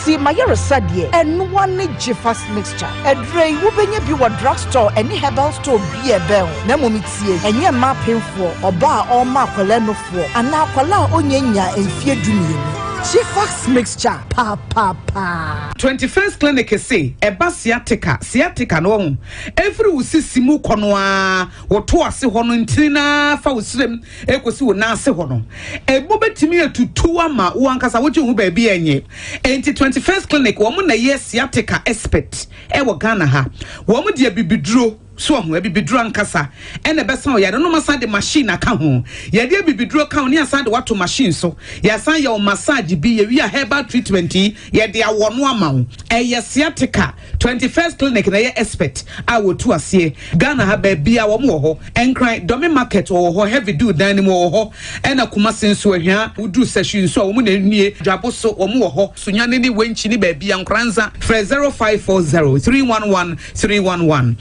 Enti mayaresa deɛ, ɛnoa ne Gyefas mixture. Aduro yi, wobɛnya bi wɔ drug store ɛne herbal store bi a ɛbɛn wo. Na mmom tie, ɛnyɛ mmaa apemfoɔ, ɔbaa a ɔrema akwadaa nufoɔ, anaa akwadaa a ɔnnya nyaa mfeɛ dumienu. Gyefas mixture, papaapa. 21st Clinic se ɛba sciatica, sciatica no wahu, ɛfiri wo sisi mu kɔ no ara, wo to ase hɔ no ntini no ara fa wo srem ɛkɔsi wo nan ase hɔ no, ɛmu bɛtumi atutu ama wo ankasa wogye wo ho baabi a ɛnyɛ. Enti 21st Clinic wɔn na ɛyɛ sciatica expert ɛwɔ Ghana ha. Wɔn de abibiduro, so wahu, abibiduro ankasa ɛna ɛbɛsa wo yare no, na wɔasan de machine aka ho. Yɛde abibiduro ka ho ne yɛasan de wo ato machine so. Yɛasan yɛ wo massage bi, yɛwie a herbal treatment yi yɛde awɔ no ama wo. Ɛyɛ sciatica. 21st Clinic na ɛyɛ expert a wɔtu aseɛ Ghana ha baabia wɔn wɔ hɔ Nkran Dɔme market wɔwɔ hɔ Heavy Dew dan no mu wɔwɔ hɔ ɛna Kumasi nso Ahwia woduru Sahwi nso a wɔn na ɛnie Dwabo so wɔn wɔ hɔ Sunyani ne Wenchi ne baabia Nkoranza frɛ 0540 311 311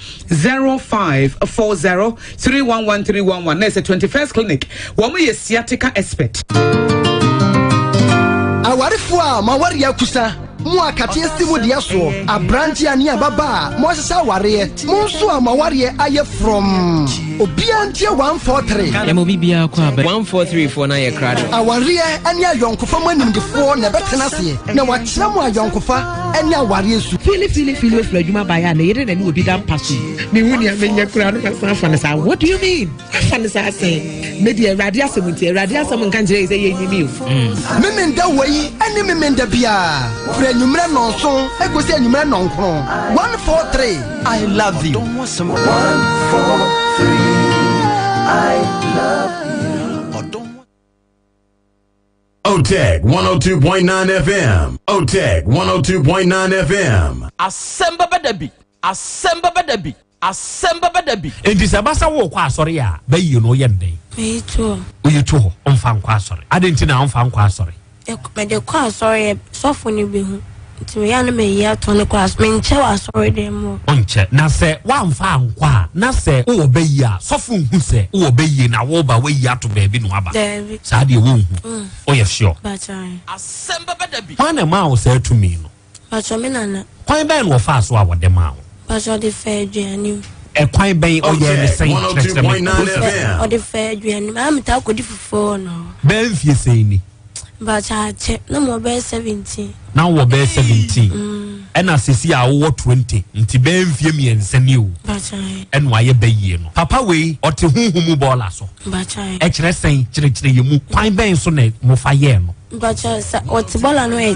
0540 311 311 na ɛsɛ 21st Clinic wɔn yɛ sciatica expert. Awarefoɔ a mo awareɛ akusa. Mo a kateɛ si mo deɛ soɔ, aberanteɛ ne ababaa a moahyehyɛ awareɛ, mo nso a mo awareɛ ayɛ frɔmm, obiara ntie 143. Yɛma obi biara kɔ aba. 143 foɔ no ayɛ krado. Awareɛ ne ayɔnkofa mu animdefoɔ na ɛbɛtena aseɛ na wɔakyerɛ mo ayɔnkofa ne awareɛ su. Fili fili fili ofiri adwuma baeɛ a ne yere na ne obi da mpa so yi. Mehu nea menyɛ koraa no masan afa no saa. What do you mean? Afa no saa sɛn? Me deɛ Awurade asɛm nti, Awurade asɛm nka nkyerɛ yɛ sɛ yɛnyimi o. Memenda wei ne Memenda biara, firi anwummerɛ nnɔnson kɔsi anwummerɛ nnɔnkron. 143, I love you. 143, I love you. OTEC 102.9 FM. OTEC 102.9 FM. Asɛm bɛba da bi, asɛm bɛba da bi, asɛm bɛba da bi. Enti sɛ ɛba sɛ worekɔ asɔre a, bɛyie no woyɛ no dɛn? Meyi to hɔ. Woyi to hɔ, womfa nkɔ asɔre. Adɛn nti na womfa nkɔ asɔre? Mede kɔ asɔre a, sɔfo no bɛhu. Nti meyɛ a na mayi ato no kɔ asɔre. Menkyɛ wɔ asɔredan mu hɔ. Wonkyɛ. Na sɛ woamfa ankɔ a, na sɛ wowɔ bɛyie a, sɔfo nhu sɛ wowɔ bɛyie na woreba woayi ato baabi na woaba? Daabi. Saa deɛ wonhu. Woyɛ sure? Mpakyɛ. Asɛm bɛba da bi. Hwan na ɛmaa wo saa tumi no? Mpakyɛ me nana. Kwan bɛn na ɔfaa so a wɔde maa wo? Mpakyɛ ɔde faa aduane mu. Ɛkwan bɛn? Ɔyɛɛ ne sɛn? Kyerɛkyerɛ me. Ɔde faa aduane mu. Aa metaa kɔdi fufuo wɔ no hɔ. Bɛyɛ mfie sɛn ni? Mpakyɛ akyɛ na mewɔ bɛyɛ 17. Na wowɔ bɛyɛ 17 ɛna sisi a wowɔ 20 nti bɛyɛ mfie mmiɛnsa ni o. Mpakyɛ. Ɛna wayɛ bɛyie no. Papa wei ɔte honhom mu bɔɔla so. Mpakyɛ. Ɛkyerɛ sɛn? Kyerɛkyerɛ yɛ mu. Kwan bɛn so na mofa yɛɛ no? Mpakyɛw sɛ ɔte bɔla no yɛ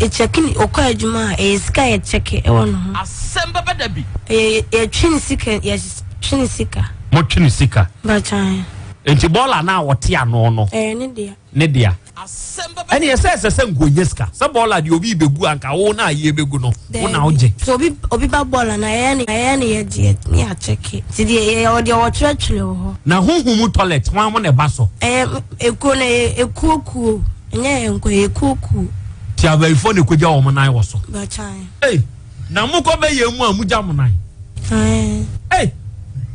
yɛkyɛke ne ɔkɔ adwuma a ɛyɛ sika a yɛkyɛke ɛwɔ ne ho. Asɛm bɛba da bi. Ɛyɛ yɛtwe ne sika yɛtwe ne sika. Motwe ne sika. Mpakyɛw. Nti bɔla no a ɔte ano no. Ɛyɛ ne dea. Ne dea. Asɛm bɛba da bi. Ɛneɛ sɛ ɛsɛ sɛ nka ɔnya sika. Sɛ bɔla deɛ obi rebɛgu a nka wo na yɛrebɛgu no wo na wogye. Sɛ obi obi ba bɔla no a ɛyɛ ne ɛyɛ ne yɛgye ne yɛakyɛke nti deɛ yɛwɔ deɛ wɔtwerɛtwerɛ wɔ hɔ. Na honhom mu toilet hwan mo na ɛba so? Ɛyɛ Ekuo no ɛyɛ ekuo kuo ɛnyɛ yɛn nko ɛyɛ ekuo kuo. Ti abayifoɔ na ekogya wɔn nan wɔ so. Bakyan. Ei na mokɔ bɛyɛ mu a mogya mo nan. Ae. Ei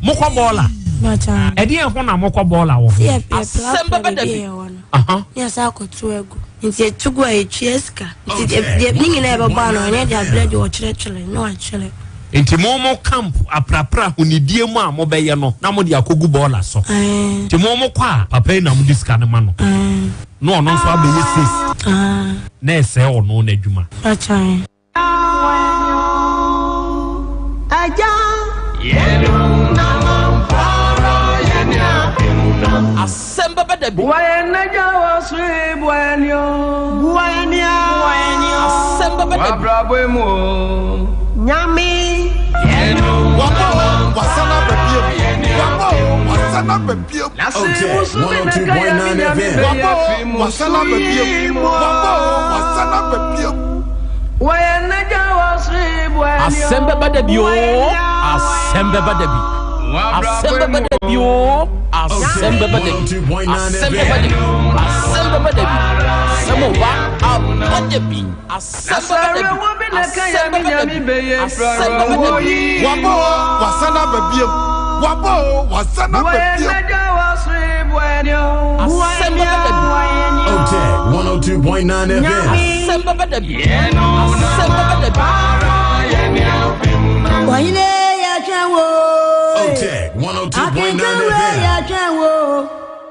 mokɔ bɔɔla. Bakyan. Ɛdeɛn ho na mokɔ bɔɔla wɔ ho? Yɛ yɛ prapra baabi a yɛwɔ no. Aha. Ne yɛsan akɔto agu. Nti yɛto gu a yɛtua sika. Nti deɛ ne nyinaa yɛbɛbɔ ano ɛnyɛ deɛ abrɛ deɛ ɔkyerɛkyerɛ ne wakyerɛ. Nti mo mo camp aprapra ahonidie mu a mo bɛyɛ no na mo de akɔgu bɔɔla so. Nti mo mo kɔ a papa yi na mo de sika no ma no. Na ɔno nso abɛyɛ sis. Na ɛsɛe ɔno n'adwuma. Asɛm bɛba da bi. Asɛm bɛba da bi. Nyame. Wabɔ wasan aba bio. Wabɔ wasan aba bio. OTEC 102.9 FM. Wabɔ wasan aba bio. Wabɔ wasan aba bio. Asɛm bɛba da bi oo. Asɛm bɛba da bi. Asɛm bɛba da bi oo. Asɛm bɛba da bi. Asɛm bɛba da bi. Asɛm bɛba da bi. Asɛm ɔba aba da bi. Asɛm bɛba da bi. Asɛm bɛba da bi. Asɛm bɛba da bi. Wabɔ wasan aba bio. Wabɔ wasan aba bio. Asɛm bɛba da bi. OTEC 102.9 FM. Asɛm bɛba da bi. Asɛm bɛba da bi. Ɔhene yɛtwɛn wo. Otec 102.9 Akenkanwe FM. yɛtwɛn wo.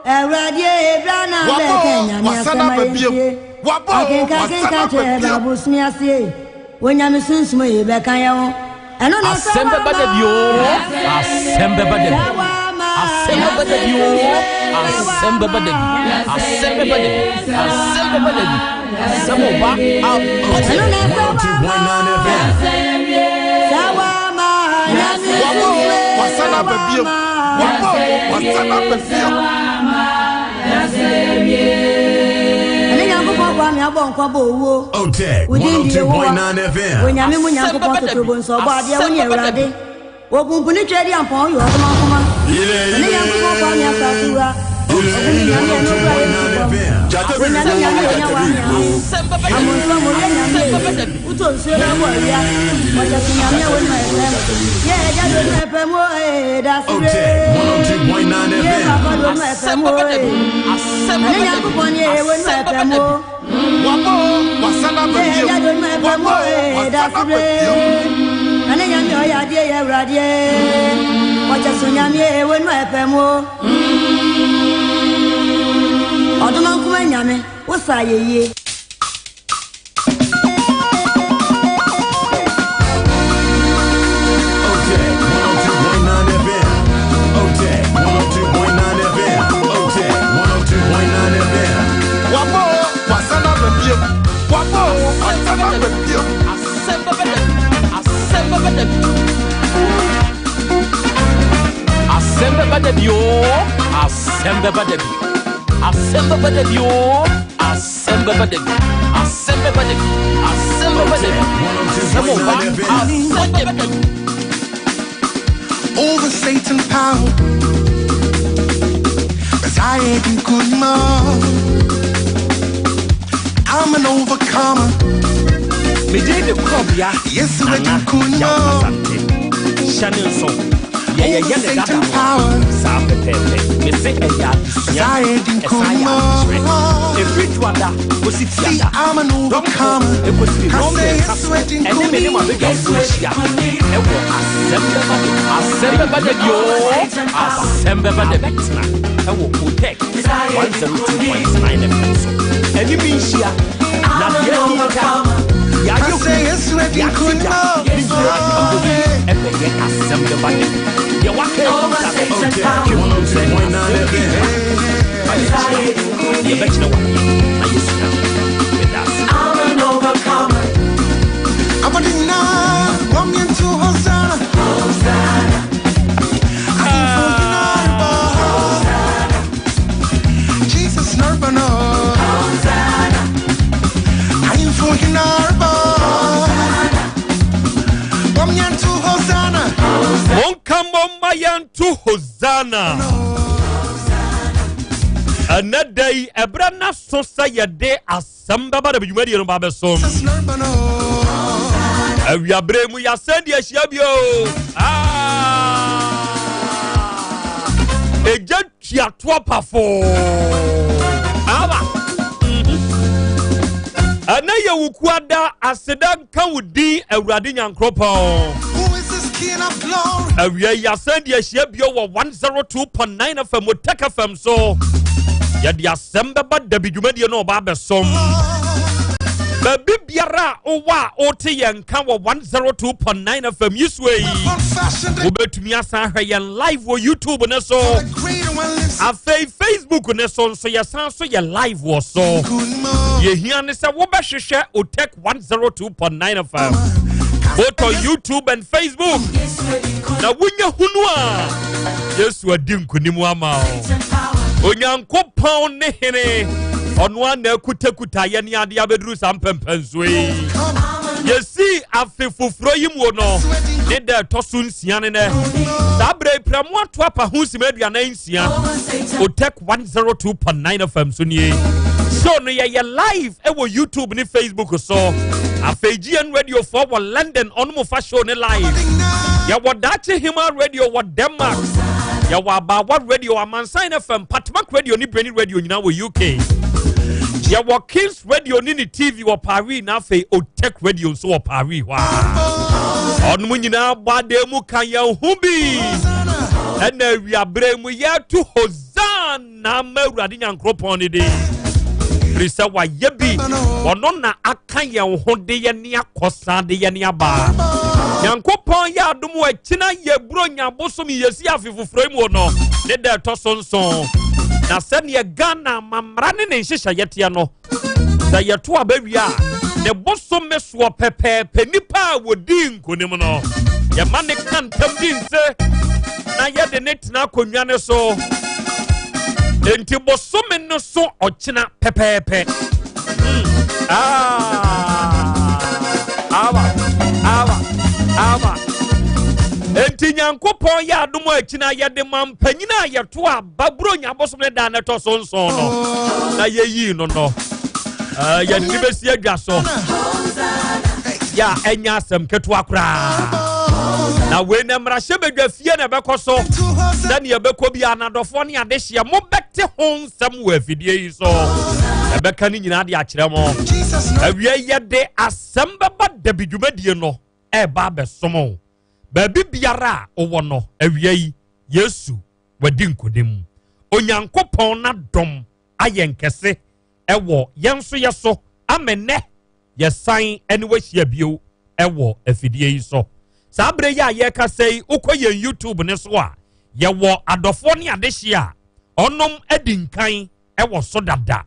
Awurade ebra na Wabɔ bɛka nyame wasana asɛm aba ayɛ bio. ntie. Wabɔ Akenka wasana kenka aba kyerɛ bio. baabosome aseɛ. Onyame sunsum yi bɛka yɛn ho. Ɛno na sɛ Asɛm bɛba da bi o. Asɛm bɛba da bi. Asɛm bɛba da bi o. Asɛm bɛba da bi. Asɛm bɛba da bi. Asɛm bɛba da bi. Asɛm ɔba abɔ da Ɛno bi. na sɛ 102.9 FM. sɛ wama nyame Wabɔ sunsum wasana aba bio. Wabɔ wasana aba bio. Ɛne Nyankopɔn boa me abɔ nkwa bɔ owuo. Otec Wo din de Yehowa. 102.9 FM. Onyame mu Asɛm Nyankopɔn bɛba da bi. totorobɔ nso ɔbɔ adeɛ wo ne Asɛm bɛba da Awurade. Wɔpumpuni twɛ di ampɔn yɛ ɔkoma nkoma. Ɛne Nyankopɔn boa me asase wura. Ɔkumi nyame ɛno kura yɛ nsu fam. Onyame nyame yɛ nya wa nyame. Asɛm bɛba da bi. Amonsuo mo yɛ nyame Asɛm bɛba da bi. Wotɔ nsuo na abɔ awia. Ɔhyɛ so nyame a wɔnima ɛfɛm. Yɛ ɛgya do no ɛfɛm o ee da Otec sire. 102.9 Yɛ FM. papa do no Asɛm ɛfɛm o bɛba da bi. ee. Asɛm Ɛne bɛba da bi. Nyankopɔn ne ɛwɔ no Asɛm bɛba ɛfɛm da o. bi. Wabɔ wasana aba Yɛ bio. ɛgya do no ɛfɛm Wabɔ o ee da wasana aba sire. bio. Ɛne nyame ɔyɛ adeɛ yɛ awuradeɛ. Ɔkyɛ so nyame ɛwɔ no ɛfɛm o. Ɔdoma nkoma nyame wosa yɛ yie. Otec 102.9 FM. Otec 102.9 FM. Otec 102.9 FM. Wabɔ wasana aba bio. Wabɔ wasana aba bio. Asɛm bɛba da bi. Asɛm bɛba da bi. Asɛm bɛba da bi o. Asɛm bɛba da bi. Asɛm bɛba da bi o. Asɛm bɛba da bi. Asɛm bɛba da bi. Asɛm bɛba da bi. Asɛm ɔba. Asɛm bɛba da bi. Over Satan's power. 'Cause I ain't good enough. I'm an overcomer. Megye de korɔbea Yes, we're Nana good Yaw enough. Asante. Hyɛ ne nso. Yɛyɛyɛ Over ne dada Satan no power. saa pɛpɛɛpɛ. Mese ɛyɛ 'Cause adesua. I ain't Ɛsan good yɛ adekyerɛ. enough. Ɛfiri dwoada kɔsi See, fiada. I'm an overcomer. Ɛkɔsi I nɔm say mmiɛnsa yes, so. we're Ɛne me ne good ma bɛdwafoɔ ahyia. Ɛwɔ asɛm bɛba da bi. Asɛm bɛba da bi o. Asɛm bɛba da bi. Tena ɛwɔ Otec 102.9 FM so. Ɛne mi nhyia. Na deɛ ɛhinta, deɛ I ayɛ hu, say yes, we're deɛ ate good gya, enough. ne nyinaa ka bom ɛbɛyɛ asɛm bɛba da bi. Deɛ waka ahinta no, Otec twe mu sɛ 102.9 asɛm bi FM. ba yɛnhyia. Yɛbɛkyerɛ wo adeɛ na yɛsua. Meda ase. Abadina, one to Hosanna. Jesus Narbano. I'm for Hinarbo. One to Hosanna. Monka mmɔ yɛnto Hosanna. Ɛnɛ da yi, ɛberɛ na so sɛ yɛde asɛm bɛba da bidwumadie no ba bɛsom. Jesus Narbano. Awiaberɛ mu yɛasɛn de ahyia bio. Ah! Ɛgya tuatoɔ pafoo aba. Ɛnɛ yɛ wo kuada. Aseda nka wo din, Awurade Nyankoropɔn. Who is this King of glory? Awia yi yɛasɛn de ahyia bio wɔ 102.9 FM, Otec FM so. Yɛde asɛm bɛba dabi dwumadie no ɔba abɛsom. Baabi biara a wowɔ a wote yɛn nka wɔ 102.9 FM yi so yi, Confession the wobɛtumi asan ahwɛ yɛn live wɔ YouTube ne so. greater one lives. Afei Facebook ne so nso, yɛsan so yɛ live wɔ so. Yɛhia ne sɛ wobɛhwehwɛ Otec 102.9 FM both on YouTube and Facebook na wonya hunu a Yesu adi nkonim ama wo. Onyankopɔn ne hene, ɔno a na akutakuta yɛ ne ade abɛduru saa mpɛmpɛnsoɔ yi. Yɛsii afe foforɔ yi mu no ne da ɛtɔ so 6 ne nɛ. Saa berɛ yi prɛmo ato apa ho sima 46. Otec 102.9 FM so nie. Show no yɛyɛ live ɛwɔ YouTube ne Facebook so. Afei GN Radio foɔ wɔ London, ɔno mo fa show ne live. Yɛwɔ Daakye Hima Radio wɔ Denmark, yɛwɔ Abaawa Radio, Amansan FM, Patmak Radio ne Breni Radio nyinaa wɔ UK. Yɛwɔ Kings Radio ne ne TV wɔ Paris na afei Otech Radio nso wɔ Paris hɔ a. Ɔnom nyinaa bɔ adan mu ka yɛn ho bi. Ɛna awiaberɛ mu yɛto Hosanna ma Awurade Nyankoropɔn ne din. Firi sɛ wayɛ bi, ɔno na aka yɛn ho de yɛn ne akɔsan de yɛn aba. Nyankopɔn yɛ adom akyina yɛ buro nya bosom yɛsi afe foforɔ yi mu no ne da ɛtɔ so nson. Na sɛdeɛ Ghana amammerɛ ne ne nhyehyɛeɛ teɛ no, sɛ yɛto aba wie a, ne bosome soɔ pɛpɛɛpɛ nipa a wɔdii nkonim no, yɛma ne ka ntam di nse na yɛde ne tena akonnwa no so. Enti bosome no so ɔkyena pɛpɛɛpɛ. Ah, awa, awa, awa. Enti Nyankopɔn yɛ adom a akyina yɛde ma mpanyin a yɛto aba Buronya bosom ne da no ɛtɔ so nson no na yɛyii no no. Eh, yɛde ne bɛsi adwa so. Yɛ a ɛnyɛ asɛm ketewa koraa. Na wei na mmarahyɛ badwa fie na ɛbɛkɔ so. Sɛnea ɛbɛkɔ bi anadɔfoɔ ne adehyeɛ mobɛte ho nsɛm wɔ afidie yi so. Ɛbɛka ne nyinaa de akyerɛ mo. Awie yɛde asɛm bɛba dabi dwumadie no ɛreba abɛsom wo. Baabi biara a wowɔ no, awia yi, Yesu wadi nkonim. Onyankopɔn n'adom ayɛ nkɛse ɛwɔ yɛn nso yɛ so ama nnɛ yɛsan ɛne wahyia bio ɛwɔ afidie yi so. Saa berɛ yi a yɛrekasa yi, wokɔ yɛn YouTube ne so a, yɛwɔ adɔfoɔ ne adehyeɛ a ɔnom adi nkan ɛwɔ so dada.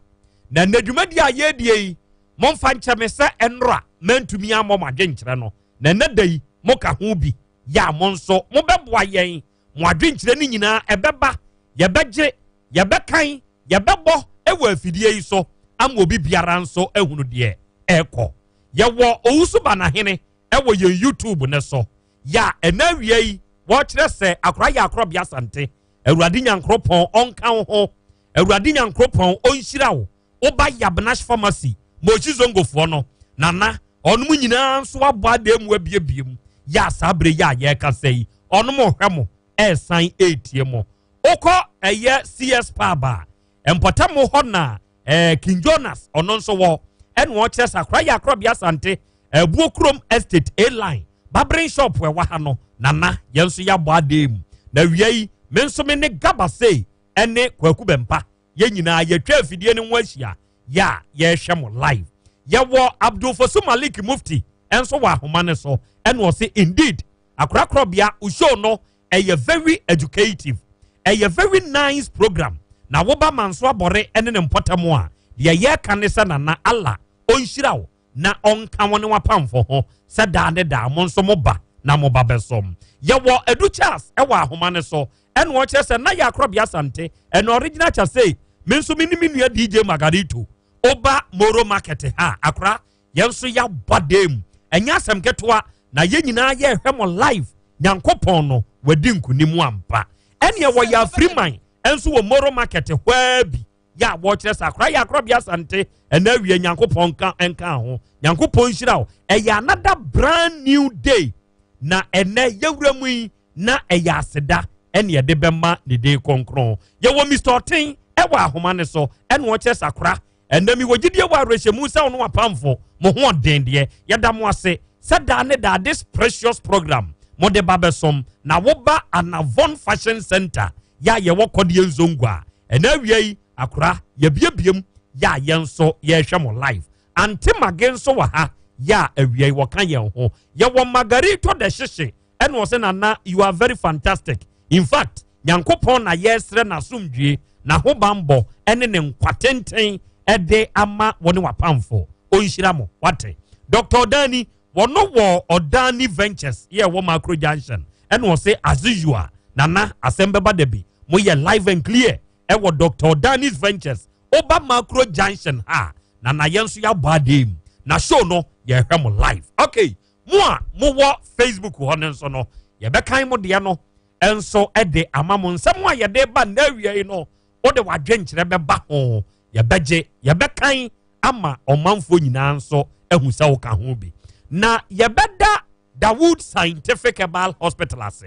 Na nnɛ dwumadie a yɛredie yi, momfa nkyɛ me sɛ ɛnora mantumi ammɔ mo adwenkyerɛ no, na ɛnɛ da yi moka ho bi yɛ a mo nso mobɛboa yɛn. Mo adwenkyerɛ no nyinaa ɛbɛba, yɛbɛgye, yɛbɛkan, yɛbɛbɔ wɔ afidie yi so ama obi biara nso ahunu deɛ ɛrekɔ. Yɛwɔ Owusu Banahene wɔ yɛn YouTube no so yɛ a ɛnɛ awia yi wɔkyerɛ sɛ akora yɛ akorɔbea Asante. Awurade Nyankoropɔn ɔnka wo ho. Awurade Nyankoropɔn ɔnhyira wo. Woba Yabnash Pharmacy, Moshi Zongofoɔ no, Nana, ɔnom nyinaa nso abɔ adan mu abiebie mu. Yɛ a saa berɛ yi a yɛrekasa yi, ɔnom hwɛ mo, ɛresan ɛretie mo. Wokɔ ɛyɛ CS Pub a, mpɔtam hɔ na eh, King Jonas ɔno nso wɔ, ɛna ɔkyerɛ sɛ akora yɛ akorɔbea Asante, Abuo Kurom Estate A-Line, Babering Shop ɛwɔ ha no, Nana, yɛn nso yɛabɔ adan mu. Na wia yi, me nso me ne Gaba Sei ɛne Kwaku Bɛmpa yɛn nyinaa yɛtwa afidie no ho ahyia yɛ a yɛrehwɛ mo live. Yɛwɔ Abdul Fosu Malik Mufti nso wɔ ahoma no so, ɛna ɔse indeed akorakorɔbea wo show no ɛyɛ very educative, ɛyɛ very nice program, na woba Manso Abɔre ɛne ne mpɔtam a, deɛ yɛreka ne sɛ Nana Allah ɔnhyira wo na ɔnka wo ne w'apamfo ho sɛ daa ne daa mo nso mo ba na mo ba bɛsom. Yɛwɔ Adu Charles ɛwɔ ahoma no so, ɛna ɔkyerɛ sɛ na yɛ akorɔbea Asante ɛna original Chasey, me nso me ne me nua DJ Margarito oba Moro Market ha akora yɛn nso yɛabɔ dam, ɛnyɛ asɛm ketewa na yɛn nyinaa yɛrehwɛ mo live. Nyankopɔn no wadi nkonim ampa. Ɛneɛ wɔyɛ afiriman nso wɔ Moro Market hɔ bi yɛ a wɔkyerɛ sɛ akora yɛ akorɔbea Asante ɛna awie. Nyankopɔn nka nka ho, Nyankopɔn nhyira wo. Ɛyɛ another brand new day na ɛnɛ yɛwura mu yi na ɛyɛ aseda ɛne ɛde bɛma ne din kronkron. Yɛwɔ Mr. Ɔten ɛwɔ ahoma ne so, ɛna ɔkyerɛ sɛ akora ɛnɛ mi wɔ gyidie wɔ awerɛhyɛmu sɛ ɔno apamfo mo ho ɔden deɛ. Yɛda mo ase sɛ daa ne daa this precious program mo de ba bɛsom. Na woba Anavon Fashion Center yɛ a yɛwɔ Kɔdeɛ Nzongo a, ɛnɛ awia yi akora yɛbiebiem yɛ a yɛn nso yɛrehwɛ mo live. Ante Mage nso wɔ ha yɛ a awia yi wɔka yɛn ho. Yɛwɔ Margarito de Hyehye, ɛna ɔsɛ Nana you are very fantastic. In fact Nyankopɔn na yɛsrɛ n'asomdwie, n'ahobanbɔ ɛne ne nkwa tenten ɛde ama wɔne wapamfo. Ɔnhyira mo wate. Dr. Ɔdani wɔno wɔ Ɔdani Ventures yɛ wɔ Macro Junction, ɛna ɔsɛ as usual Nana asɛm bɛba da bi moyɛ live and clear ɛwɔ Dr. Ɔdani's Ventures. Oba Macro Junction ha Nana yɛn nso yɛabɔ adeɛ mu na show no yɛhwɛ mo live. Okay, mo a mowɔ Facebook hɔ no nso no yɛbɛkan mo deɛ no nso de ama mo. Nsɛm a yɛde ba nnɛ awia yi no wode w'adwenkyerɛ bɛba ho, yɛbɛgye, yɛbɛkan ama ɔmanfoɔ nyinaa nso ahu sɛ woka ho bi. Na yɛbɛda Dawood Scientific Herbal Hospital ase,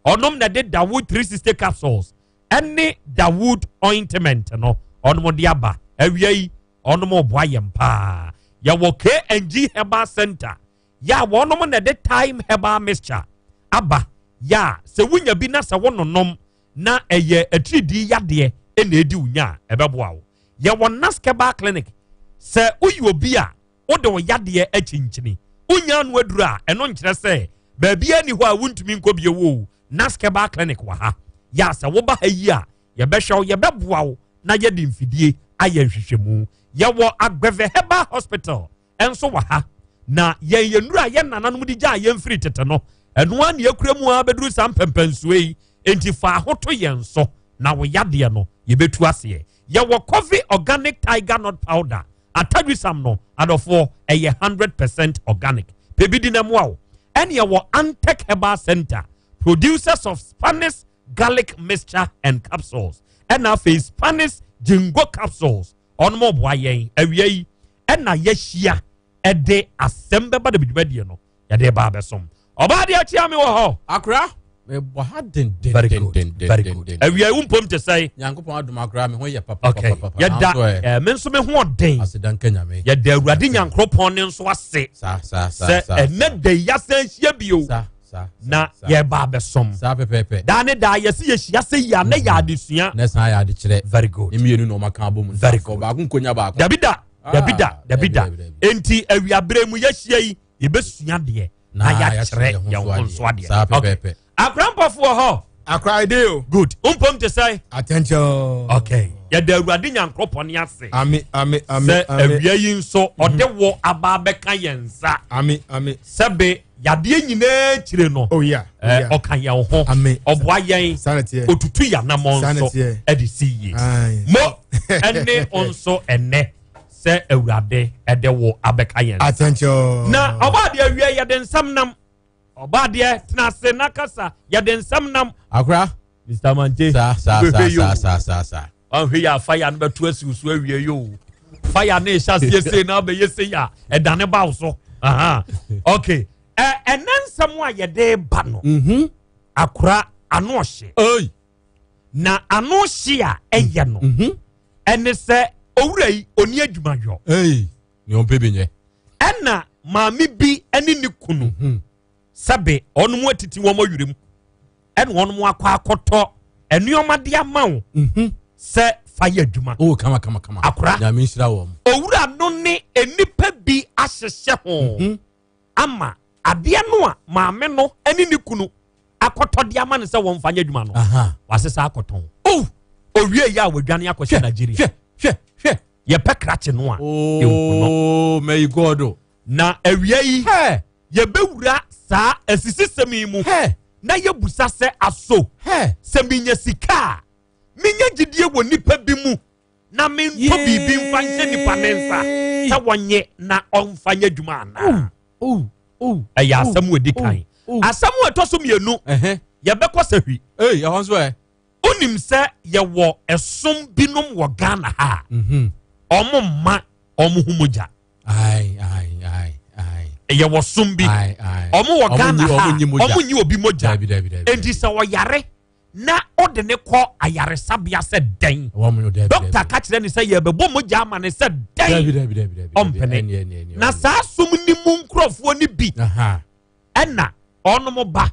ɔnom na ɛde Dawood 360 capsules ɛne Dawood ointment no ɔnom de aba awia yi. Ɔnom ɔboa yɛn paa. Yɛwɔ KNG Herbal Center. Yɛ a wɔnom na ɛde Thyme Herbal Mixture aba. Yɛ a sɛ wonya bi na sɛ wononom na ɛyɛ atiridii yadeɛ na ɛdi wo nya a, ɛbɛboa wo. Yɛwɔ Nask Herbal Clinic. Sɛ woyɛ obi a wode wo yadeɛ akyinkyini, wonya ano aduru a, ɛno nkyerɛ sɛ baabiara nni hɔ a wontumi nkɔ bio o. Nask Herbal Clinic wɔ ha. Yɛ a sɛ woba ha yi a, yɛbɛhwɛ wo, yɛbɛboa wo na yɛde mfidie ayɛ nhwehwɛmu. Yɛwɔ Agbeve Herbal Hospital nso wɔ ha. Na yɛn yɛn nnuro a yɛn nananom de gyaa yɛn firi tete no, ɛno ara na yɛkura mu ara bɛduru saa mpɛmpɛnsoɔ yi. Enti fa ho to yɛn so na wo yadeɛ no yɛbɛtu aseɛ. Yɛwɔ Coffee Organic Tiger Nut Powder. Atadwisam no, adɔfoɔ, ɛyɛ 100% organic. Pɛ bi di na ɛmmoa wo. Ɛne yɛwɔ Antec Herbal Center, producers of Spanish garlic mixture and capsules. Ɛna afei Spanish jingo capsules. Ɔnom ɔboa yɛn. Awia yi, ɛna yɛahyia ɛde asɛm bɛba da dwumadie no yɛde ba abɛsom. Ɔbaa deɛ akyia me wɔ hɔ. Akora, mebɔ ha dendendenden. Very good, very good. Awia yi wo mpom te sɛn? Nyankopɔn adom akora me ho yɛ papa Okay. papa papa. Yɛda Nanso ɛ, eh, me nso me ho ɔden. Aseda nka Nyame. Yɛda Awurade Nyankoropɔn ne nso ase. Sa sa sa Sɛ sa. ɛnɛ da yi yɛasan ahyia bio. Sa sa Na yɛba abɛsom. Saa pɛpɛɛpɛ. Daa ne daa yɛsi yɛhyia sɛ yi a na yɛ adesua. Na ɛsan yɛ adekyerɛ. Very good. Ne mmienu na wɔaka abɔ mu. Very good. Baako nkonya baako. Dabi da, dabi da, dabi da. Enti awiaberɛ mu yɛahyia yi, yɛbɛsua deɛ na yɛakyerɛ yɛn ho nso adeɛ. Saa pɛpɛɛpɛ. Akora mpɔfo wɔ hɔ. Akora ide o. Good. Mpom te sɛ. Attention. Okay. Yɛda Awurade Nyankoropɔn ase. Ami ami ami. Sɛ awia yi nso ɔde wɔ aba abɛka yɛn nsa. Ami ami. Sɛbe yadeɛ nyinaa akyire no. Oh yeah. Oh, yeah. Ɔka yɛn ho. Ami. Ɔboa yɛn. Saniteɛ. Otutu yɛn anamɔ nso ɛde si yie. Mo ɛne nso ɛnɛ sɛ Awurade ɛde wo abɛka yɛn nsa. Attention. Na ɔbɔ adeɛ awia yɛde nsɛm nam. Ɔbaa deɛ tena ase na kasa yɛde nsɛm nam. Akora. Mr. Mante. Sa sa sa sa sa sa sa. Ɔnhwɛ yɛ a fire no bɛto asi wo so awie yi o. Fire no ehyɛ aseɛ sei na abɛyɛ sei a ɛdane ba wo so. Okay. Ɛ ɛnɛ nsɛm a yɛde ba no. Mhm. Akora ano ɔhye. Na ano hye a ɛyɛ no. Mhm. Ɛne sɛ owura yi ɔni adwuma yɔ. Nea ɔmpɛ bi nyɛ. Ɛna maame bi ne ne kunu mhm. sɛbe ɔnom atiti wɔn ayere mu ɛna wɔn akɔ akɔtɔ nneɛma de ama wo mhm. sɛ fa yɛ adwuma. O oh, kama kama kama. Akora. Nyame nhyira wɔn. Owura no ne nnipa bi ahyehyɛ ho mhm. ama adeɛ no a maame no ne ne kunu akɔtɔ de ama no sɛ wɔn fa nyɛ adwuma no. Wasesa akɔtɔn. Oh. Owie yɛ a wadwane akɔhyɛ Nigeria. Hwɛ hwɛ hwɛ. Yɛpɛ krakye no a, yɛnhu no. Oh, may God. Oh. Na awia yi, yɛbɛwura saa asisisɛm yi mu na yɛbusa sɛ aso sɛ menya sika a, menya gyidie wɔ nipa bi mu na mentɔ biribi mfa nhyɛ nipa ne nsa sɛ wɔnyɛ na ɔmfa nyɛ adwuma anaa? Ɛyɛ asɛm a ɛdi kan. Asɛm a ɛtɔ so mmienu, yɛbɛkɔ sahwi. Ɛhɔ nso ɛ. Wonim sɛ yɛwɔ ɛsom binom wɔ Ghana ha a, mhm. ɔmo mma ɔmo ho mogya. Yɛwɔ som bi, ɔmo wɔ Ghana ha, ɔmo nyi obi mogya. Enti sɛ ɔyare na ɔde ne kɔ ayaresabea sɛ dɛn, dɔkta ka kyerɛ ne sɛ yɛbɛbɔ mogya ama ne sɛ dɛn, ɔmpene. Na saa som ni mu nkurɔfoɔ no bi ɛna ɔnom ba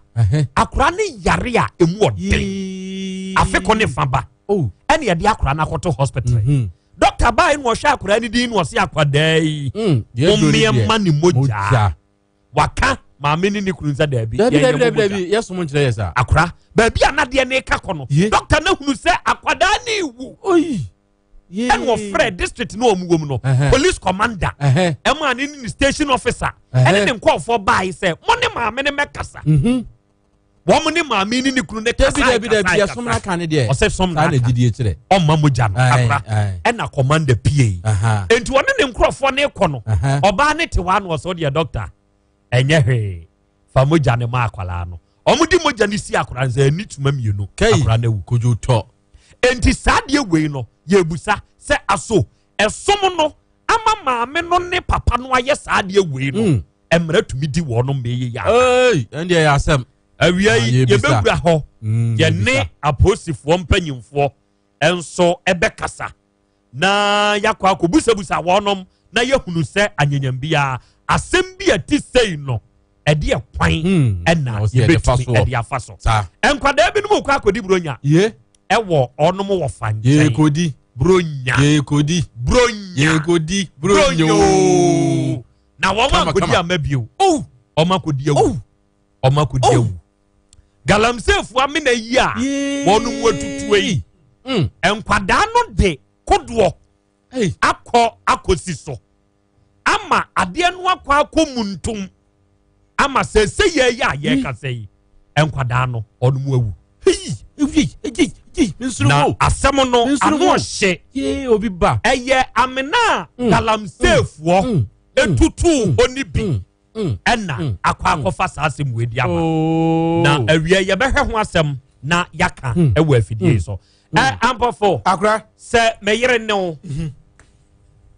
akora ne yare a emu ɔden afe ko ne fa ba oh. ɛna yɛde akora no akɔto hospital mhm. dɔkta baa no ɔhwɛ akora no din no ɔse akwadaa yi mm, momeɛ ma ne mogya waka maame ne ne kunu nsa daabi yɛyɛ mogya akora baabi a nadeɛ ne ka kɔ no dɔkta no hunu sɛ akwadaa ne wu ɛna ɔfrɛ district no ɔmo wɔ mu no police commander ɛma ne ne station officer ɛne ne nkɔɔfoɔ baayi sɛ mo ne maame ne mɛkasa mhm. wɔn ne maame ne ne kunu ne kasa kasa kasa ɔsɛ som na aka ɔma mogya no akora ɛna commander pie nti ɔne ne nkorɔfoɔ ne kɔ no ɔbaa ne te hɔ ano ɔsɛ ɔdeɛ doctor ɛnyɛ hwee fa mogya ne ma akwadaa no wɔn de mogya ne si akwadaa no sɛ ɛni tuma mmienu akwadaa no awu kojú tɔ. Enti saa adeɛ wei no yɛbusa sɛ aso ɛsom no ama maame no ne papa no ayɛ saa adeɛ wei no hmm. mmerɛ tumi di wɔn no mmɛyɛ yɛ ana. ɛndeɛ yɛ asɛm. Awia yi ah, yɛbɛwura hɔ hmm, yɛne apolisifoɔ mpanyinfoɔ nso ɛbɛkasa. Na yɛakɔ akɔbusabusa wɔnom na yɛhunu sɛ anyanyam biara asɛm bi a ɛte sei no ɛdeɛ kwan hmm. ɛna yɛbɛtumi ɛde afa so. Nkwadaa binom kɔ akɔdi buronya ɛwɔ ɔnom wɔ fa nkyɛn. Yɛkɔdi buronya. Yɛkɔdi buronya. Yɛkɔdi buronya ooo. Na wɔn akɔdi ama bio. Oh. Wɔn akɔdi awu. Oh. Wɔn akɔdi awu. Galamseyfoɔ amena yi a wɔn mu atutuo yi. Hmm. Nkwadaa no de kodoɔ akɔ akɔsi so ama adeɛ no akɔ akɔ mu ntom ama sɛsɛ yɛ yɛ a yɛrekasa yi nkwadaa no wɔn mu awu. Na asɛm no ano ɔhye. Ɛyɛ amena a hmm. galamseyfoɔ hmm. etutu hɔ no bi. ɛna mm, mm, akɔ mm. akɔfa saa asɛm wei di ama oh. na awie yɛbɛhwɛ ho asɛm na yɛaka ɛwɔ afidie yi so ɛ ampɔfo akora sɛ meyere ne wo mhm.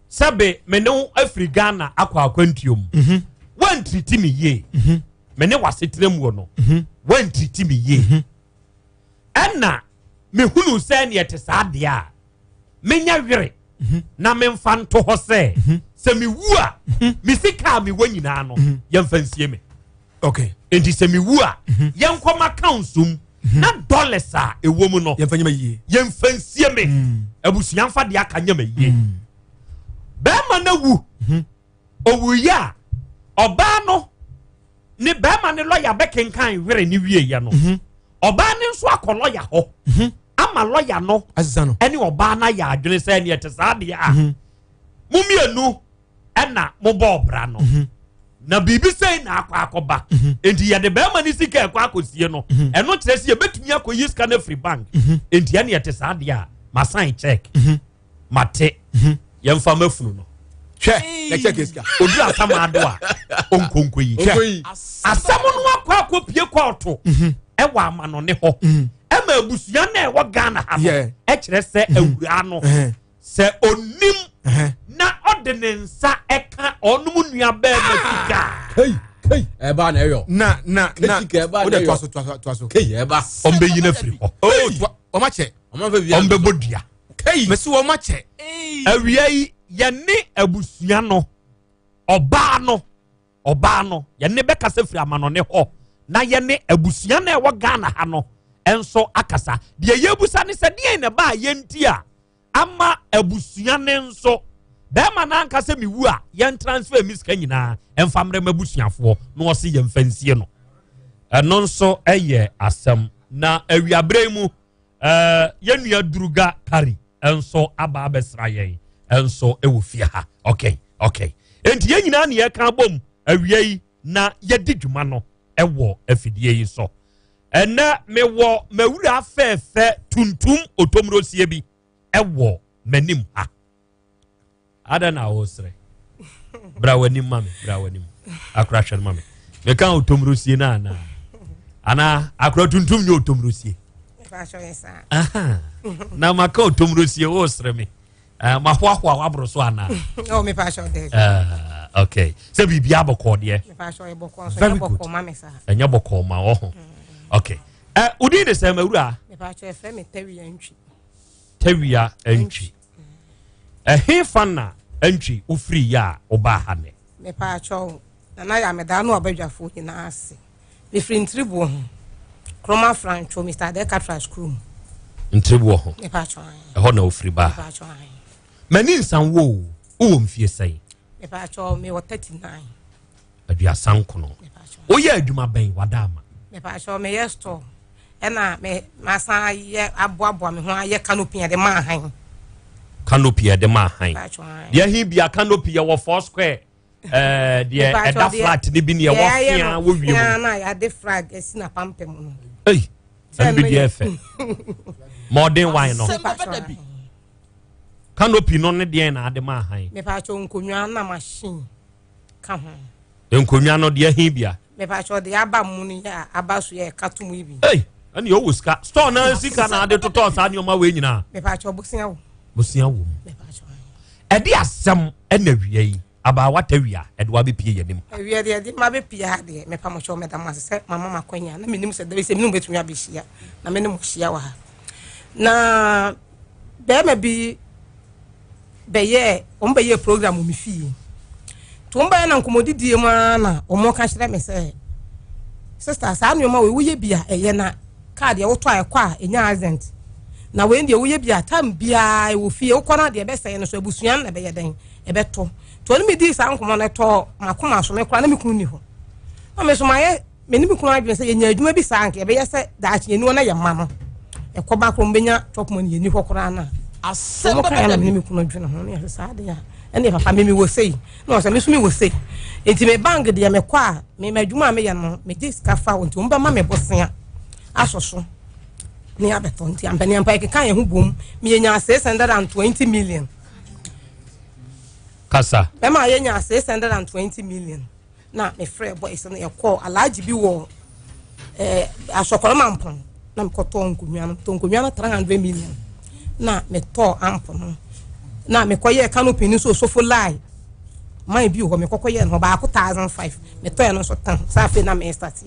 sɛbe me ne wo afiri ghana akɔ akwantuo mu mhm. woantiriti me yie mhm. me ne w'asetena mu no woantiriti me yie ɛna mehunu sɛ neɛ te saa deɛ a menya were mhm. na memfa nto hɔ sɛ mhm. sɛ mewu a mhm. me sika a mewɔ nyinaa no yɛmfa nsie me okay. nti sɛ mewu a yɛnkɔ m'accounts mu na dollars a ɛwɔ mu no yɛmfa nsie me mm. abusua mfa deɛ aka nyɛ ma yie mm. bɛrima no wu owuiɛ a ɔbaa no ne bɛrima ne lɔya bɛkenkan were ne wieɛ no mhm. ɔbaa no nso akɔ lɔya hɔ mhm. ama lɔya no ɛne ɔbaa no ayɛ adwene sɛ ɛne ɛte saa deɛ a mhm. mo mmienu ɛna mobɔ ɔbra no na biribi sɛn na akɔ akɔba nti yɛde bɛrima no sika ɛkɔ akɔsie no ɛno kyerɛ sɛ yɛbɛtumi akɔyi sika no afiri bank nti ɛne ɛte saa deɛ a masan check mate mhm. yɛmfa mafunu no hwɛ yɛkyɛ kesika odu asam ado a onkonko yi hwɛ asɛm no akɔ akɔ pie kɔɔto mhm. ɛwɔ amanɔne hɔ mhm. ɛma abusua no a ɛwɔ ghana ha no ɛkyerɛ sɛ awuraa no sɛ onim na ɔde ne nsa ɛka ɔnom nua bɛrima sika. ɛba na ɛyɔ. na na na o de toa so toa so. ɛba. ɔmbɛyi no afiri hɔ. ɔma kyɛ. ɔmbɛbɔ dua. Mesi wɔn akyɛ. Awia yi yɛne abusua no ɔbaa no ɔbaa no yɛne bɛkasa firi amanɔne hɔ na yɛne abusua no ɛwɔ Ghana ha no nso akasa. Deɛ yɛbusa ne sɛ deɛn na ɛbaa yɛn ti a ama abusua no nso bɛrima no anka sɛ mewu a yɛn transfer mi sika nyinaa ɛmfa mmerɛ ma abusuafoɔ na ɔse yɛmfa nsie no. Ɛno nso ɛyɛ asɛm na awiaberɛ yi mu Eh, yɛn nua Duruga Kari nso aba abɛsra yɛn nso wɔ fie ha. Okay, okay. Enti yɛn nyinaa ne yɛka abom awia yi na yɛdi dwuma no wɔ afidie yi so. Ɛnɛ mewɔ m'awura fɛɛfɛ tuntum otomrosie bi wɔ m'anim ha. Adɛn na wosere? Bra w'anim ma me, bra w'anim. Akora hwɛ no ma me. Meka otomrosie no anaa? Anaa akora tuntum nyɛ otomrosie? Na maka otomrosie wosere me. Uh, mahoahoa waboro so anaa? Oh, me pa sure uh, okay. Sɛ biribi abɔkɔɔ deɛ. Very good. Ɛnyɛ bɔkɔɔ ma wɔ ho. Okay. Uh, wodin de sɛ mawura? Tawia Antwi. Ɛhefa na Antwi wofiri yɛ a wobaa ha nnɛ? Mepaakyɛw, Nana Yaa medaa no abadwafoɔ nyinaa ase. Mefiri Ntribuo ho, Kroma Frantwo, Mr. Adekatra kurom. Ntribuo ho? Mepaakyɛw ahe. Ɛhɔ na wofiri baa ha? Mepaakyɛw ahe. M'ani nsan wo o, wowɔ mfie sɛn? Mepaakyɛw, mewɔ 39. 39. Woyɛ adwuma bɛn wada ama? Mepaakyɛw, meyɛ store. Ɛna me masan ayɛ aboaboa me ho ayɛ canopy yɛde ma ahan. Canopy yɛde ma ahan. Deɛ he bia canopy yɛwɔ four square. Ɛɛ deɛ ɛda flat ne bi ne ɛwɔ fia wɔ wiem. Fia na yɛade flag esi na pampa mu no. Ei, ɛno bi deɛ ɛfɛ. Modern wine no. Canopy no ne deɛ na ade ma ahan. Mepaakyɛw nkonnwa na machine. ka ho. Nkonnwa no deɛ he bia. Mepakyɛ deɛ aba mu no yɛ a aba so yɛ ɛka to mu yi bi. Ei, ɛne ɔwɔ sika. Store na sika na ade totɔ saa nneɛma wei nyinaa. Mepakyɛ bosia wo. Bosia wo mu. Ɛde asɛm ɛna wia yi abaawa tawia ɛde wa bɛpie yɛn anim. Awia deɛ ɛde ma bɛpie ha deɛ mepamokyɛw mɛda mo ase sɛ mama ma kwanya na menim sɛ dabi sɛ menim bɛtumi abɛhyia na me ne mo hyia wɔ ha. Na bɛrima bi bɛyɛɛ wɔn bɛyɛɛ program wɔ me fie. Nti wɔn bɛyɛ na nkɔmmɔdidie mu ara na wɔn ka kyerɛ me sɛ sister saa nneɛma wei woyɛ bi a ɛyɛ na kaa deɛ wotɔ a ɛkɔ a ɛnya accident na wei deɛ woyɛ bi a tam biara ɛwɔ fie wokɔ no deɛ ɛbɛsɛe no so abusua no na ɛbɛyɛ dɛn ɛbɛtɔ nti ɔne me dii saa nkɔmmɔ no ɛtɔ makoma so me koraa na me kunu ni hɔ na me so mayɛ me ne me kunu adwene sɛ yɛnya adwuma bi saa nka yɛbɛyɛ sɛ daakye yɛni hɔ na yɛ mma no ɛkɔ ba koro mbɛnya chop money yɛni hɔ koraa no a wɔn kan na me ne me kunu adwene ho ne yɛsɛ saa deɛ a ɛne papa me mewɔ sei na ɔsɛ me so mewɔ sei nti me bank deɛ mekɔ a me ma adwuma a meyɛ no megye sika fa nti wɔn bɛma me bosea asɔ so ne abɛtɔ nti ampaniampa yɛkeka yɛn ho bom meyɛnya 620 million kasa bɛma yɛnya 620 million na mefrɛ boys no yɛkɔɔ alhaji bi wɔ ɛɛ eh, asɔkɔrɔ mampɔn na mekɔtɔɔ nkonnwa no tɔ nkonnwa no 300 million na metɔɔ ampo no na mekɔyɛɛ canopy no nso osofo lie man bi wɔ hɔ mekɔkɔ yɛɛ no hɔ baako 1005 metɔɛ no nso tan saa afei na mestate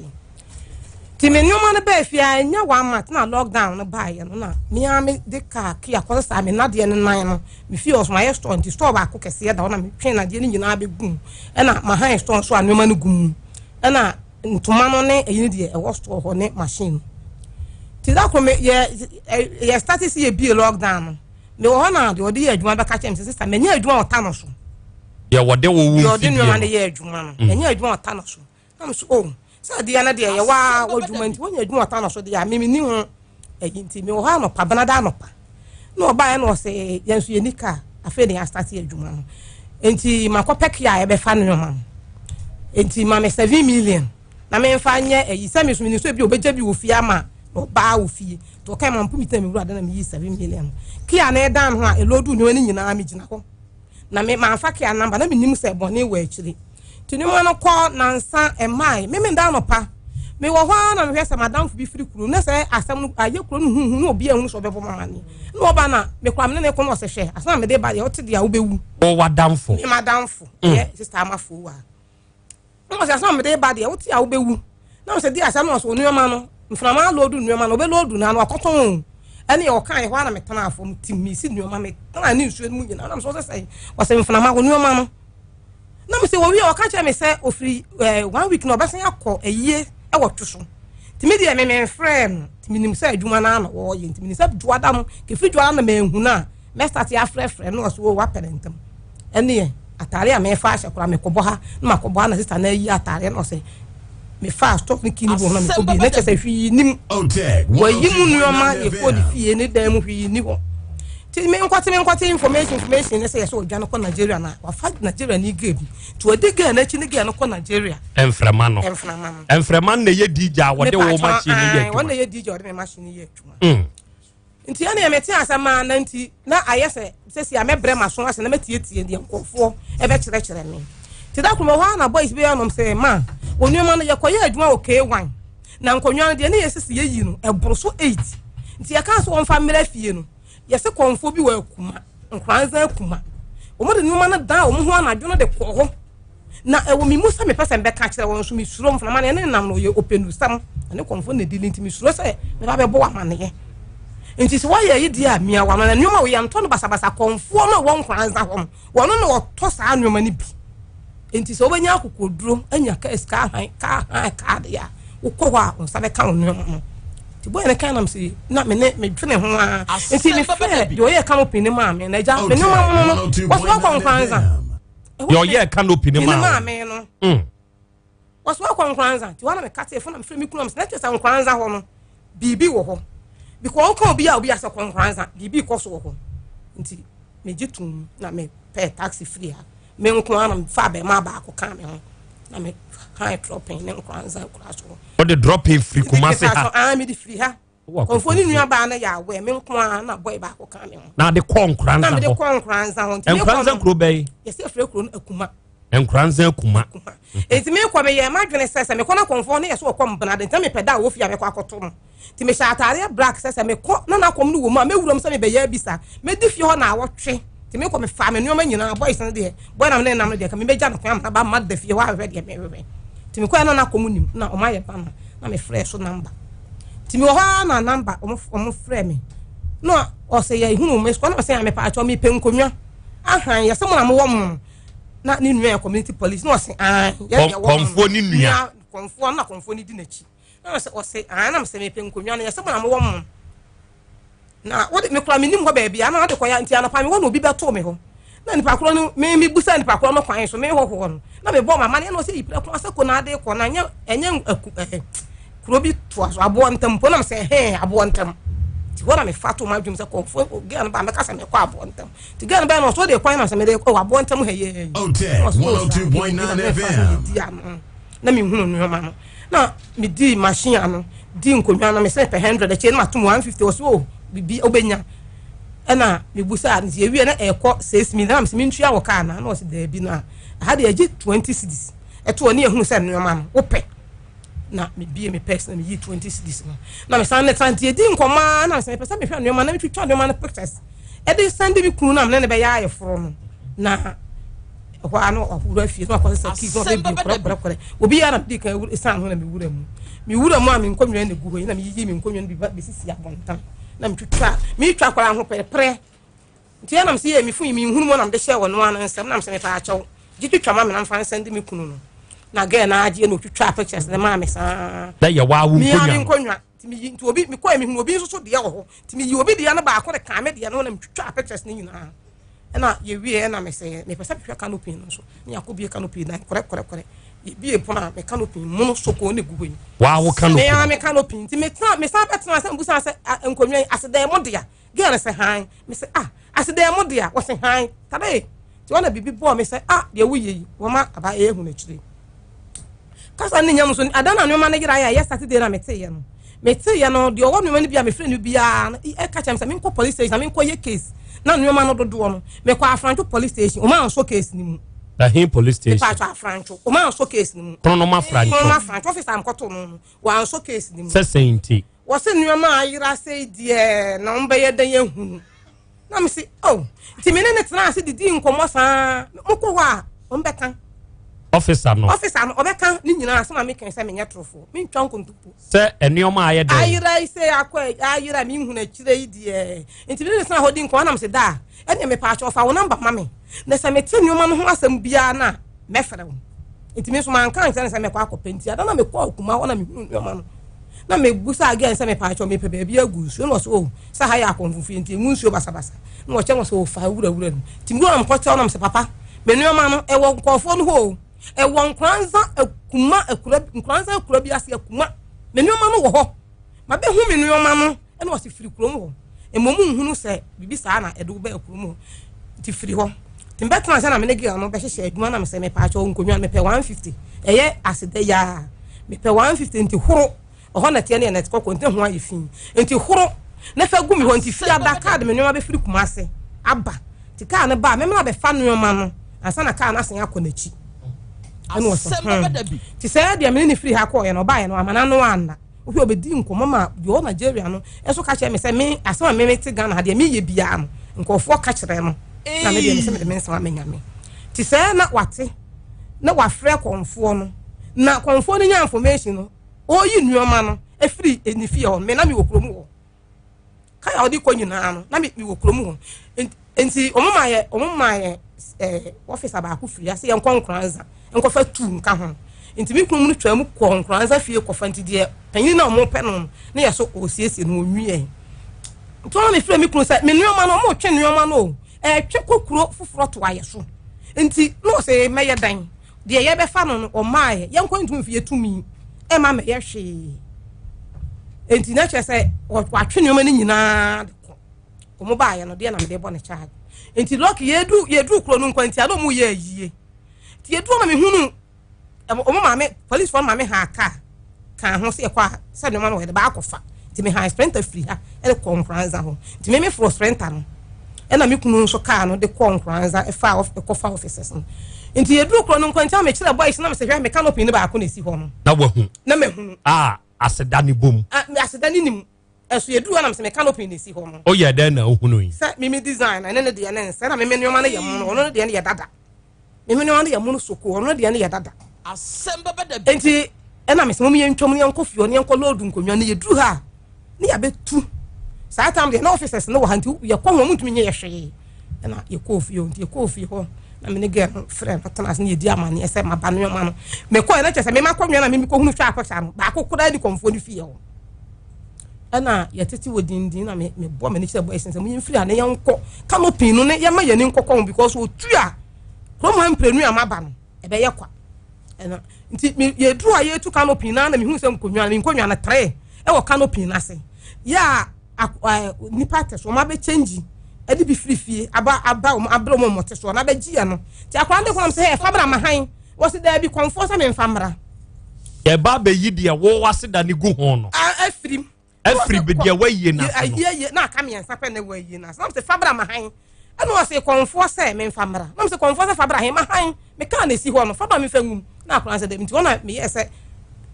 nti me nneɛma no bɛɛ fie a ɛnyɛ one month na lockdown no baeɛ no na mea me de kaa kia kɔsɛ saa me nadeɛ no nan no me fie ɔso mayɛ store nti store baako kɛseɛ da hɔ na metwe nadeɛ no nyinaa bɛgu mu ɛna mahan store nso a nneɛma no gu mu ɛna ntoma no ne ɛyi no deɛ ɛwɔ store hɔ ne machine no nti da koro me yɛ yɛ start si yɛ bie lockdown no mewɔ hɔ na deɛ ɔde yɛ adwuma bɛka kyerɛ me sɛ sista manya adwuma ɔta no so deɛ wɔde wo wo deɛ ɔde nneɛma no yɛ adwuma no mm. manya adwuma ɔta no so na me so oh sɛ adeɛ no deɛ yɛwɔ a w'adwuma nti wonya adwuma ɔta no so deɛ a meme ni ho ɛyi nti mewɔ hɔ anɔpa benada anɔpa na ɔbaeɛ na ɔsɛ yɛn nso yɛni kaa afei na yɛastate adwuma no nti makɔpɛ kia a yɛbɛfa nneɛma no nti ma me 7 million na memfa nyɛ ɛyi sɛ me so menim sɛ bi ɔbɛgya bi wɔ fie ama na ɔbaa wɔ fie nti ɔkae ma mpo metena me wura de na meyi 7 million kia na ɛdan ho a ɛlɔdu nneɛma no nyinaa megyina hɔ na me manfa kia namba na menim sɛ bɔne wɔ akyiri nti nneɛma no kɔ nansa ɛmae me menda anɔpa mewɔ hɔ ara na mehwɛ sɛ madamfo bi firi kuro na sɛ asɛm no ayɛ kuro no huhu na obi ahunu sɛ ɔbɛbɔ mama ne na ɔba na mekora me ne ne kɔ na ɔsɛ hwɛ asɛm a mede ba deɛ ɔte deɛ a wobɛwu wɔ wadamfo me madamfo ɛyɛ sister amafo wa na ɔsɛ asɛm a mede ba deɛ wote a wobɛwu na ɔsɛ di asɛm na ɔsɛ nneɛma no mframa aloodu nneɛma no ɔbɛloodu na ano akɔtɔn o ɛne ɔka yɛ hɔ ara na metena afɔm tim mesi nneɛma metena ne nsuo no mu nyinaa na mesɛ ɔsɛ sɛ ɔsɛ mframa wɔ nneɛma no na mesɛ wɔwie ɔka kyerɛ me sɛ ɔfiri ɛɛ one week na ɔbɛsan akɔ ayie ɛwɔ two so nti me deɛ me memfrɛ no nti menim sɛ adwuma no ano wɔɔyɛ nti menim sɛ dwoada no kɛfiri dwoada no manhu no a mɛstate afrɛfrɛ no ɔso wɔ wapɛ ne ntam ɛneɛ atare a mefa ahyɛ koraa mekɔbɔ ha na makɔbɔ ha na sista na ayi atare na ɔsɛ mefa stock ne kini bɔ na mekɔ bi na kyɛ sɛ hwee nim wɔyi mu nneɛma yɛkɔ ne fie ne dan mu hwee ni hɔ nti menkɔte menkɔte information information ne sɛ yɛ sɛ ɔdwa no kɔ Nigeria na wafa Nigeria ne girl bi nti wɔde girl n'akyi ne girl no kɔ Nigeria. Mframa no mframa no mframa no na ɛyɛ DJ a wɔde wo machine yɛ adwuma wɔn na ɛyɛ DJ a wɔde me machine yɛ adwuma. Nti ɛne mete asɛm a na nti na ayɛ sɛ sɛsi a mɛbrɛ m'aso ase na mɛtietie deɛ nkurɔfoɔ ɛbɛkyerɛkyerɛ me. Nti da koro hɔ a na boys bi anom sɛ ma wɔ nneɛma no yɛkɔyɛ adwuma wɔ K1 na nkonnwa no deɛ ne yɛsisi yɛyi no ɛboro so 8 nti yɛka sɛ wɔmfa mmerɛ fie no yɛsɛ kɔnfoɔ bi wɔ akuma nkoranza akuma wɔn de nneɛma no dan wɔn ho anadwo no de kɔ hɔ na ɛwɔ me mu sɛ mepɛ sɛ mbɛka kyerɛ wɔn nso mesuro mframa no ɛne nam no ɔyɛ ɔpɛnusɛm ɛne kɔnfoɔ na di ne nti mesuro sɛ meba bɛbɔ wɔ amaneɛ nti sɛ wɔyɛ yi deɛ a mia wɔn na nneɛma wɔyɛ ntɔ no basabasa kɔnfoɔ no wɔ nkoranza hɔ no wɔn na wɔtɔ saa nneɛma no bi nti sɛ wobɛnya akokoduro anya kaa sika ahan kaa han kaa deɛ a wokɔ hɔ a wɔn nsa bɛka wɔn nneɛma no nti bɔyɛ ne kan nam sɛ na me ne medwene ho ara nti mefrɛ deɛ ɔyɛ canopy ne maame na agya me nneɛma mono no wɔso wakɔ nkranza deɛ ɔyɛ canopy ne maame no wɔso wakɔ nkranza nti wɔn na meka te fo na mefrɛ me kunu am sɛ na kyerɛ sɛ nkranza hɔ no biribi wɔ hɔ because ɔka obi a obi asɛ kɔ nkranza biribi kɔ so wɔ hɔ nti megye tom na mepɛ taxi firi ha me nko ara na mefa abɛɛma baako ka me ho na me kan dropping ne nkranza kura so. Wɔde dropping firi Kumasi ha. Ah, mede firi ha. Kɔnfo ne nua baa no yɛ awɛ me nko ara na boy baako ka me ho. Na de kɔ nkranza hɔ. Na mede kɔ nkranza hɔ. Nti nkranza kuro bɛyi. Yɛsɛ efirɛ kuro no Akuma. Nkranza Akuma. Nti me kɔ meyɛ m'adwene sɛ sɛ mekɔ na kɔnfo no yɛ so ɔkɔ mbena de nti mepɛ da a wɔfi a mekɔ akɔto no. Nti mehyɛ ataadeɛ black sɛ sɛ mekɔ na n'akɔm no wɔ mu a mɛwura mu sɛ mebɛyɛ abisa. Mɛdi fie hɔ na awɔtwe. Nti mekɔ mefaa me nneɛma nyinaa boys no deɛ boy na me ne nam no deɛ ka mebɛgya no kwan ama ba ma da fie hɔ ahwehwɛ deɛ mehwehwɛ. Nti mekɔɛ na n'akɔm nim na ɔmo ayɛ ba no na mefrɛ so number. Nti mewɔ hɔ ara na number ɔmo ɔmo frɛ me. Na ɔsɛ yɛ ehunu me sukɔ na ɔsɛ ya mepɛ atwɔ mepɛ nkonnwa. Ahan yɛsɛ mo na mowɔ mo na ne nua yɛ community police na ɔse an yɛ deɛ wɔ Kɔmfoɔ ne nua. Kɔmfoɔ na kɔmfoɔ ne di n'akyi na ɔsɛ ɔse an na mesɛ mepɛ nkonnwa no yɛsɛ mo na mowɔ mo na wode mekora menim hɔ baabi a na wode kɔyɛ nti anɔpa mewɔ na obi bɛtoo me hɔ na nipa korɔ no me mebusa nipa korɔ no kwan so me hɔhoɔ no na mebɔ ma mane na ɔsɛ yipirɛ ko asɛ ko na ade kɔ na ɛnyɛ ɛnyɛ aku ɛɛ kuro bi toa so aboɔ ntam mpo na mesɛ hɛn aboɔ ntam nti hɔ na mefa to m'adwene sɛ kɔmfoɔ gɛn no ba mɛka sɛ mekɔ aboɔ ntam nti gɛn no bɛyɛ no ɔsɛ ɔde kwan na sɛ mede kɔ aboɔ ntam ha yɛ Otec 102.9 FM. na mehunu nneɛma no na medii machine ano di nkonnwa no mesɛ pɛ 100 akyire na matom 150 ɔsɛ o bibi wobɛnya ɛna mebusaa no nti ewie na ɛkɔ 6 million na mesɛ mentua wɔ kaa na na ɔsɛ daabi no a ɛha deɛ agye 20 cedis ɛto ɔne ehunu sɛ nneɛma no wopɛ na mebie me pɛs na meyi 20 cedis no na mesan ne tra nti ɛdi nkɔmmɔ a na mesɛ mepɛ sɛ mehwɛ nneɛma na metwitwa nneɛma no pictures ɛde san de me kunu no a mene ne bɛyɛ ayɛforɔ no na ɛhɔ ara no ɔwura fie na wakɔ sɛ kii na ɔbɛbie korɛkorɛkorɛ obi yɛ na mede kan wura san ho na mewura mu mewura mu a me nkonnwa na egu hɔ yi na meyiyi me nkonnwa no bi ba besisi abɔnten na metwitwa metwa koraa ho pɛrɛpɛrɛ nti ɛnam sɛ yɛ me fon yi menhunu mu na mede hyɛ wɔ noa no nsɛm nam sɛ mepɛ akyɛw gye twitwa ma me na mfa nsɛn de me kunu no na gɛɛ na agye na otwitwa pictures ne maa me saa na yɛ waa wo nkonnwa me nkonnwa nti meyi nti obi mekɔɛ mehunu obi nso so deɛ wɔ hɔ nti meyi obi deɛ no baako de kaa me deɛ no na metwitwa pictures no nyinaa ɛna yɛwie ɛna mesɛ mepɛ sɛ mehwɛ canopy no nso ne yɛakɔ bie canopy dan korɛkorɛkorɛ yɛbie pono a me canopy mono soko ne gu hɔ yi waa wo canopy mea me canopy nti metena mesan bɛtena sɛ mbusa sɛ nkonnwa yi asedɛn mo dea girl no sɛ han mesɛ ah asedɛn mo dea wɔsɛ han tade nti wɔna biribi bɔɔ me sɛ ah deɛ woyɛ yi wɔma aba ɛyɛ hu n'akyire kasa ne nyam so ada na nneɛma no yera yɛ ɛyɛ saturday na meteeɛ no meteeɛ no deɛ ɔwɔ nneɛma no bi a mefrɛ no biara no ɛka kyerɛ me sɛ menkɔ police station na menkɔ yɛ case na nneɛma no dodoɔ no mekɔ afrantwo police station ɔma ansɔ case no mu Dahin police station. Mepatwa afrantwo ɔma ansɔ case no mu. Kronoma afrantwo. Kronoma afrantwo officer mkɔto no no wansɔ case no mu. Sɛ sɛn nti. Wɔse nneɛma a ayera sei deɛ na wɔbɛyɛ dɛn ahunu na mese oh nti me ne ne tena ase didi nkɔmmɔ saa mokɔ hɔ a wɔbɛka ɔfisa no ɔfisa no ɔbɛka ne nyinaa asɛm a meka sɛ menyɛ torofoɔ mentwa nkontompo sɛ nneɛma ayɛ dɛn ayera yi sɛ akɔ ayera menhunu akyire yi deɛ nti me ne ne tena hɔ di nkɔmmɔ na mese daa ɛneɛ mepaakyɛ ɔfa wo namba ma me na sɛ mete nneɛma no ho asɛm biara no a mɛfrɛ wo nti me nso manka nkyerɛ no sɛ mɛkɔ akɔpɛ nti ada na mekɔ akuma hɔ na mehunu nneɛma no na mebusa again sɛ mepaakyɛw mepɛ baabi agu nsuo na ɔsɛ o oh, sɛ ha yɛ akɔmfofie nti emu nsuo basabasa na ɔkyɛ no sɛ ɔfa oh, wurawura no nti mu a mekɔkyɛw na mesɛ papa me nneɛma no ɛwɔ nkurɔfoɔ no hɔ o ɛwɔ nkoranza akuma akura nkoranza akura bi ase akuma me nneɛma no wɔ hɔ mabɛhu me nneɛma no ɛna ɔsi firi kurom hɔ mmom nhunu sɛ biribi saa na ɛde wo bɛɛ kurom hɔ nti firi hɔ nti mbɛtena sɛ na me ne girl no bɛhyehyɛ adwuma na mesɛ mepɛ akyɛw nkonnwa mepɛ 150 ɛyɛ aseda yaa mepɛ 150 nti horo ɔhɔ na teɛ ne ɛnɛte kɔkɔ nti ho ayɛ fi nti horo na fa gu me hɔ nti fi ada kaa de me nneɛma bɛfiri kuma ase aba nti kaa no ba mɛmena bɛfa nneɛma no ansa na kaa no asen akɔ n'akyi ɛna ɔsɛ hmm nti sɛ deɛ mene ne firi ha kɔɔyɛ no ɔbaeɛ no amana no anna Wohwɛ obedi nkɔmmɔ ma deɛ ɔwɔ Nigeria no nso ka kyerɛ me sɛ me asɛm a me mete Ghana ha deɛ meyɛ biara no nkurɔfoɔ ka kyerɛ no na me deɛ mesɛ mede me nsɛm ama Nyame. Nti sɛ na wate na wafrɛ kɔmfoɔ no na kɔmfoɔ no nya information no ɔyi nneɛma no afiri ne fie hɔ me na mewɔ kurom hɔ. Kaa a ɔde kɔ nyinaa no na mewɔ kurom hɔ nti wɔn maa yɛ wɔn maa yɛ ɛɛ ɔfisa baako firi ase yɛn nkɔ nkoranza nkɔfa tuu nka ho nti me kunu mu no twaa mu kɔ nkoranza fie kɔfa nti deɛ panyin na wɔn pɛ no ne yɛ so ɔsiesie no wɔnwie nti wɔn na mefrɛ me kunu sɛ me nneɛma no wɔn retwe nneɛma no o ɛretwe kɔ kuro foforɔ to ayɛ so nti na ɔsɛ mɛyɛ dan Deɛ yɛbɛfa no no ɔmaaɛ, yɛnkɔ ntumi mfi yɛtumi ɛma mɛyɛ hwee. Enti na kyerɛ sɛ watwe nneɛma no nyinaa de kɔ. Wɔn baayɛ no deɛ na mede bɔ ne charge. Enti lɔki yɛdu yɛduru kuro no nkwantia na wɔn yɛ ayie. Nti yɛduru ma mehunu wɔn maame polisifoɔ no maame ha kaa kaa ho sɛ yɛkɔ a sɛ nneɛma no wɔyɛ de baakɔ fa nti me han sprinter firi ha ɛde kɔ nkoranza hɔ nti me me foro sprinter no ɛna me kunu nso kaa no de kɔ nkoranza ɛfa ɛkɔfa offices no nti yɛduru kuro no nkwankyɛn a mekyerɛ boys na mesɛ hwɛ me canopy no baako na ɛsi hɔ no na wahu na mahunu a aseda ne bom aseda ne nim ɛso yɛduru hɔ na mesɛ me canopy na ɛsi hɔ no woyɛ dɛn na wohunu yi sɛ meme design na ɛne ne deɛ ne nsɛ na meme nneɛma no yɛ mono ɔno ne deɛ no yɛ dada meme nneɛma no yɛ mono soko ɔno ne deɛ no yɛ dada asɛm bɛbɛ da bi nti ɛna mesɛ mom yɛntwam ne yɛnkɔ fie ɔne yɛnkɔ lɔɔdu nkonnwa no yɛduru ha a ne yɛabɛtu saa tam deɛ na officers no wɔ ha nti yɛkɔ ho ɔmo ntumi nyɛ yɛ hwee. Ɛna yɛkɔɔ fie hɔ, nti yɛkɔɔ fie hɔ na me ne girl no frɛ no tena ase na yɛdi amanneɛ sɛ maba nneɛma no. Mekɔɛ na kyerɛ sɛ mema kɔnwea na meme kɔhunu twaa picture no baako koraa di kɔmfoɔ no fie hɔ. Ɛna yɛtete wɔ dindin na mebɔ m'ani kyerɛ boys no sɛ moyɛmfiri ha na yɛnkɔ canopy no ne yɛma yɛni nkɔkɔ ho because ɔtu a kurom ha mprenu a maba no ɛbɛyɛ kwa. Ɛna nti yɛduru a yɛtu canopy no na mehu sɛ nkonnwa no nkonnwa no tere ɛwɔ canopy no ase. Yɛ a nipa te so wɔn abɛ change ɛde bi firi fie aba aba wɔn abere wɔn wɔn te so wɔn abɛgye yɛ no ti akwadaa no de kɔnam sɛ ɛfa bra ma han wɔsi dɛbi kɔnfoɔ sɛ mɛnfa mmra. Yɛba abɛyi deɛ wɔwɔ ase da ne gu ho no. Afiri mu. Afiri bi deɛ wɔayie n'ase no. Ayie na aka mmiɛnsa pɛ na wɔayie n'ase na wɔsi fa bra ma han ɛna wɔsi kɔnfoɔ sɛ mɛnfa mmra na wɔsi kɔnfoɔ sɛ fa bra han ma han. Me kaa na esi hɔ no, fa ba me fa ngum. Na akwadaa no sɛ dɛbi nti wɔn na meyɛɛ sɛ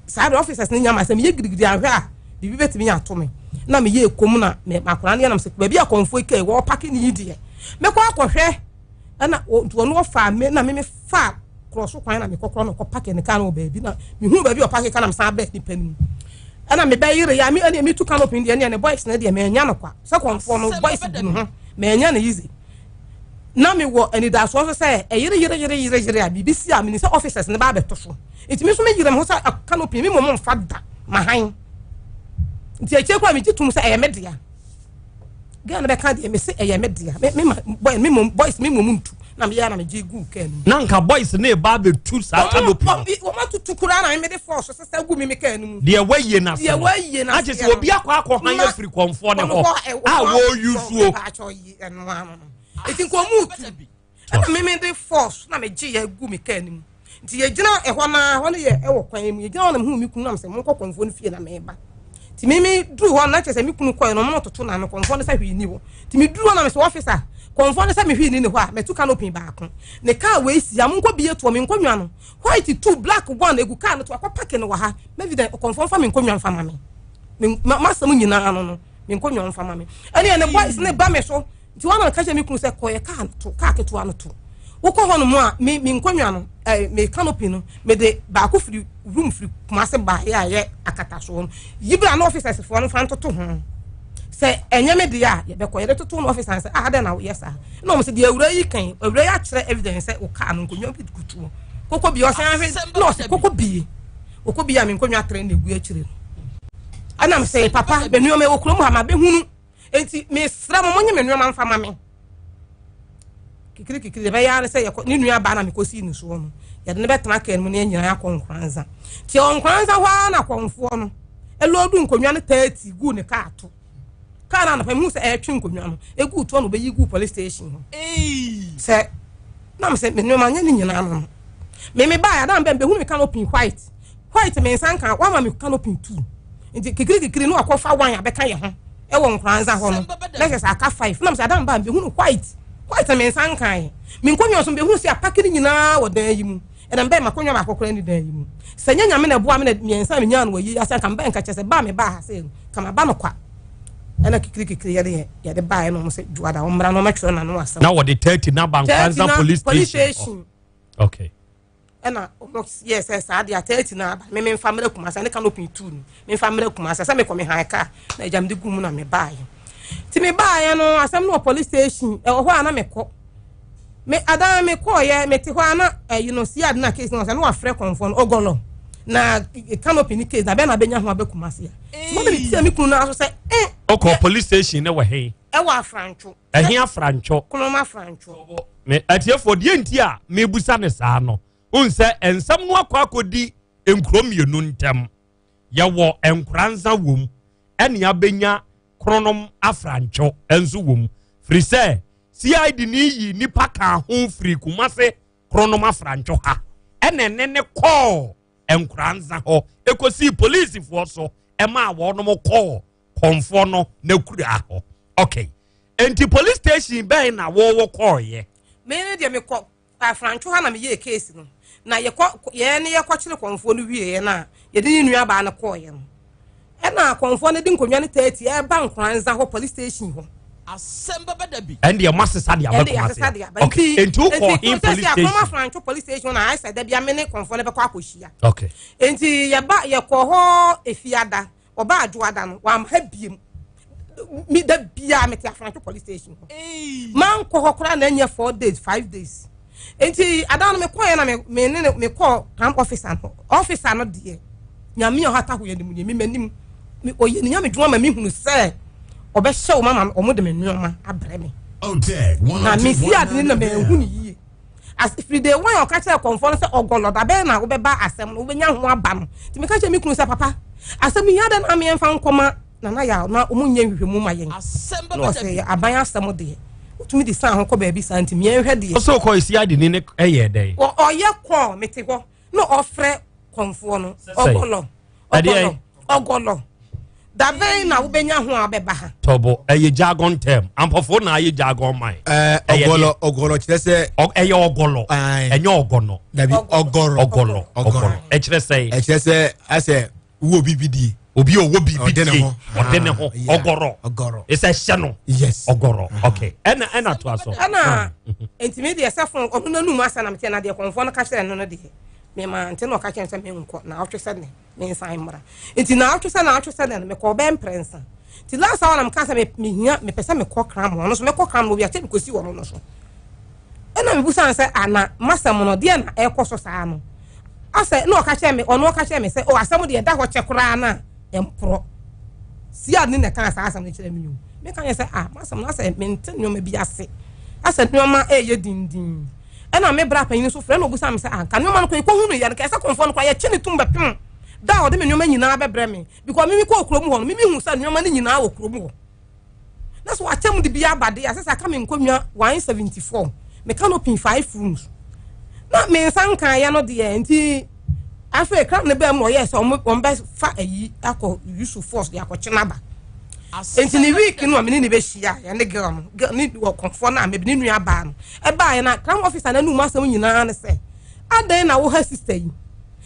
saa de officers no nya ma sɛ meyɛ gidigidi ahwɛ a biribi bɛtumi ato me. Na meyɛ kom na me akwadaa no yɛ nam sɛ baabi a kɔnfoɔ yi kaa wɔ ɔpake ne yi deɛ mɛkɔ akɔhwɛ ɛna nti wɔn wɔfaa me na me me fa korɔ so kwan na mekɔkorɔ no kɔ pake ne kaa no wɔ baabi na mehu baabi a ɔpake kaa na mesan bɛɛ nipa no mu ɛna mebɛyere ya me ɛne metu canopy deɛ ne boys no deɛ manya no kwa sɛ kɔnfoɔ no boys gu ne ho manya no easy. Na mewɔ anidasoɔ nso sɛ ɛyere yere yere yere yere a biribi si a menim sɛ officers no ba abɛto so nti me nso meyere me ho sɛ canopy me mmom mfa da mahan nti akyire koraa megye tom sɛ ɛyɛ me dea. Girl no bɛka deɛ mese ɛyɛ me dea me me ma boy me mmom boys me mmom ntu na meyɛ na megye gu kaa no mu. Na nka boys ne ba abɛtu saa canopy no. Wɔn atutu koraa na mede force sesa gu me me kaa no mu. Deɛ wɔayie no ase no. Deɛ wɔayie no ase no. Akyɛ sɛ obi akɔ akɔ han afiri kɔnfoɔ ne hɔ a wɔreyi suo. Ɛno ano no nti nka ɔmu tu ɛna meme de force na megye yɛ gu me kaa no mu nti yɛgyina ɛhɔ naa hɔ no yɛ ɛwɔ kwan mu yɛgyina hɔ na mehu me kunu nam sɛ monkɔ kɔnfoɔ no fie na meba nti meme duru hɔ na kyerɛ sɛ me kunu kɔɛ no ɔmo toto na no kɔnfoɔ no sɛ hwee ni hɔ nti me duru hɔ na mesɛ officer kɔnfoɔ no sɛ me hwee ni ne hɔ a mɛtu canopy baako ne kaa wei si a monkɔ bie toɔ me nkonnwa no white two black one egu kaa no to akɔ pake no wɔ ha mɛvi dɛ kɔnfoɔ mfa me nkonnwa mfa ma me masɛm nyinaa no no me nkonnwa mfa ma me ɛne ɛne boys ne ba me so nti wɔn na ka kyerɛ me kunu sɛ kɔyɛ kaa no to kaa ketewa no to wokɔ hɔ nom a me me nkonnwa no ɛɛ me canopy no me de baako firi room firi Kumase baayɛ a yɛ akatasoɔ no yibra na officers foɔ no fa ntoto ho sɛ ɛnyɛ me deɛ a yɛbɛkɔ yɛde toto no officer sɛ ah adɛn na woyɛ saa na wɔn sɛ deɛ awura yi kan awura yi akyerɛ evidence sɛ wo kaa no nkonnwa bi kutuo koko bi ɔsan ahwɛ na ɔsɛ koko bie koko bie a me nkonnwa tere na egu akyire no ɛnam sɛ papa me nneɛma ɛwɔ kurom ha ma bɛhunu nti mesrɛ mo monye me nneɛma mfa ma me kikiri kikiri ɛbɛyɛ ara sɛ yɛkɔ ne nua baa na mekɔsii ne soɔ no yɛde no bɛtena kaa no mu ne yɛn nyinaa akɔ Nkoranza nti ɛwɔ Nkoranza hɔ ara na kɔnfoɔ no ɛlɔɔdu nkonnwa no 30 guu ne kaa to kaa no anɔpa mehu sɛ ɛretwe nkonnwa no ɛguu toɔ na ɔbɛyi guu police station hɔ sɛ nam sɛ me nneɛma nyɛ ne nyinaa no no me me baa adan bɛn bɛhu me canopy white white me nsa nka wama me canopy two nti kikiri kikiri no akɔfa one abɛka yɛ ho ɛwɔ Nkoranza hɔ no na kyerɛ sɛ aka five nam sɛ adan baa bɛhu no white white me nsa nka yɛ me nkonnwa so bɛhu sɛ apake no nyinaa wɔ dan yi mu ɛna mbɛn ma akonnwa baako koraa ni dan yi mu sɛ nyɛ nyame na ɛboa me na mmiɛnsa me nyaa no wɔ yi ase anka mbɛn nka kyerɛ sɛ baa me baa ha sɛ kama ba no kwa ɛna kikiri kikiri yɛde yɛde baa ɛna wɔn sɛ juada wɔn mmra na wɔn mɛtwerɛ n'ano asɛm. Na wɔde 30 na ba Nkoranza police station. Okay. Ɛna wɔn yɛ sɛ saa deɛ 30 na aba me memfa mmerɛ Kumasi ne canopy two no memfa mmerɛ Kumasi sɛ mekɔ me han kaa na agya mede gu mu na mebaeɛ nti mebaeɛ no asɛm no wɔ police station ɛwɔ hɔ a na mekɔ me adan mekɔɔyɛ mete hɔ a na ɛyi no si ade na case no sɛ na wafrɛ kɔnfoɔ no ɔgɔlɔ na canopy ne case na bɛn na bɛnya ho abɛ Kumasi a nti wɔn de tia me kunu no aso sɛ eh ɔkɔ police station ne wɔ he ɛwɔ Afrantwo ɛhe Afrantwo Koloma Afrantwo me atiefoɔ deɛ nti a mebusa ne saa no wohu sɛ nsɛm no akɔ akɔdi nkuro mmienu ntam yɛwɔ Nkoranza wom ɛne abɛnya Kronom Afrantwo nso wom firi sɛ CID ne yi nipa ka ho firi Kumase Kronom Afrantwo ha ɛna ɛne ne kɔɔ Nkoranza hɔ ɛkɔsii polisifoɔ so ɛmaa wɔnom kɔɔ kɔnfoɔ no n'akura hɔ. Okay, nti police station bɛn na wɔwɔ kɔɔyɛ? Me ne deɛ mekɔ Afrantwo ha na meyɛɛ case no na yɛkɔ yɛn ne yɛkɔkyere kɔnfoɔ no wieɛ no a yɛde ne nuabaa no kɔɔyɛ no ɛna kɔnfoɔ no de nkonnwa no 30 ɛba Nkoranza hɔ police station hɔ. Asɛm bɛba da bi. Ɛndeɛ mo asesa de aba Kumasi. Okay, nti wokɔ he police station? Nti Afrantwo police station na ayɛ sɛ da bia me ne kɔnfoɔ no bɛkɔ akɔhyia. Okay. Nti yɛba yɛkɔ hɔ Efiada. Ɔbaa Adwoada no, wamma ha biem. Mi da biara mete Afrancho police station hɔ. Mankɔ hɔ koraa na ɛnyɛ 4 days, 5 days. Nti adan no mekɔɛ na me ne ne mekɔɔ camp officer no. Officer no deɛ, Nyame a ɔhata ho yɛ ne mu nie, me m'anim. Ɔyɛ ne Nyame dwuma ma mehunu sɛ ɔbɛhyɛ wo mama ɔmo de me nneɛma abrɛ me. Na mesi ade ne na manhu ne yie. As firi day one a ɔka kyerɛ kɔnfoɔ no sɛ ɔgɔlɔ da bɛyɛ na wobɛba asɛm no wobɛnya ho aba no. Nti meka kyerɛ me kunu sɛ, papa, asɛm yi adɛn na meɛmfa nkɔma Nana Yaw na ɔmo nyɛ nhwehwɛmu ma yɛn. Na ɔsɛ aban asɛm deɛ wotumi de san ho kɔ baabi saa, nti meɛnhwɛ deɛ. Ɔsɛ ɔkɔ esi ade ni ne ɛyɛ dɛn? Ɔyɛ kɔɔ mete hɔ na ɔfrɛ kɔnfoɔ no, ɔgɔlɔ, ɔgɔlɔ, ɔgɔlɔ, dabɛn na wobɛnya ho a wobɛba ha? Tɔbɔ ɛyɛ jargon term ampɔfo na ayɛ jargon man. Ɔgɔlɔ, ɔgɔlɔ kyerɛ sɛ. Ɛyɛ ɔgɔlɔ, ɛnyɛ ɔgɔnɔ. Dabi, ɔgɔrɔ. Ɔgɔlɔ, ɔgɔlɔ ɛkyerɛ sɛ. Ɛkyerɛ sɛ asɛ wo obi bi die. Obi a ɔwɔ biribi die, ɔde ne ho, ɔgɔrɔ. Ɔgɔrɔ. Ɛsɛ hyɛ no. Yes. Ɔgɔrɔ, ok, ɛna to aso. Ɛna ntumi deɛ sɛ fon ɔno n'anum asa na meteɛ na deɛ kɔnfoɔ no ka kyerɛ no no deɛ mema nte na ɔka kyerɛ sɛ menkɔ na ɔtwe sɛ ne mensan mmra. Nti na ɔtwe sɛ na ɔtwe sɛ ne mekɔ ɔbɛn mprɛnsa. Nti last hour na meka sɛ mehia, mepɛ sɛ mekɔ kram hɔ no so, mɛkɔ kram no obi akyɛ mekɔsi wɔ no no so. Ɛna mebusa no sɛ ana masɛm no deɛ na ɛkɔ so saa no asɛ, na ɔka kyerɛ me, ɔno ɔka kyerɛ me sɛ o asɛm deɛ ɛda hɔ kyɛ koraa na ɛmporɔ si ade ne na ɛka saa asɛm no kyerɛ me o. Meka yɛ sɛ ah, masɛm no asɛ mente nneɛma bi ase, asɛ nneɛma ɛyɛ dindin. Ɛna me bra panyin nso frɛ na obusa me sɛ ah, nka nneɛma no kɔ ekɔhu no yɛ no kɛsɛ kɔnfoɔ no kɔ yɛkye ne tum bɛpem da a ɔde me nneɛma nyinaa bɛbrɛ me, because mimi kɔɔ kurom hɔ no, mimi hu sɛ nneɛma no nyinaa wɔ kurom hɔ na so wakyɛm de bi aba de asɛ sɛ aka me nkonnwa 174, meka no pin five rooms na me nsa nkaeɛ no deɛ. Nti afei kram ne bɛn mu na ɔyɛ sɛ ɔmo bɛ fa ayi akɔ use force de akɔkye n'aba. Nti ne week no a mene ne bɛhyia, yɛne girl no, girl ne ɔkɔmfoɔ no a mebe ne nua baa no ɛbaeɛ na kram officer no anum asɛm nyinaa ne sɛ, adɛn na woha sister yi?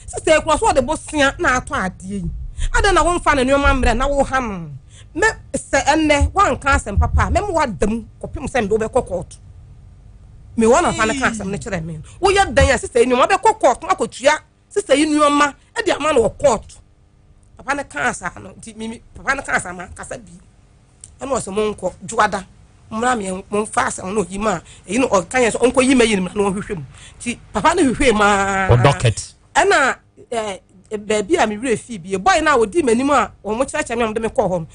Sister yi kura so ɔde bosea na atɔ adeɛ yi, adɛn na womfa ne nneɛma mmerɛ na woha no? Mɛ sɛ ɛnnɛ woanka asɛm papa a, mɛma woada mu kɔpem sɛ mede wobɛkɔ kɔɔto. Mewɔ na fa no ka asɛm no kyerɛ me no, woyɛ dɛn a sister yi nneɛma bɛkɔ kɔɔto akɔtua sister yi nneɛma de ama no wɔ kɔɔto. Papa no kaa saa no nti mimi papa no kaa saa ma kasa bi ɛna ɔsɛ monkɔ dwoada mmra me momfa asɛm no ɔyi ma ɛyi no ɔka yɛn sɛ ɔnkɔ yi ma yi no mmra na ɔhwehwɛ mu. Nti papa no hwehwɛ mu aa Ɔdɔkɛt. Ɛna baabi a me werɛ fii bie bɔe no a wɔdii m'anim a wɔn kyerɛkyerɛ me a wɔde me kɔɔ hɔ no,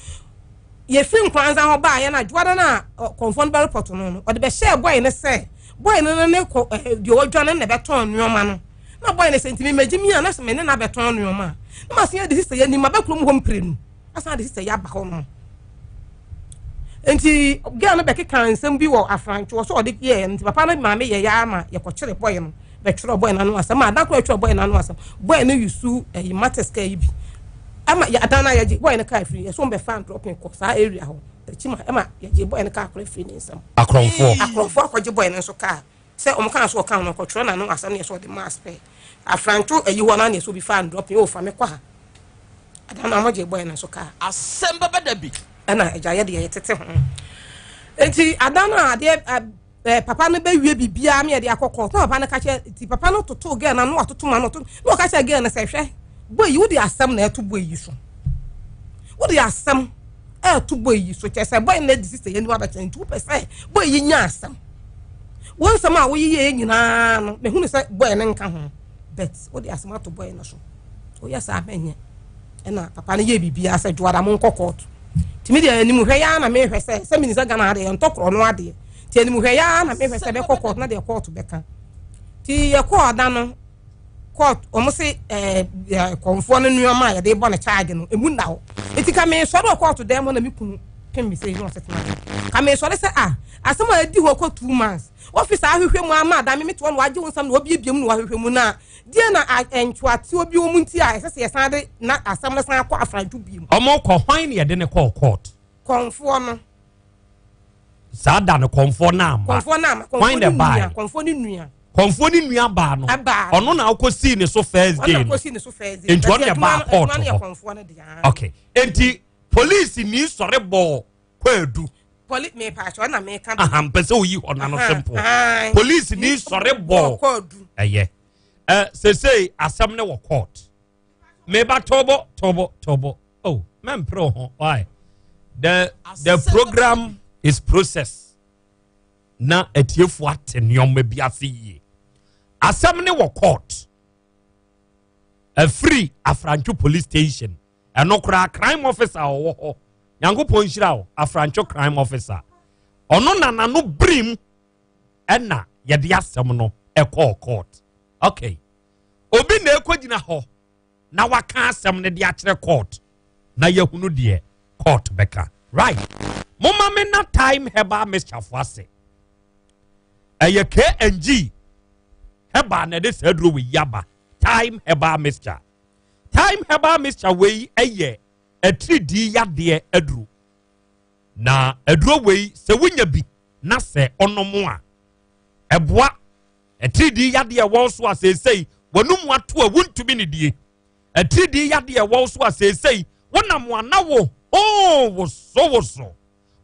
yɛfiri Nkwanza hɔ baa yɛn a dwoada no a kɔnfoɔ no bɛrepɔto no, ɔde bɛhyɛɛ bɔe no sɛ bɔe no ne kɔ deɛ ɔdwane na ɛbɛtɔn nneɛma no. Na bɔe no sɛ ntumi mmɛgye mi a na sɛ me ne no abɛtɔn nneɛma a na masan adi sista yɛ anim abɛ kurom hɔ mprenu asan ade sista yɛ aba hɔ no. Nti girl no bɛkeka nsɛm bi wɔ afrantwoɔ so ɔde yɛɛ. Nti papa no maame yɛ yɛ ama yɛkɔkyere bɔe no bɛtwerɛ bɔe no ano asɛm a adakoro ɛtwerɛ bɔe no ano asɛm. Bɔe no yusu ɛyi matters kaa yi bi ɛma yɛ adan no a yɛgye bɔe no kaa firi yɛ so mbɛfa dropping kɔ saa area hɔ akyi ma ɛma yɛgye bɔe no kaa kora firi ne nsam. Akorɔmfoɔ. Akorɔmfoɔ akɔgye bɔe no nso kaa sɛ ɔmo kaa so ɔka ho ɔkɔtwerɛ n'ano asɛm no yɛ sɛ ɔde mass pɛ afranto ayi hɔ na ne yɛ sɛ obi fa dropping o fa me kɔ ha adan no a ɔmo gye bɔe no nso kaa. Asɛm bɛba da bi. Ɛna agya yɛ deɛ yɛtete ho nti adan no a adeɛ papa no bɛwie biribiara mi yɛde akɔ court na papa no ka kyerɛ, nti papa no toto girl na no atoto ma no to na ɔka kyerɛ girl no sɛ, hwɛ, boy yi, wode asɛm na ɛto boy yi so, wode asɛm ɛto boy yi so, kyerɛ sɛ boy no adi sista yɛn anim abɛkyerɛ, nti wopɛ sɛ boy yi nya asɛm. Wɔn nsɛm a woyeyɛ nyinaa no mehunu sɛ boy no nka ho, but wode asɛm ato boy no so, woyɛ saa mɛnyɛ. Ɛna papa no yɛ biribiara sɛ dwoada mo nkɔ court. Nti mi deɛ anim hwɛ ya na mehwɛ sɛ mi sɛ Ghana adeɛ yɛntɔ korɔ no adeɛ, nti anim hwɛ ya na mehwɛ sɛ bɛkɔ court na deɛ court bɛka. Nti yɛkɔ ɔda no court, wɔn se ɛɛ kɔnfoɔ no nneɛma a yɛde bɔ ne charge no emu nna hɔ. Nti ka mesɔre wɔ court dan mu na me kunu pem mi sɛ yi na ɔsɛ tena ka mesɔre sɛ ah, asɛm a edi hɔ kɔ 2 months, officer ahwehwɛ mu ama adan mi mi te hɔ na wagye wo nsɛm na wabiebie mu na wahwehwɛ mu na deɛ na ntoateɛ bi wɔ mu nti a ɛsɛ sɛ yɛsan de na asɛm no san kɔ afranto bi mu. Ɔmo kɔ hwan ne yɛde ne kɔɔ court? Kɔnfoɔ no. Saa da no kɔnfoɔ no ama. Kɔnfoɔ no ama. Hwan kɔnfoɔ na ne ɛbaeɛ? nua, kɔnfoɔ ne nua. Kɔnfoɔ ne nua baa no. Ɛbaa no. Ɔno na akɔ sii ne so first day ɔno no. akɔsi ne so first day. Nti ɔno na But ɛbaa adwuma no court adwuma no yɛ hɔ. kɔnfoɔ no deɛ. Okay, nti police ni sɔre bɔɔ kwaadu. Poli mepa akyɛ ɔna meka bi. Aha, mpɛ sɛ oyi hɔ nano simple. Ahan. Police ni sɔre bɔɔ kwaadu. Ɛyɛ sesei asɛm ne wɔ court. Meba, tɔbɔ tɔbɔ tɔbɔ oh, mɛmpere wo ho why. The program is process na atiefo ate nneɛma bi ase yie. Asɛm ne wɔ court. Afiri Afrantwo police station. Ɛno koraa crime officer ɔwɔ hɔ. Nyankopɔn nhyira wo Afrantwo crime officer. Ɔno na n'ano birim ɛna yɛde asɛm no ɛkɔɔ court. Okay. Obi na ɛkɔgyina hɔ na waka asɛm no de akyerɛ court na yɛhunu deɛ court bɛka. Right. Moma me na time herbal mixture fo ase. Ɛyɛ KNG herbal na ɛde saa aduro wei aba. Time herbal mixture. Time herbal mixture wei ɛyɛ atiridii yadeɛ aduro. Na aduro wei sɛ wonya bi na sɛ ɔnom a ɛboa atiridii yadeɛ ɛwɔ so a seesei wɔn mu ato a wontumi ne die. Atiridii yadeɛ ɛwɔ so a seesei wonam ana wo hoo wosowoso.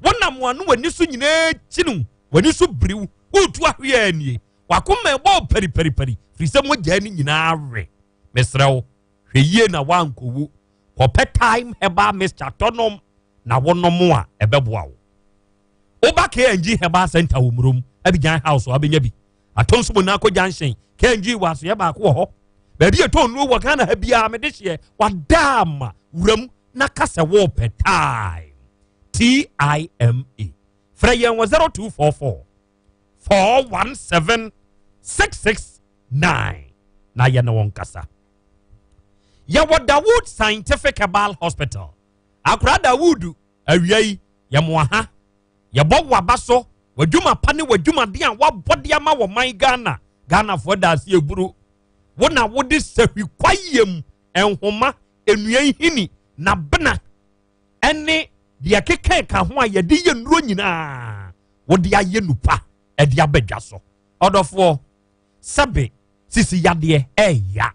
Wonam ano w'ani so nyinaa kyiniw, w'ani so biriw, woretu ahweɛ nie. Wakoma ɛbɔ pariparipari firi sɛ mogya no nyinaa we. Mesrɛ wo, hwɛ yie na woankɔwu. Kɔpɛ Thyme Herbal Mixture tɔnom na wonom a ɛbɛboa wo. Woba KNG Herbal Center wɔ Murom, Abidjan House a wobɛnya bi. Atonso Monaco Junction, KNG wɔ asoyɛ baako wɔ hɔ. Baabi a ɛtɔn nnuro wɔ Ghana ha biara mede hyeɛ wada ama wuram na ka sɛ wɔrepɛ Thyme. T-I-M-E. Frɛ yɛn wɔ 0244 417 669 na yɛne wɔn kasa. Yɛwɔ Dawood Scientific Herbal Hospital. Akora Dawood awia yi yɛmoa ha. Yɛbɔ waba so w'adwuma pa ne w'adwumaden a wabɔ de ama wɔ man Ghana. Ghanafoɔ da ase eburu. Wo na wode sahwi kwayam nhoma nnua nhini na bena ɛne deɛ keka ka ho a yɛde yɛ nnuro nyinaa wode ayɛ nupa ɛde aba dwa so. Ɔdɔfoɔ sɛbe sisi yadeɛ ɛɛya.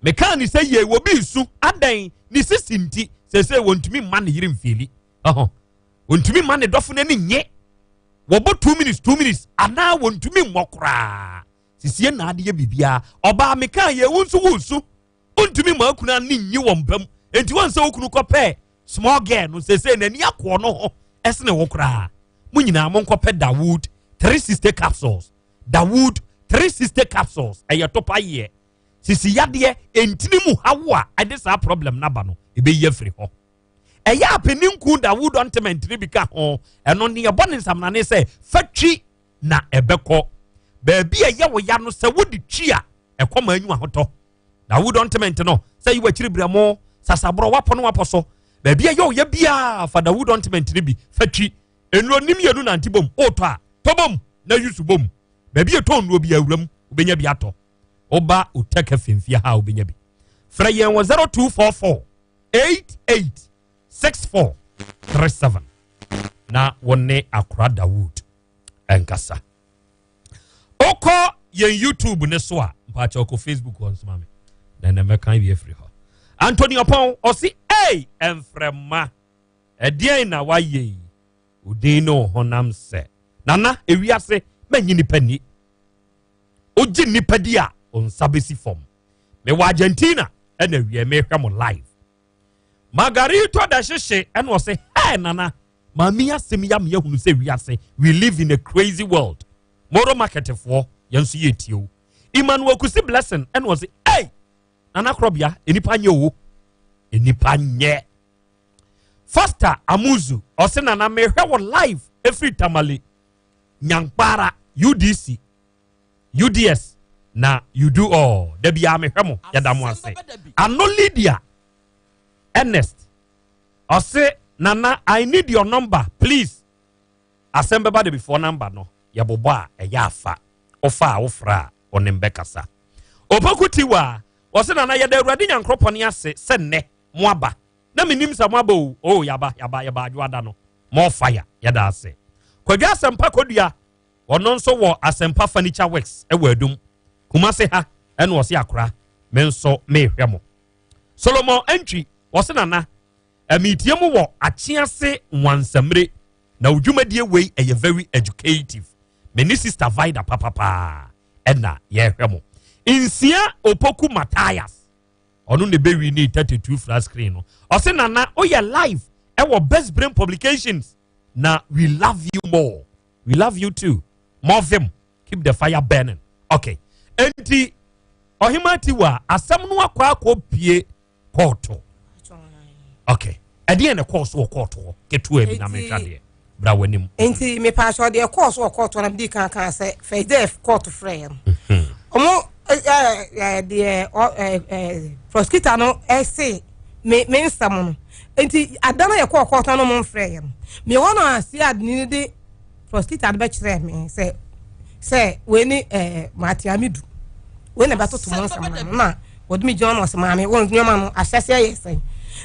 Mekaa ne sɛ yie wɔ bi nsu adɛn ne sisi nti sɛsɛ wɔntumi mma ne yere mfieli. Ɔhɔ wɔntumi mma ne dɔfo n'ani nye. Wɔbɔ 2 minutes 2 minutes anaa wɔntumi mmɔ koraa. Sisie na adeɛ biribiara. Ɔbaa mekaa yɛ wo nso wo nsu. Wontumi mma okunu ani nnye wɔ mpa mu. Enti wɔn sɛ okunu kɔpɛɛ small girl no sɛsɛ n'ani akoɔ no ho ɛsene wo koraa. Mo nyinaa monkɔpɛ Dawood 360 capsules. Dawood 360 capsules ɛyɛ topa yeɛ. Sisi yadeɛ ntini mu hawo a ɛde saa problem no aba no ɛbɛyi afiri hɔ. Ɛyɛ apeninku Dawood ointment no bi ka ho. Ɛno ne ɛbɔ ne nsamnane sɛ fa twi na ɛbɛkɔ. Baabi a ɛyɛ wo ya no sɛ wode twi a ɛkɔ ma anyu ahotɔ. Dawood ointment no sɛ yi w'akyiri brɛmo sasaborɔ wapɔ no wapɔ so. Baabi a ɛyɛ wo ya biara fa Dawood ointment no bi fa twi. Nnuro nim yɛnu nante bom wotɔ a tɔ bom na yusu bom. Baabi a ɛtɔ nnuro bi awuram wobɛnya bi atɔ. Woba Oteka Femfie ha a wobɛnya bi. Frɛ yɛn wɔ 0244 88 64 37 na wo ne Akora Dawood ɛnkasa. Wokɔ yɛn YouTube ne so a mpakyɛ wokɔ Facebook hɔ nso ma me na ɛnɛ mɛka wie afiri hɔ. Anthony Ɔpɔn ɔse ei ɛmfrɛma ɛdeɛn na wayɛ yi odin ne wo honam sɛ nana ewiase mɛnye nipa ni wogye nipa di a wo nsa bɛsi fam. Mewɔ Argentina ɛna awie mehwɛ mo live. Margarito da hyehye ɛna ɔse hey nana maame asɛm yi ama yɛahunu sɛ wiase we live in a crazy world. Moro market foɔ yɛn nso yɛ tie o. Emmanuel Kusi Blessing ɛna ɔse hey nana korɔbea enipa nyɛ o enipa nyɛ. Foster Amuzu ɔse nana mehwɛ wɔ live efiri Tamale Nyankpara UDC UDS na you do all da biara mehwɛ mo yɛda mo ase. Ano Lydia Ernest ɔse nana I need your number please. Asɛm bɛba da before number no yɛbobɔ a ɛyɛ afa wofa a wofrɛ a ɔnem bɛkasa. Opoku Tiwa ɔse nana yɛda Awurade Nyankoropɔn ase sɛ nnɛ mo aba na menim sɛ mo aba o oh yaba yaba yɛba adwoada no more fire yɛda ase. Kwadwo Asɛmpa Kodua ɔno nso wɔ Asɛmpa Furniture Works wɔ Adum Kumase ha ɛna ɔse akora me nso mehwɛ mo. Solomon Antwi ɔse nana ɛmetie mu wɔ Akyease Nwansamire na wo dwumadie wei ɛyɛ very educative. Me ne sister Vida papapaa ɛna yɛhwɛ mo. Nsia Opoku Matthias ɔno na ɛbɛwi ne 32 flat screen no ɔse nana woyɛ live Ɛwɔ Best Brain Publications na we love you more. We love you too. More vim. Keep the fire burning. Okay. Enti Ɔhema Tiwa asɛm no akɔ akɔ pie kɔɔto. Okay. Ɛdeɛn na ɛkɔɔ so wɔ kɔɔto hɔ? Ketewa bi na mehwɛ adeɛ. Bra w'anim. Nti mepaakyɛw deɛ ɛkɔɔ so wɔ kɔɔto na medi kan kan sɛ first day kɔɔto frɛ yɛn no. Ɔmo deɛ prosecutor no ɛse me me nsɛm no. Nti ada no yɛkɔɔ kɔɔto no ɔmo mfrɛ yɛn no. Me hɔ na siad ni de prosecutor no bɛkyerɛɛ me sɛ sɛ wei ne ɛɛ Martin Amidu wei na bɛtoto mo nsɛm no na wɔde me gyina no ɔsɛ maame wɔn nneɛma no ahyɛseɛ yɛ sɛn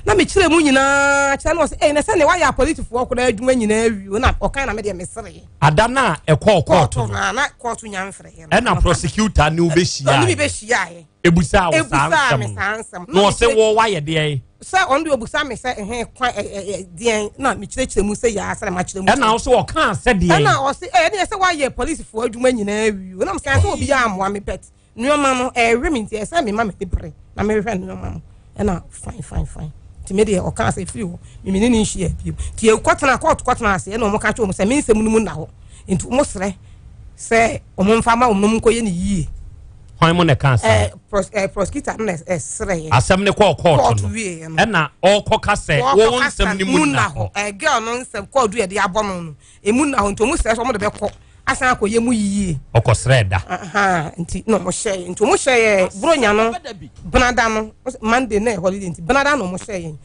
na mekyerɛ mu nyinaa kyerɛ no ɔsɛ ɛyi na sɛ ne wayɛ apolisifoɔ koraa adwuma nyinaa wie na ɔkan na me deɛ mesereɛ ada no a ɛkɔɔ kɔɔto no na kɔɔto nya mfrɛ yɛ no ɛna prosecutor ne wobɛhyia ɔne me bɛhyiaeɛ ebusaa wo saa nsɛm no na ɔsɛ wɔ wayɛ deɛ sɛ ɔno deɛ ɔbusa me sɛ ɛhɛn kwan ɛɛ deɛn na mekyerɛkyerɛ mu sɛ yɛ asɛ na makyerɛ mu ɛna ɔsɛ ɔkaa sɛ deɛn ɛna ɔsɛ ɛɛ ɛne sɛ wayɛ polisifoɔ adwuma nyinaa wie na mesɛ sɛ obi yɛ amoa me pɛt nneɛma no ɛɛwe me nti ɛsɛ me ma me bere na mehwɛ nneɛma no ɛna fine fine fine nti me deɛ ɔkaa sɛ firi hɔ mimi ne ne nhyia bio nti yɛkɔtena kɔɔto kɔtena ase ɛna wɔn ka kyerɛ wɔn sɛ me nsɛm no mu nna hɔ nti wɔn srɛ sɛ wɔn mfa ma wɔn nom nkɔyɛ ne yie Hwan mu na ɛka asɛm? Eh, pros, eh, prosecutor no na ɛsrɛ yɛ. Asɛm ne kɔɔ kɔɔto no. Ɛna ɔkɔ ka sɛ wɔn nsɛm ne mu nna hɔ. Eh, girl no nsɛm kɔɔdu yɛde abɔ no no emu nna hɔ nti wɔn srɛ sɛ wɔn de bɛkɔ asan akɔ yɛ mu yie. Ɔkɔ srɛ da. Nti na wɔn hyɛ yɛ nti wɔn hyɛ yɛ buronya no benada no Monday na yɛ holiday nti benada na wɔn hyɛ yɛ.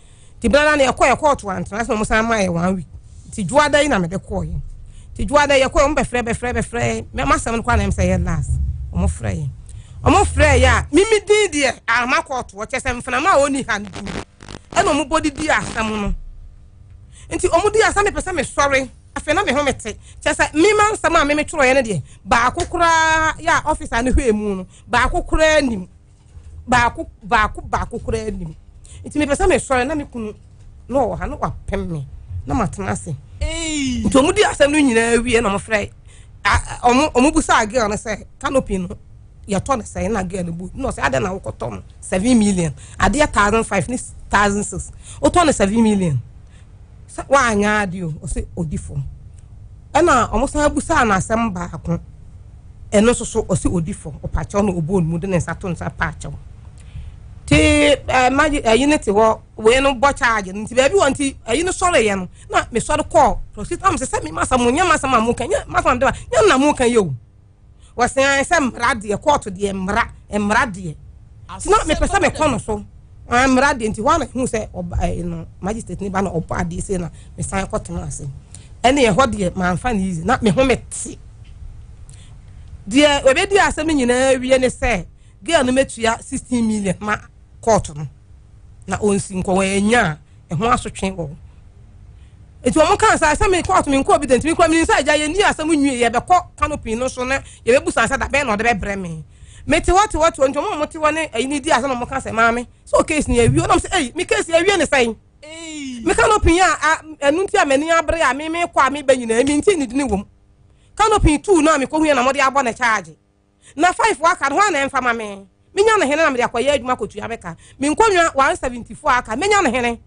Nti benada no yɛkɔɛ kɔɔto antena ase na wɔn san maa yɛ one week. Nti dwoada yi na mede kɔɔ yɛ. Nti dwoada yɛkɔɛ wɔn bɛfrɛ bɛfrɛ bɛfrɛ mɛ masɛm no koraa na ɛm sɛ yɛ last wɔn frɛ yɛ. Wɔn frɛ yɛ a mimi din deɛ ama kɔɔto hɔ kyɛ sɛ mfenama a ɔni ha no din ɛna wɔn bɔ didi asɛm no. Nti wɔn di asɛm mepɛ sɛ mesɔre afei na me ho mete kyɛ sɛ mema nsɛm a meme twerɛeɛ no deɛ baako koraa yɛ a ɔfisa no hwɛɛ mu no baako koraa nim. baako baako baako koraa nim nti mepɛ sɛ mesɔre na me kunu na ɔwɔ ha na wapem me na matena ase nti ɔmo di asɛm no nyinaa wie na ɔmo frɛ ɔmo ɔmo busaa girl no sɛ canopy no yɛtɔ no sɛn na girl no bu na ɔsɛ adɛn na wokɔtɔ no 7 million adeɛ 1,500 ne 1,600 wotɔ no 7 million sɛ woanyɛ adeɛ o. Ɔsɛ ɔdi fam. Ɛna ɔmo san busaa no asɛm baako, ɛno nso so ɔsɛ ɔdi fam. Ɔpakyɛw na ɔbɔɔ ne mu de ne nsa to nsa paakyɛw. Nti ɛɛ magye ɛyi ne te hɔ wei no bɔ charge no nti baabi wɔ nti ɛyi no sɔre yɛ no na mesɔre kɔɔ prosecutor am sɛ sɛ me masa mo nyɛ masɛm a mo ka nyɛ masɛm a mo de ba nyɛ na mo ka yɛ o. Wɔsɛn ayɛ sɛ mmara deɛ kɔɔto deɛ mmara mmara deɛ nti na mepɛ sɛ mekɔ no so mmara deɛ nti hɔ a na ehu sɛ ɔba ɛɛ no magistrate ne ba na ɔbɔ adeɛ sei na mesan kɔtena ase ɛne ɛhɔ deɛ manfa ne easy na me ho me te deɛ ebedi asɛm no nyinaa wie ne sɛ girl no mɛtua 16 million ma kɔɔto no na ɔnsi nkɔ wɔn anya a ɛho asotwe wɔ hɔ. Nti wɔn kaa saa sɛ me kɔɔto me nkɔɔ bi da nti me kura mi nsa agya yɛ ni asɛm nwie yɛ bɛkɔ canopy no so na yɛ bɛbu san sɛ da bɛn na ɔde bɛbrɛ me. Mete hɔ te hɔ te hɔ nti wɔn a wɔte hɔ ne ɛyi ne di asɛm na wɔn ka sɛ maame sɛ o case ni awie ɔnam sɛ ɛyi me case awie ne sɛn me canopy a ɛnu nti a m'ani abere a me me kɔ a me bɛ nyinaa mi nti ne di ne wɔm canopy tuu no a me kɔ hu yɛ na wɔde abɔ ne charge na five aka no hɔ a na ɛmfa ma me menya no hene na mede akɔyɛ adwuma akɔtua me ka me nkonnwa 174 aka menya no hene.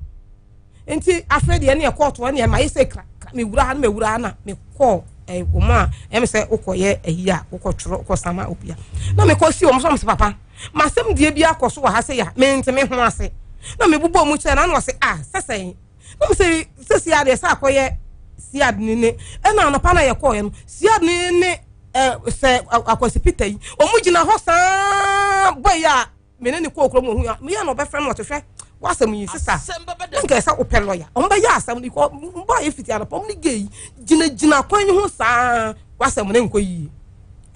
Nti afei deɛ ne ɛkɔɔto hɔ ne ɛma yɛ sɛ kra mewura ha no mewura ha na mekɔɔ wɔn a ɛm sɛ wokɔyɛ ayi a wokɔtwerɛ wokɔsama obi a na mekɔ si wɔn so sɛ papa masɛm deɛ bi akɔ so wɔ ha sɛ yɛ a mente me ho ase na mebobɔ mu kyerɛ na na ɔse a sɛ sɛn na mesɛ sɛ siadeɛ sɛ akɔyɛ siad ne ne ɛna anɔpa na yɛkɔɔyɛ no siad ne ne sɛ Akwasi Peter yi wɔn gyina hɔ saa bɔ yi a me ne ne kɔɔ kurom ohun ya meyɛ na ɔbɛfrɛ no ɔte hwɛ wasɛm yi sisa na nka ɛsɛ wopɛ lɔya wɔn bɛyɛ asɛm no kɔ mbɔ ayɛ fiti anɔpa wɔn ne gay yi gyinagyina kwan yi ho saa wasɛm no nkɔ yie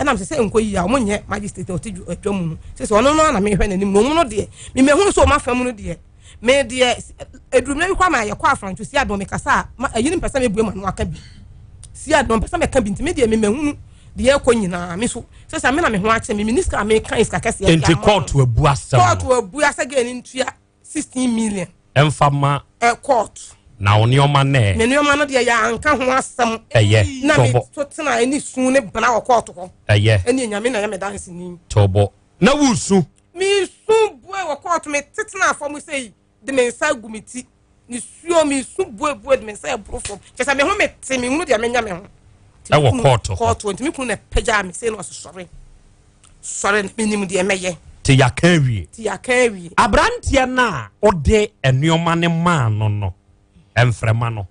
ɛnam sɛ sɛ nkɔ yie a wɔn nyɛ magistrate na ɔte adwa mu no sɛ sɛ ɔno no ana mehwɛ n'anim na wɔn no deɛ memehunu sɛ wɔn afa mu no deɛ me deɛ edurumina bi kɔ ama yɛkɔ afranto si adɔn mekasa a ma ɛyi ne mpɛ sɛ mebue ma no aka bi si adɔn mpɛ sɛ mɛka bi nti me deɛ memehunu deɛ ɛkɔ nyinaa me so sɛ sɛ me na me ho akyɛ me me sika a meka sika kɛseɛ. Nti kóòtù abu asɛm no. Kóòtù abu asɛ gɛ ne ntua 16 million. Ɛnfa ma. Ɛ kóòtù. Na wo nneɛma nɛ. Me nneɛma no deɛ yɛ anka ho asɛm. Ɛyɛ na me to tena ɛne sun ne bena wɔ kóòtù hɔ. Ɛyɛ. Ɛne Enyame na yɛ me dansi ni. Tɔbɔ na wusu. Mi sun bue wɔ kóòtù, mi tetena afɔm sɛ yi de me nsa gu me ti. Nisuo mesu buebue de me nsa ɛboro fam kyɛ sɛ me ho mete mehunu deɛ menya me ho. Ɛwɔ kɔɔto hɔ. Kɔɔto nti me kunu na pagyaa me sei na ɔse sɔre sɔre na menim deɛ mɛyɛ. Te yɛaka awie. Te yɛaka awie. Aberanteɛ no a ɔde nneɛma no maa no no mframa no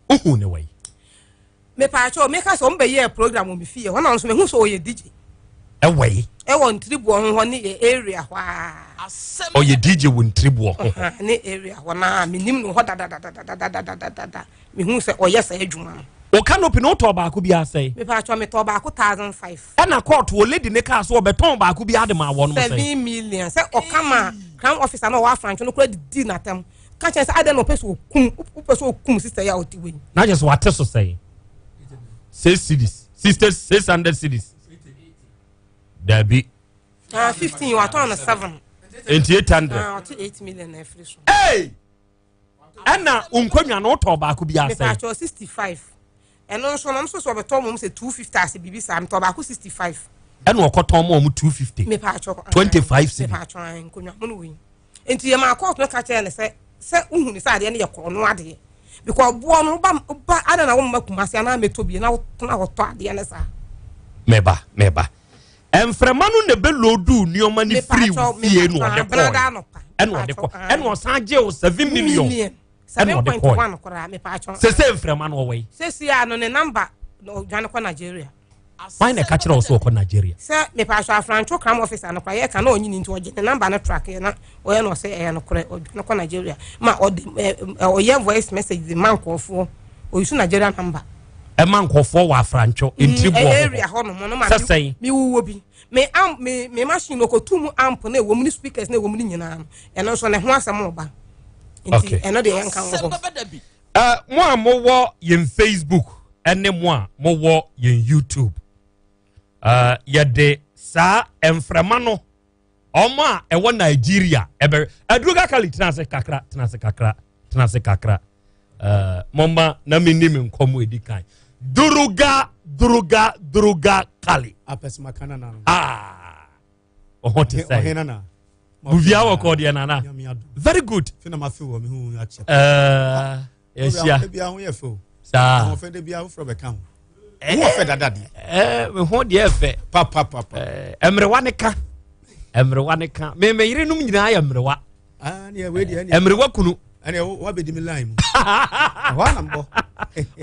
wohu ne wɔ yi. Mepaakyɛw meka sɛ wɔn bɛyɛɛ program wɔ me fie hɔ na nso mehu sɛ ɔyɛ DJ. Ɛwɔ yi. Ɛwɔ Ntiriboɔ ho hɔ ne yɛ area hɔ aa. Ɔyɛ DJ wɔ Ntiriboɔ ho hɔ. Ne area hɔ naa menim no hɔ dadadadadadadada mehu sɛ ɔyɛ saa adwuma no. O canopy no wotɔɔ baako bi asɛe? Mepaakyɛw metɔɔ baako 1005. Ɛna court wɔ lady ne kaa so ɔbɛtɔn baako bi ade ma wɔn sɛn? 7 million sɛ ɔka ma crown officer na ɔwɔ afrantwo no kora didi n'atam ka kyerɛ sɛ adɛn na ɔpɛ sɛ ɔkum wopɛ sɛ ɔkum sister yi a ɔte wei. Na kyerɛ sɛ wate so sɛn? 6 cedis, 60, 600 cedis. Dabi. Ah, 15 watɔn no 7. Nti 800. Ah, ɔte 8 million na ɛfiri so. Hey! Ɛna nkonnwa no wotɔ baako bi asɛn? Mepaakyɛw, 65. Ɛno nso no nso sɛ ɔbɛtɔ mom sɛ 250 ase biribi saa, metɔ baako 65. Ɛna ɔkɔtɔn ma ɔmo 250. Mepaakyɛw. 25 cedi. Mepaakyɛw, nkonnwa mo no wei. Nti yɛ maa court no ka kyerɛ no sɛ wohu ne sɛ adeɛ no yɛ korɔ no adeɛ. Because boɔ no woba woba ada na womma Kumase anaa mɛtɔ bi na wotena hɔ tɔ adeɛ no saa. Mɛba mɛba. Mframa no na ɛbɛ loadu nneɛma no firi wo fie na ɔde kɔɔ ɛna ɔde kɔ ɛna ɔsan gye wo 7 million ɛna ɔde kɔɔ. Sese mframa no ɔwɔ yi. Sese a no ne number na ɔdwane kɔ Nigeria. Wọn na ɛka kyerɛ wo sɛ ɔkɔ Nigeria? Sɛ mepaakyɛw, afrantwo crime officer no kora yɛka na ɔnyini nti ɔgye ne number no track yɛ na ɔyɛ na ɔsɛ ɛyɛ nokorɛ, ɔdwane kɔ Nigeria ma ɔde ɛ ɔyɛ voice message de ma nkɔɔfoɔ, ɔyi so Nigeria number. Ɛma nkɔfoɔ wɔ afrantwo ntiriboɔ area hɔ nom no ma sɛ sɛn? Mi wuwɔ bi me amp me machine no kɔtu mu, amp na ɛwɔ mu ne speakers na ɛwɔ mu ne nyinaa no, ɛno nso ne ho asɛm ɔba nti ɛno deɛ yɛnka wɔ hɔ. Mo a mowɔ yɛn Facebook ɛne mo a mowɔ yɛn YouTube, yɛde saa mframa no ɔmo a ɛwɔ Nigeria ɛbɛ aduro kakali. Tena ase kakra, tena ase kakra, tena ase kakra. Mɔma na mi ni mi nkɔmɔ edi kan. Duruga, Duruga, Duruga Kali. Apɛsɛmakana na no. Aa, ɔhɔ te sɛ ɔhene nana. Buvia wɔ kɔ deɛ nana, very good. Fina ma fi wɔ mi hu akyɛ. Yɛhyia. Ebi aho yɛ fɛ o. Saa. Ahoɔfɛ de bi afoforɔ bɛ ka ho. Wo fɛ dada deɛ. Ɛɛ, me ho deɛ fɛ. Pa pa pa pa. Ɛɛ, mmerewa ne ka, mmerewa ne ka, me yerenom nyinaa yɛ mmerewa. Aa, ne yɛ wei deɛ. Mmerewa kunu. Ɛnna wabɛdi mi line mu. Ɛhɔ anam bɔ.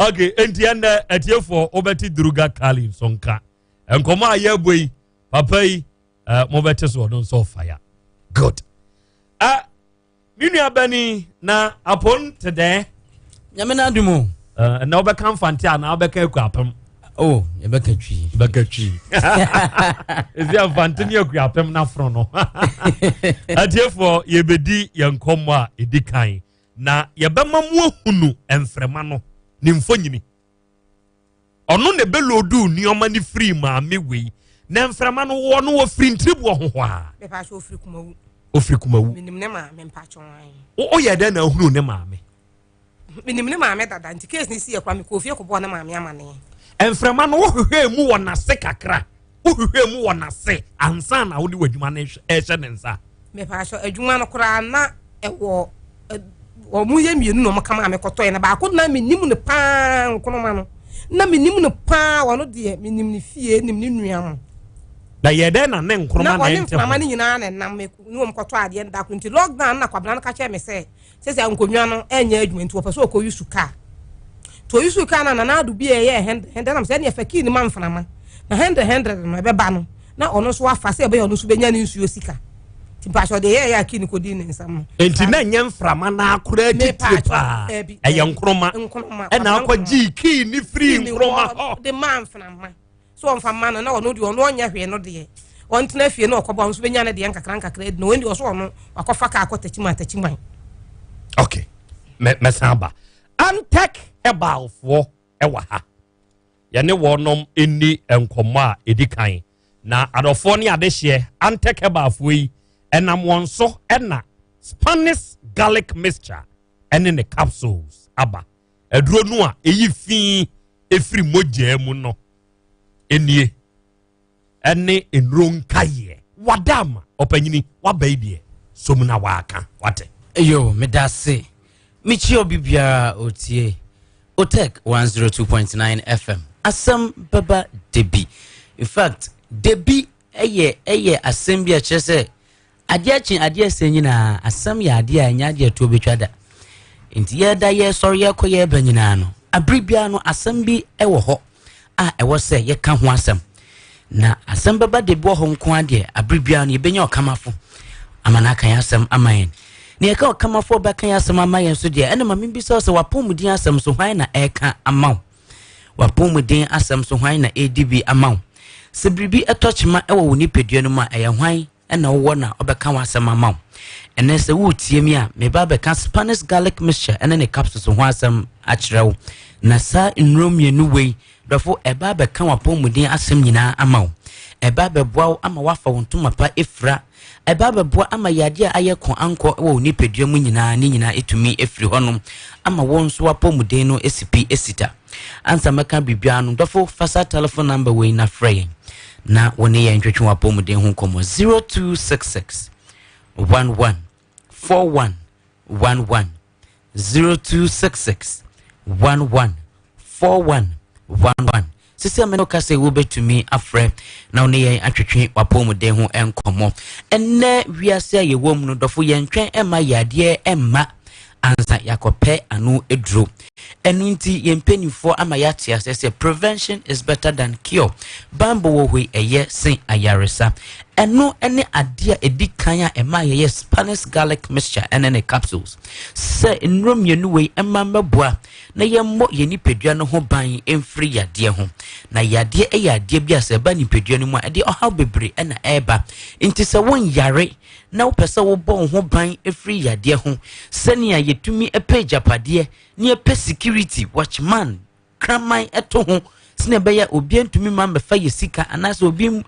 Okay, nti ɛnɛ atiefoɔ wobɛte Duruga Kali nso nka nkɔmɔ a yɛrebɔ yi, papa yi mobɛte so, ɔno nso ɔfa ya good. Me nua bani na apon te dɛn? Nyame no adom o. Ɛnna wobɛka Mfante anaa wobɛka aku apem? Oh, yɛbɛka Twi. Bɛka Twi. Ɛsi Mfante ne aku apem no afono no. Atiefoɔ, yɛbɛdi yɛn nkɔmmɔ a ɛdi kan na yɛbɛma mu ahunu mframa no ne mfonyini. Ɔno na ɛbɛloadu nneɛma no firi maame wei na mframa no wɔ no wɔfiri Ntiriboɔ ho hɔ a. Mepaakyɛ, ofiri Kumawu. Ofiri Kumawu. Menim ne maame, mpaakyɛ wɔn. Woyɛ dɛn na ahunu ne maame? Menim ne maame dada nti case ne si yɛ kora mekɔ ofie kɔbɔɔ ne maame amaneɛ. Mframa no wohwehwɛ mu wɔ n'ase kakra, wohwehwɛ mu wɔ n'ase ansa na wode w'adwuma no ɛhyɛ ne nsa? Mepaakyɛ, adwuma no koraa na ɛwɔ wɔn yɛ mmienu na wɔn kama a mekɔtɔɛ na baako na menim no paa, nkonoma no na menim no paa, ɔno deɛ menim ne fie, nim ne nua mo. Na yɛ dɛn na ne nkonoma na na ɔne ɛnte mframa ho no nyinaa na ɛnam me ne wɔn kɔtɔ adeɛ no da koro nti lockdown na Kwabena no ka kyerɛ me sɛ nkonnwa no ɛnyɛ adwuma nti wɔpɛ sɛ ɔkɔ use kaa nti ɔyi su kaa na Nana Ado bi a ɛyɛ 100 100 nam sɛ ɛne ɛfɛ kii ne ma mframa na 100 100 no ɛbɛba no na ɔno nso afa sɛ ɛbɛyɛ ɔno nso bɛnya ne nsuo sika nti mpakyɛ ɔde ɛyɛ a kii ne kɔdi ne nsam no. Nti na nyɛ mframa no akora titire paa, ɛyɛ nkoroma ɛna akɔgyee kii ne firi nkoroma hɔ de maa mframa so ɔmfa ma no na ɔno deɛ ɔno ɔnyɛ hwee no deɛ ɔntena fie na ɔkɔbɔ ɔno nso bɛnya ne deɛ nkakra nkakra adi na ɔno deɛ ɔso ɔno wakɔfa kaa akɔ Takyiman Takyiman. Okay, mɛsan aba. Antec Herbalfoɔ ɛwɔ ha, yɛne wɔnom nni nkɔmmɔ a ɛdi kan na adɔfoɔ ne adehyeɛ. Antec Herbalfoɔ yi ɛnam wɔn so ɛna Spanish garlic mixture ɛne ne capsules aba. Aduro no a ɛyi fi ɛfiri mogyaa mu no ɛnie ɛne nnuro nkaeɛ wada ama ɔpanyini waba yi deɛ som na waaka wate. Yo, meda ase. Mekyia obi biara otie Otec 102.9 FM. Asɛm bɛba debi. In fact, debi ɛyɛ ɛyɛ asɛm bi a kyerɛ sɛ adeɛ akye adeɛ ɛsɛ nyinaa asɛm yɛ adeɛ a ɛnyɛ adeɛ ɛtoɔ bɛtwa da. Nti yɛda yɛsɔre yɛkɔ yɛba nyinaa no, abere biara no asɛm bi ɛwɔ hɔ a ɛwɔ sɛ yɛka ho asɛm. Na asɛm bɛba debi wɔ hɔ nko adeɛ abere biara no yɛbɛnya ɔkamafo ama no aka yɛn asɛm ama yɛn. Na yɛka ɔkamafoɔ bɛka yɛn asɛm ama yɛn so deɛ, ɛna ma membisa wo sɛ w'apɔmuden asɛm so hwan na ɛreka ama wo? W'apɔmuden asɛm so hwan na ɛredi bi ama wo? Sɛ biribi ɛtɔ kyema ɛwɔ wo nipadua no mu a, ɛyɛ hwan ɛna wowɔ na ɔbɛka w'asɛm ama wo? Ɛnɛ sɛ woretie mi a, meba bɛka Spanish garlic mixture ɛne ne capsules ho asɛm akyerɛ wo. Na saa nnuro mmienu wei, dɔfo, ɛba bɛka w'apɔmuden asɛm nyinaa ama wo. Ɛba bɛboa wo ama woafa wo ntoma pa efira. Ɛba bɛboa ama yadeɛ a ayɛ ko ankɔ wɔ wo nipadua mu nyinaa ne nyinaa ɛtumi afiri hɔnom ama wo nso w'apɔmuden no asi pi asi ta. Ansa mɛka biribiara no, dɔfo, fa saa telephone number wei na frɛ yɛn na wo ne yɛn ntwetwe w'apɔmuden ho nkɔmmɔ 0266 11 41 11 0266 11 41 11. Sisi a me ne wo kasa yi wobɛtumi afrɛ na wo ne yɛn atwetwe w'apɔmuden ho nkɔmmɔ. Ɛnnɛ wiase a yɛwɔ mu no, dɔfo, yɛntwɛn mma yadeɛ mma ansa yɛakɔpɛ ano aduro. Ɛno nti yɛn mpanimfoɔ ama yɛate aseɛ sɛ prevention is better than cure. Banbɔ wɔ hɔ yi ɛyɛ sen ayaresa. Ɛno ne adeɛ a ɛdi kan a ɛma yɛyɛ Spanish garlic mixture ɛne ne capsules. Sɛ nnuro mmienu wei ɛma mmɛboa na yɛmmɔ yɛn nipadua no ho ban mfiri yadeɛ ho. Na yadeɛ yɛ adeɛ bi a sɛ ɛba nipadua no mu a, ɛde ɔhaw bebree na ɛreba. Nti sɛ wonyare na wopɛ sɛ wobɔ wo ho ban firi yadeɛ ho, sɛnea yɛtumi pɛ agyapadeɛ na yɛpɛ security, watchman, kraman to ho, sɛnea ɛbɛyɛ obi ntumi ma mmɛfa yɛ sika anaasɛ obi mmɔ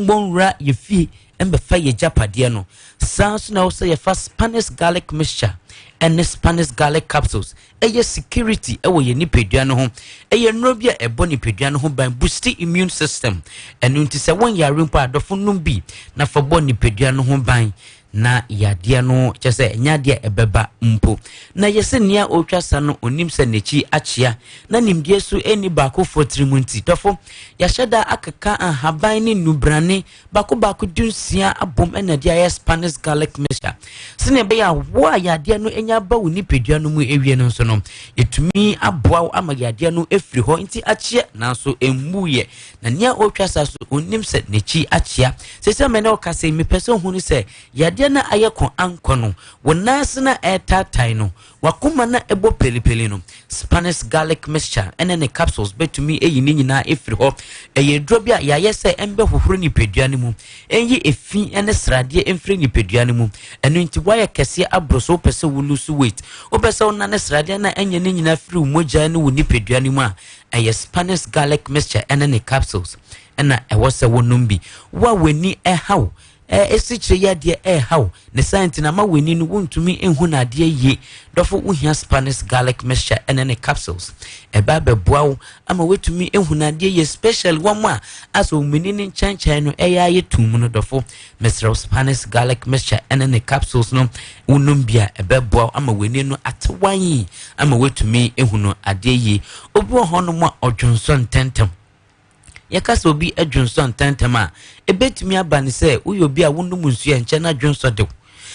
nwura yɛ fie mbɛfa yɛ agyapadeɛ no, saa nso na ɛwɔ sɛ yɛfa Spanish garlic mixture ɛne Spanish garlic capsules. Ɛyɛ security ɛwɔ yɛn nipadua no ho. Ɛyɛ nnuro bi a ɛbɔ nipadua no ho ban, boost immune system. Ɛno nti sɛ wonyare mpo a, adɔfo nom bi na fa bɔ nipadua no ho ban na yadeɛ no kyɛ sɛ ɛnyɛ adeɛ a ɛbɛba mpo. Na yɛsɛ nea ɔretwa sa no onim sɛ n'akyi akyea na nimdeɛ so ɛnni baakofoɔ tirim nti, dɔfo, yɛahyɛ da akeka ahaban ne nnubrane baako baako 16 abom na ɛde ayɛ Spanish garlic mixture. Sɛnea ɛbɛyɛ a wo a yadeɛ no anya aba wo nipadua no mu awie no nso no, yɛtumi aboa wo ama yadeɛ no afiri hɔ. Nti akyeɛ nanso ɛmmuiɛ. Na nea ɔretwa sa so ɔnnim sɛ n'akyi akyea. Seesei a me ne wo kasa yi, mepɛ sɛ ohunu sɛ yadeɛ no a ayɛ ko ankɔ no, wo nan ase no a ɛretaatae no, W'akoma na ɛbɔ pelipeli no, Spanish garlic mixture ne ne capsules bɛtumi ayi ne nyinaa afiri hɔ. Ɛyɛ aduro bi a yɛayɛ sɛ ɛmbɛhohoro nipadua no mu, ɛnyi efi ne sradeɛ mfiri nipadua no mu. Ɛno nti woayɛ kɛseɛ aboro so, wopɛ sɛ wo lose weight, wopɛ sɛ wonane sradeɛ no a ɛnyɛ ne nyinaa firi wo mogya ne wo nipadua no mu a, ɛyɛ Spanish garlic mixture ne ne capsules na ɛwɔ sɛ wonom bi. Wo a w'ani ɛhaw Asikyire yadeɛ ɛreha wo, ne saa nti na ama w'ani no wontumi nhu no adeɛ yie. Dɔfo, wohia Spanish garlic mixture ɛne ne capsules. Ɛba abɛboa wo ama woatumi ahu no adeɛ yie, especially wɔn a asɛ wɔn ani no nkyɛnkyɛn no ɛyɛ ayɛ tumm no. Dɔfo, mesrɛ wo, Spanish garlic mixture ɛne ne capsules no wonom bi a ɛbɛboa wo ama w'ani no ate wann ama woatumi ahu no adeɛ yie. Obi wɔ hɔnom a ɔdwonsɔ ntɛntɛm. Yɛka sɛ obi dwonsɔ ntɛmntɛm a, ebetumi aba no sɛ woyɛ obi a wonom nsu a ɛnkyɛ na dwonsɔ de wo,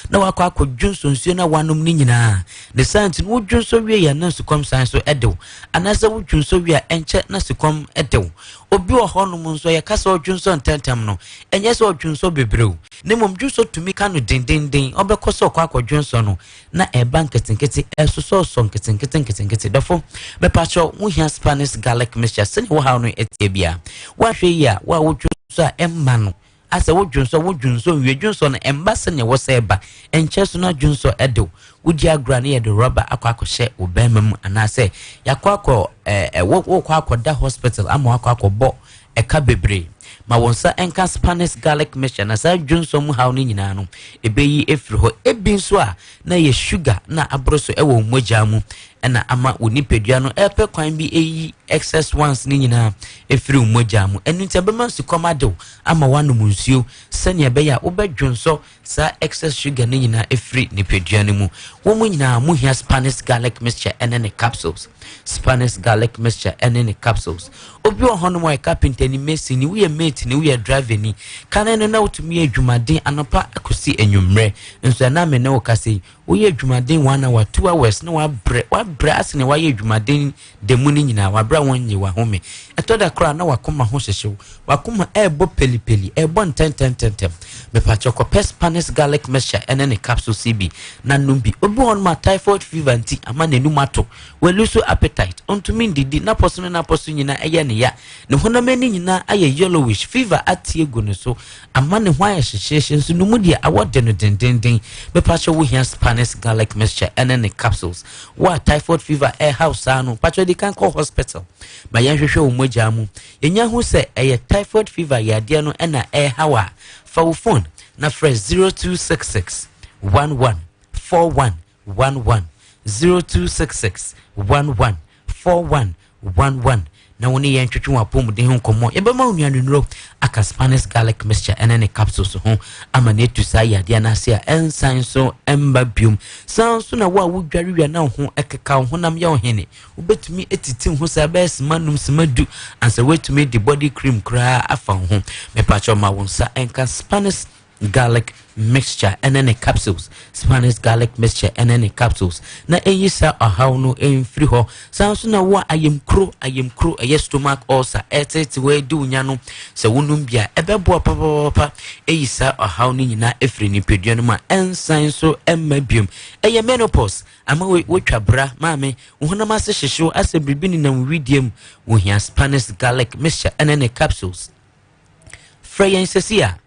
na wakɔ akɔdwonsɔ nsuo no a woanom no nyinaa. Ne saa nti no, wodwonsɔ wie a na sukɔm san so de wo, anaasɛ wodwonsɔ wie a ɛnkyɛ na sukɔm de wo. Obi wɔ hɔnom nso, yɛka sɛ ɔdwonsɔ ntɛmntɛm no, ɛnyɛ sɛ ɔdwonsɔ bebree o, na mmom dwonsɔ tumi ka no dendenden, ɔbɛkɔ sɛ ɔkɔ akɔdwonsɔ no, na ɛba nketenkete, ɛsosɔsosɔ nketenkete nketenkete. Dɔfo, mepakyɛw, wohia Spanish garlic mixture sɛnea wo haw no teɛ biara. Woanhwɛ yie a, wo a wodwo nso a ɛmma no, asɛ wodwo nso a wodwo nso nwie dwonsɔ no ɛmma sɛnea ɛwɔ sɛ ɛba. Ɛnkyɛ so na dwonsɔ de wo. Wodi agorɔ a na yɛde rɔba akɔ akɔhyɛ wo bɛrima mu anaasɛ yɛakɔ akɔ ɛɛ wokɔ akɔda hospital ama wakɔ akɔbɔ ɛka bebree. Ma wo nsa nka Spanish garlic mixture na saa dwonsɔ mu haw no nyinaa no, ɛbɛyi afiri hɔ. Ebi nso a na ɛyɛ sugar na aboro so wɔ wo mogya mu ɛna ama wo nipadua no ɛrepɛ kwan bi ɛyi excess ones no nyinaa ɛfiri wo mogya mu. Ɛno nti ɛbɛma nsukɔm ade wo ama woanom nsuo sɛnea ɛbɛyɛ a wobɛdwonsɔ saa excess sugar no nyinaa ɛfiri nipadua no mu. Wɔn mu nyinaa mo hia Spanish garlic mixture ɛne ne capsules. Spanish garlic mixture ɛne ne capsules. Obi wɔ hɔnom a ɔyɛ carpenter ni, mason ni, woyɛ mate ni, woyɛ driver ni. Kane no na wotumi yɛ adwumaden anɔpa akɔsi anwummerɛ. Nso ɛna me ne wo kasa yi, Woyɛ adwumaden one hour, 2 hours na wabrɛ, wabrɛ asene wayɛ adwumaden da mu no nyinaa, wabrɛ a wɔnnye wahome. Ɛtɔ da koraa na wakoma ho hyehye wo, wakoma ɛrebɔ pelipeli, ɛrebɔ ntɛntɛntɛntɛm. Mepakyɛ kɔpɛ Spanish garlic mixture ɛne ne capsules yi bi na nom bi. Obi wɔ hɔ nom a typhoid fever nti ama n'anum ato, walusu appetite, ɔntumi ndidi, n'apɔso ne n'apɔso nyinaa ɛyɛ ne ya, ne honam ani nyinaa ayɛ yellowish, fever ate agu ne so, Ama ne ho ayɛ hyehyeehye nso no mu deɛ awɔ de no dendenden. Mepakyɛ wo hia Spanish garlic mixture ɛne ne capsules. Wo a typhoid fever ɛrehaw saa no, pakyɛ di kan kɔ hospital ma yɛnhwehwɛ wo mogya mu. Yɛnya hu sɛ ɛyɛ typhoid fever yadeɛ no ɛna ɛrehaw a, fa wo phone na frɛ 0266 11 41 11 0266 11 41 11 na wo ne yɛn twetwe wɔn apɔmuden ho nkɔmmɔ. Yɛbɛma wo nnuanennuro aka Spanish garlic mixture ɛne ne capsules ho ama no atu saa yadeɛ no ase a ɛnsan so mma biom. San nso na wo a wodware wia na wo ho ɛkeka wo honam yɛ wo hene, wobɛtumi atiti wo ho saa bɛyɛ sima num sima du ansa woatumi de body cream koraa afa wo ho. Mepakyɛw ma wo nsa ɛnka Spanish garlic mixture ɛne ne capsules, Spanish garlic mixture ɛne ne capsules na ɛyi saa ɔhaw no mfiri hɔ. Saa nso na wo a ayamkuro, ayamkuro ɛyɛ stomach ulcer ɛtete wɔ adi wo nya no, sɛ wonom bi a ɛbɛboa papapapa ɛyi saa ɔhaw no nyinaa ɛfiri nipadua no mu a ɛnsan nso ɛmma biom. Ɛyɛ menopause ama wotwa bra maame, wo honam ase hyehyew asɛ biribi nenam wedeɛ mu, wohia Spanish garlic mixture ɛne ne capsules. Frɛ yɛn sɛsi a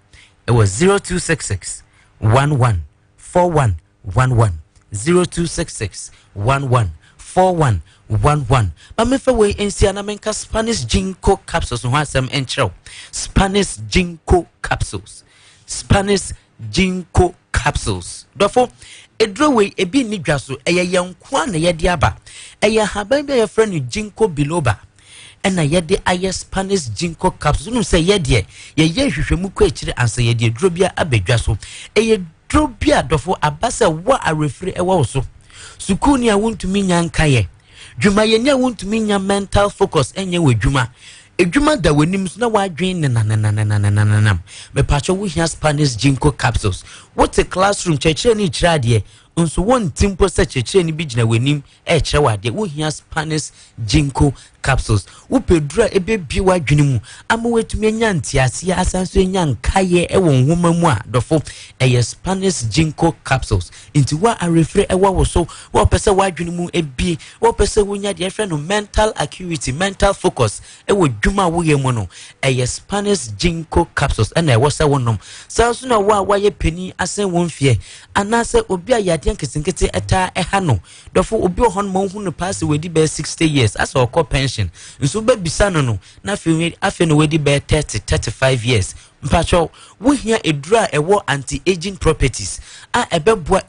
ɛwɔ 0266 11 41 11 0266 11 41 11. Ma memfa wei nsia na menka Spanish ginkgo capsules ho asɛm nkyerɛw. Spanish ginkgo capsules, Spanish ginkgo capsules, dɔfo eduro wei ebi nni dwa so, ɛyɛ yɛn nko a na yɛde aba. Ɛyɛ ahaban bi a yɛfrɛ no ginkgo biloba ɛna yɛde ayɛ Spanish ginkgo capsules. Wonim sɛ yɛ deɛ yɛyɛ nhwehwɛmu kɔ akyire ansa yɛde aduro bi abɛdwa so. Ɛyɛ duro bi a dɔfo aba sɛ wo a awerɛfiri ɛwɔ wo so, sukuuni a wontumi nya nkayɛ, dwumayɛni a wontumi nya mental focus ɛnyɛ wɔ adwuma, adwuma da w'anim so na w'adwene nenanenanenanenam, mepakyɛ wohia Spanish ginkgo capsules. Wote classroom, kyerɛkyerɛni kyerɛ adeɛ nso wonte mpo sɛ kyerɛkyerɛni bi gyina w'anim ɛrekyerɛ wo adeɛ, wohia Spanish ginkgo capsules. Wopɛ duru a ɛbɛbie w'adwene mu ama woatumi anya nteaseɛ asan so anya nkaeɛ wɔ nwoma mu a, dɔfo, ɛyɛ Spanish ginkgo capsules. Nti wo a awerɛfire ɛwɔ wo so, wo a wopɛ sɛ w'adwene mu ebie, wo a wopɛ sɛ wonya deɛ yɛfrɛ no mental acuity, mental focus ɛwɔ dwuma a woyɛ mu no, ɛyɛ Spanish ginkgo capsules ɛna ɛwɔ sɛ wonom. Saa nso na wo a woayɛ panin asen wo mfeɛ anaasɛ obi a yadeɛ nketenkete ɛtaa ɛha no, dɔfo, obi wɔ hɔ no ma wohu no paa sɛ wadi bɛyɛ 60 years asɛ ɔkɔ pension, nso wobɛbisa no na afei na wadi bɛyɛ 30 35 years. Mpakyɛw, wohia eduru a ɛwɔ anti-aging properties a ɛbɛboa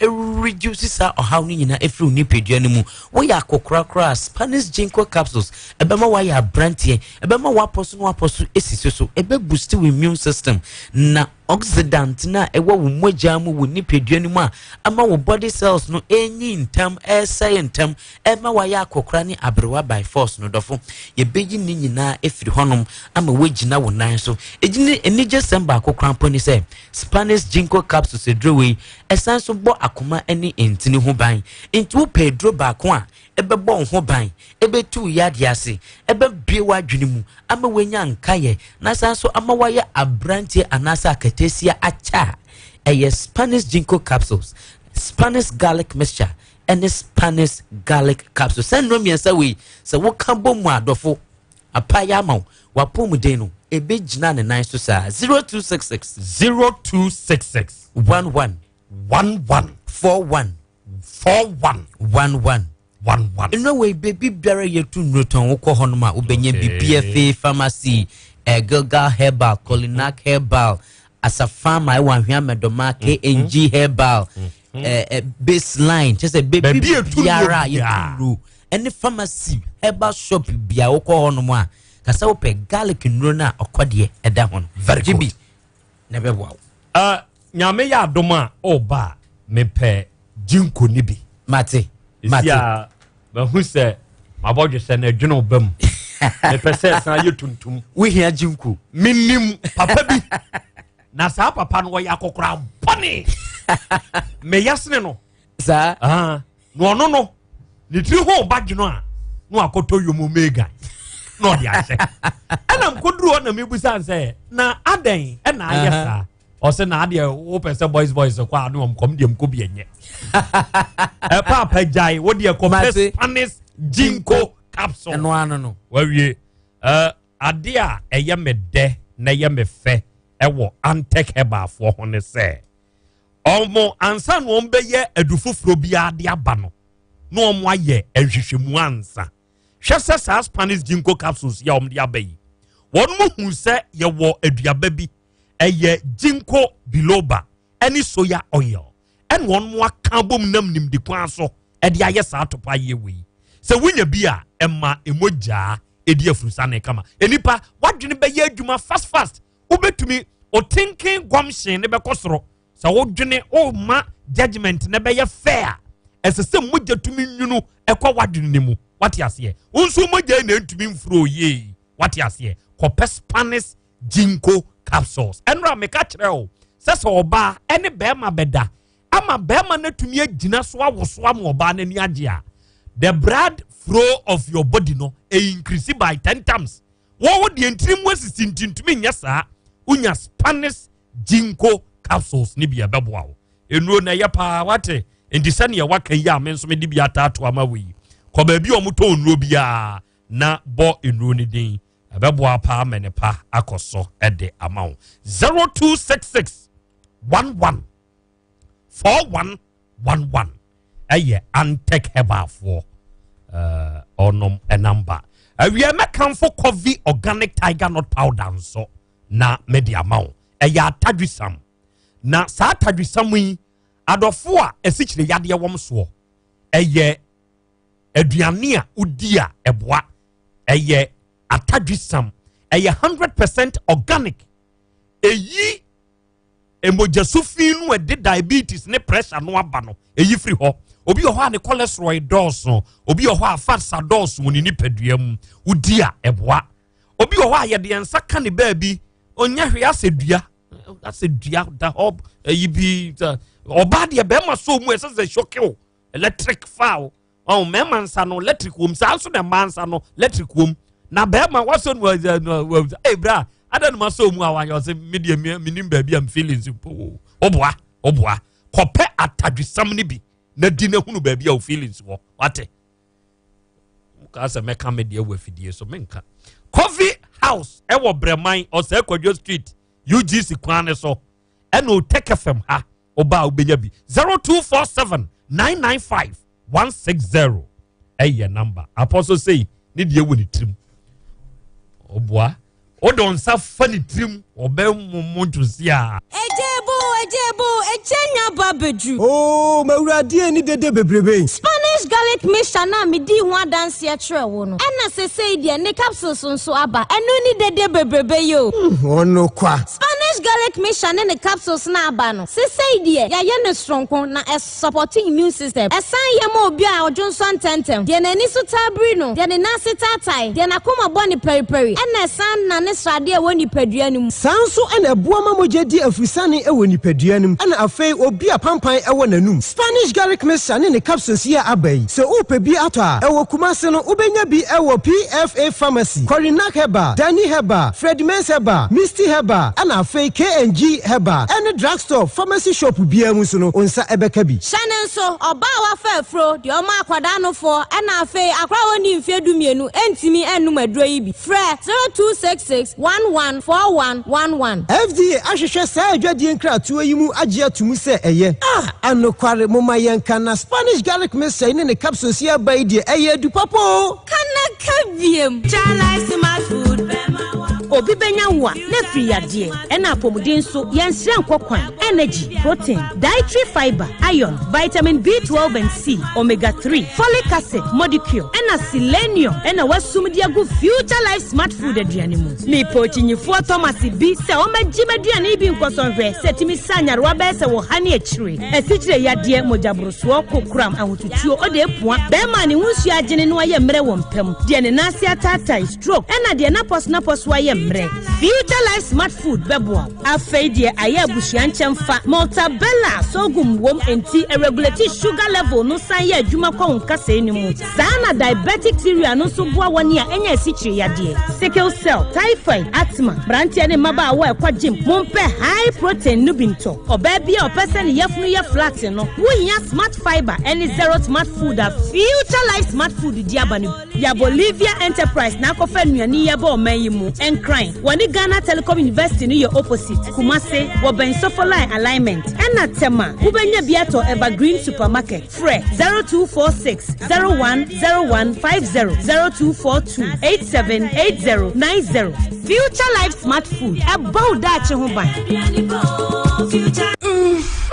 reduce saa ɔhaw no nyinaa afiri wo nipadua no mu. Woyɛ akɔkora koraa, Spanish ginkgo capsules ɛbɛma woayɛ aberanteɛ, ɛbɛma woapɔ so na woapɔ so asi so, ɛbɛboost wo immune system na oxidant no a ɛwɔ wo mogya mu, wo nipadua no mu a ama wo body cells no ɛnyi ntɛm, ɛsɛe ntɛm, ɛma wayɛ akɔkora ne aberewa by force no. Dɔfo, yɛbɛyi ne nyinaa ɛfiri hɔnom ama woagyina wo nan so. Ɛgyina anigye sɛm baako koraa mpo ne sɛ Spanish ginkgo capsules aduro wei ɛsan so bɔ akoma ne ntini ho ban. Nti wopɛ aduro baako a ɛbɛbɔ wo ho ban, ɛbɛtu wo yadeɛ ase, ɛbɛbue w'adwene mu ama woanya nkayɛ na san so ama woayɛ aberanteɛ anaasɛ akatasia akyɛ a, ɛyɛ Spanish ginkgo capsules, Spanish garlic mixture ɛne Spanish garlic capsules. Sɛ nnuro mmiɛnsa wei sɛ woka bɔ mu adɔfo apayɛ ama wo wapɔmuden no ɛbɛgyina ne nan so saa. 0266 0266 11 11 41 41 11 11. Nnuro wei baabi biara yɛtu nnuro tɔn, wokɔ hɔnom a wobɛnya bi. BFA pharmacy, Gilgal herbal, Colinac herbal, Asafama ɛwɔ Ahwea Mɛdɔma, KNG herbal, baseline, kyɛ sɛ baabi Baabi yɛtu nnuro biara a biara. yɛtu nnuro. ɛne pharmacy herbal shop bia wokɔ hɔ nom a kasa wopɛ garlic nnuro no a ɔkɔdeɛ ɛda ho no Very gye good. bi na ɛbɛboa wo. Nyame yɛ adom a ɔba a mepɛ jinko ne bi. Mate. Mate. A mahu sɛ mabɔdwesɛ no adwene ɔba mu. Mepɛ sɛ ɛsan yɛ tuntum. Wohia jinko. Menim papa bi. Na saa papa no ɔyɛ akɔkora bɔne. Meyɛ sene no. Saa. Ah, na ɔno no ne tiri ho ba dwono a na wakɔtɔ yom omega na ɔde ahyɛ. Ɛna mkoduru hɔ na mebusa sɛ na adɛn ɛna ayɛ saa. Ɔsɛ na adeɛ wopɛ sɛ boys boys kɔ a ne ɔm kɔm deɛ mkɔ bi ɛnyɛ. Ɛpaapa gyae wo deɛ kɔpɛ Spanish ginkgo capsule. Ɛno ano no. Wawie. Adeɛ a ɛyɛ me dɛ na ɛyɛ me fɛ ɛwɔ Antec Herbalfoɔ ho ne sɛ ɔmo ansa na wɔn bɛyɛ adu foforɔ biara de aba no na wɔn ayɛ nhwehwɛmu ansa. Hwɛ sɛ saa Spanish ginkgo capsules yi a wɔn de aba yi, wɔn mo hu sɛ yɛwɔ aduaba bi ɛyɛ ginkgo biloba ɛne soya oil ɛna wɔn mo aka abom nam nimde kwan so ɛde ayɛ saa atopa ayɛ wei. Sɛ wonya bi a ɛma emogyaa edi afurusane kama. Enipa wadwene bɛyɛ adwuma fast fast. Wobɛtumi o thinking gumption ne bɛkɔ soro. Sɛ wodwene woma judgment ne bɛyɛ fair. Ɛsɛ sɛ mogya tumi nwunu ɛkɔ wadwene ne mu. Wate aseɛ? Wo nso mogya yi na ntumi mfuro yie. Wate aseɛ? Kɔpɛ Spanish ginkgo capsules. Ɛnora meka kyerɛ wo sɛ sɛ ɔbaa ɛne bɛrima bɛda ama bɛrima no atumi agyina so awoso ama ɔbaa no ani agye a, the blood flow of your body no e increase by 10 times. Wɔwɔ deɛ ntiri mu asisi nti ntumi nyɛ saa. Wonya Spanish ginkgo capsules ne bi ɛbɛboa wo. Nnuro na ɛyɛ paa wate. Nti sɛnea waka yi a me nso mede bi ataato ama wo yi. Kɔ baabi a wɔtɔn nnuro biara na bɔ nnuro no din. Ɛbɛboa paa ma ne pa akɔ so de ama wo. 0266 11 4111 ɛyɛ Antec Herbalfoɔ ɔnom namba. Awia mɛkamfo Coffee Organic Tiger Nut Powder nso na mede ama wo. Ɛyɛ atadwisam. Na saa atadwisam yi adɔfo a asikyire yadeɛ wɔm soɔ. Ɛyɛ aduane a wodi a ɛboa. Ɛyɛ atadwisam. Ɛyɛ 100% organic. Ɛyi mogyasu fi no ɛde diabetes ne pressure no aba no ɛyi firi hɔ. Obi wɔ hɔ a ne cholesterol dɔɔso, obi wɔ hɔ a fats adɔɔso wɔ ne nipadua mu, wodi a ɛboa. Obi wɔ hɔ a yɛde yɛn nsa ka ne baabi ɔnyɛ hwee asɛ dua, asɛ dua da hɔ ɛyi bi ɔbaa deɛ bɛrima so mu ɛsɛ sɛ shokew electric foul. Ɔn mmarima nsa no electric wom, saa nso na mmaa nsa no electric wom. Na bɛrima wasɔ no wɔ wɔ ee bra adan ma sɔ mu a wanyɛ ɔsɛ mi deɛ mi nim baabi a mi feelings mpo ɔboa ɔboa kɔpɛ atadwisam no bi na di na hunu baabi a o feelings wɔ wate. Kaa sɛ mɛka me deɛ wɔ afidie so menka. Coffee House ɛwɔ Brɛman ɔsɛ Kwadwo Street UGC kwan ne so ɛna Otec FM ha ɔba a wobɛnya bi 0247 995 160 ɛyɛ namba. Apɔso sei ne deɛ wɔ ne tirim ɔboa wode nsa fa ne tirim ɔbɛ momo ntwosi a. Ejebo, ejebo, eje nya ba bedru. Oh, mawuradie ni dede bebrebe. Spanish garlic mixture na me di ho adanse kyerɛ wo no. Ɛna sesei deɛ ne capsules nso aba. Ɛno ni dede bebrebe yo. Ono kwa. Spanish garlic mixture ne ne capsules na aba no. Sesei deɛ yɛayɛ ne soronko na supporting immune system. Ɛsan yɛ ma obi a ɔdwonsɔ ntɛntɛm. Deɛ n'ani so taa biri no, deɛ ne nan ase taatae, deɛ n'akoma bɔ ne pɛripɛri, ɛna ɛsan na ne sradeɛ ɛwɔ nipadua no mu. Saa nso ɛna ɛboa ma mogya di afusane ɛwɔ nipadua no mu. Ɛna afei obi a pampan ɛwɔ n'anum. Spanish garlic mixture ne ne capsules yi a aba yi, sɛ wopɛ bi atɔ a, ɛwɔ Kumase no, wobɛnya bi ɛwɔ PFA Pharmacy, Korinak Herbal, Dani Herbal, Fred Mens Herbal, Misty Herbal, ɛna afei K&G Herbal, ɛne drugstore, pharmacy shop biara mu nso no, wo nsa ɛbɛka bi. Hyɛ ne nso, ɔbaa a wafa afuro, deɛ ɔma akwadaa nofoɔ, ɛna afei akwadaa a wɔnni mfeɛ 12 ɛntumi ɛnnom aduro yi bi. Frɛ 0266 114111. FDA ahwehwɛ saa adwadie nkratoɔ yi mu agye ato mu sɛ ɛyɛ. Anokware moma yɛnka na Spanish garlic mixture yi ne ne capsules yi aba yi deɛ ɛyɛ adu papa o. Kanaka biem. Chalice smart food. Obi bɛnya wo a na firi yadeɛ ɛna apɔmuden nso yɛnsrɛ nkɔ kwan. Energy, protein, dietary fiber, iron, vitamin B12 and C, omega 3, folic acid, molecule ɛna Ɛna selenium ɛna wɔasum de agu Future Life Smart Food aduane mu. Mepɛ okyinyifoɔ Thomas bi sɛ ɔmmɛgye m'aduane yi bi nkɔsɔ nhwɛ sɛ ɛtumi sa nyarewa bɛyɛ sɛ wɔ ne akyire. Asikyire yadeɛ, mogyaborosoɔ, kokoram, ahotutuo, ɔde apua, bɛrima a ne ho nsuo agyene no ayɛ mmerɛ wɔ mpam, deɛ ne nan ase ataatae, stroke, ɛna deɛ n'apɔso-n'apɔso ayɛ mmerɛ. Future Life Smart Food bɛboa wo. Afei deɛ ayɛ abusua nkyɛmfa, Maltabella sorghum wom enti ɛregulate sugar level no san yɛ adwuma kɔ wo nkasɛɛ no mu. Saa na diabetic cereal no nso boa wɔn a anya asikyire yadeɛ, sickle cell, typhoid, asthma, mmeranteɛ ne mmabaawa a ɛkɔ gym. Mompɛ high protein no bi ntɔ. Ɔbaa bi a ɔpɛ sɛ ne yafunu yɛ flat no, wohia Smart Fibre ne Zero Smart Food a Future Life Smart Food de aba no bi. Ya Bolivia Enterprise na akɔfa nnuane yi aba ɔman yi mu. Nkran, wɔne Ghana Telecom University no yɛ opposite. Kumase, wɔbɛn Sofoline Alignment. Ɛna Tema, wobɛnya bi atɔ Evergreen Supermarket. Frɛ 0246 010150, 0242 878090. Future Life Smart Food, ɛbɔ wo daakye ho ban.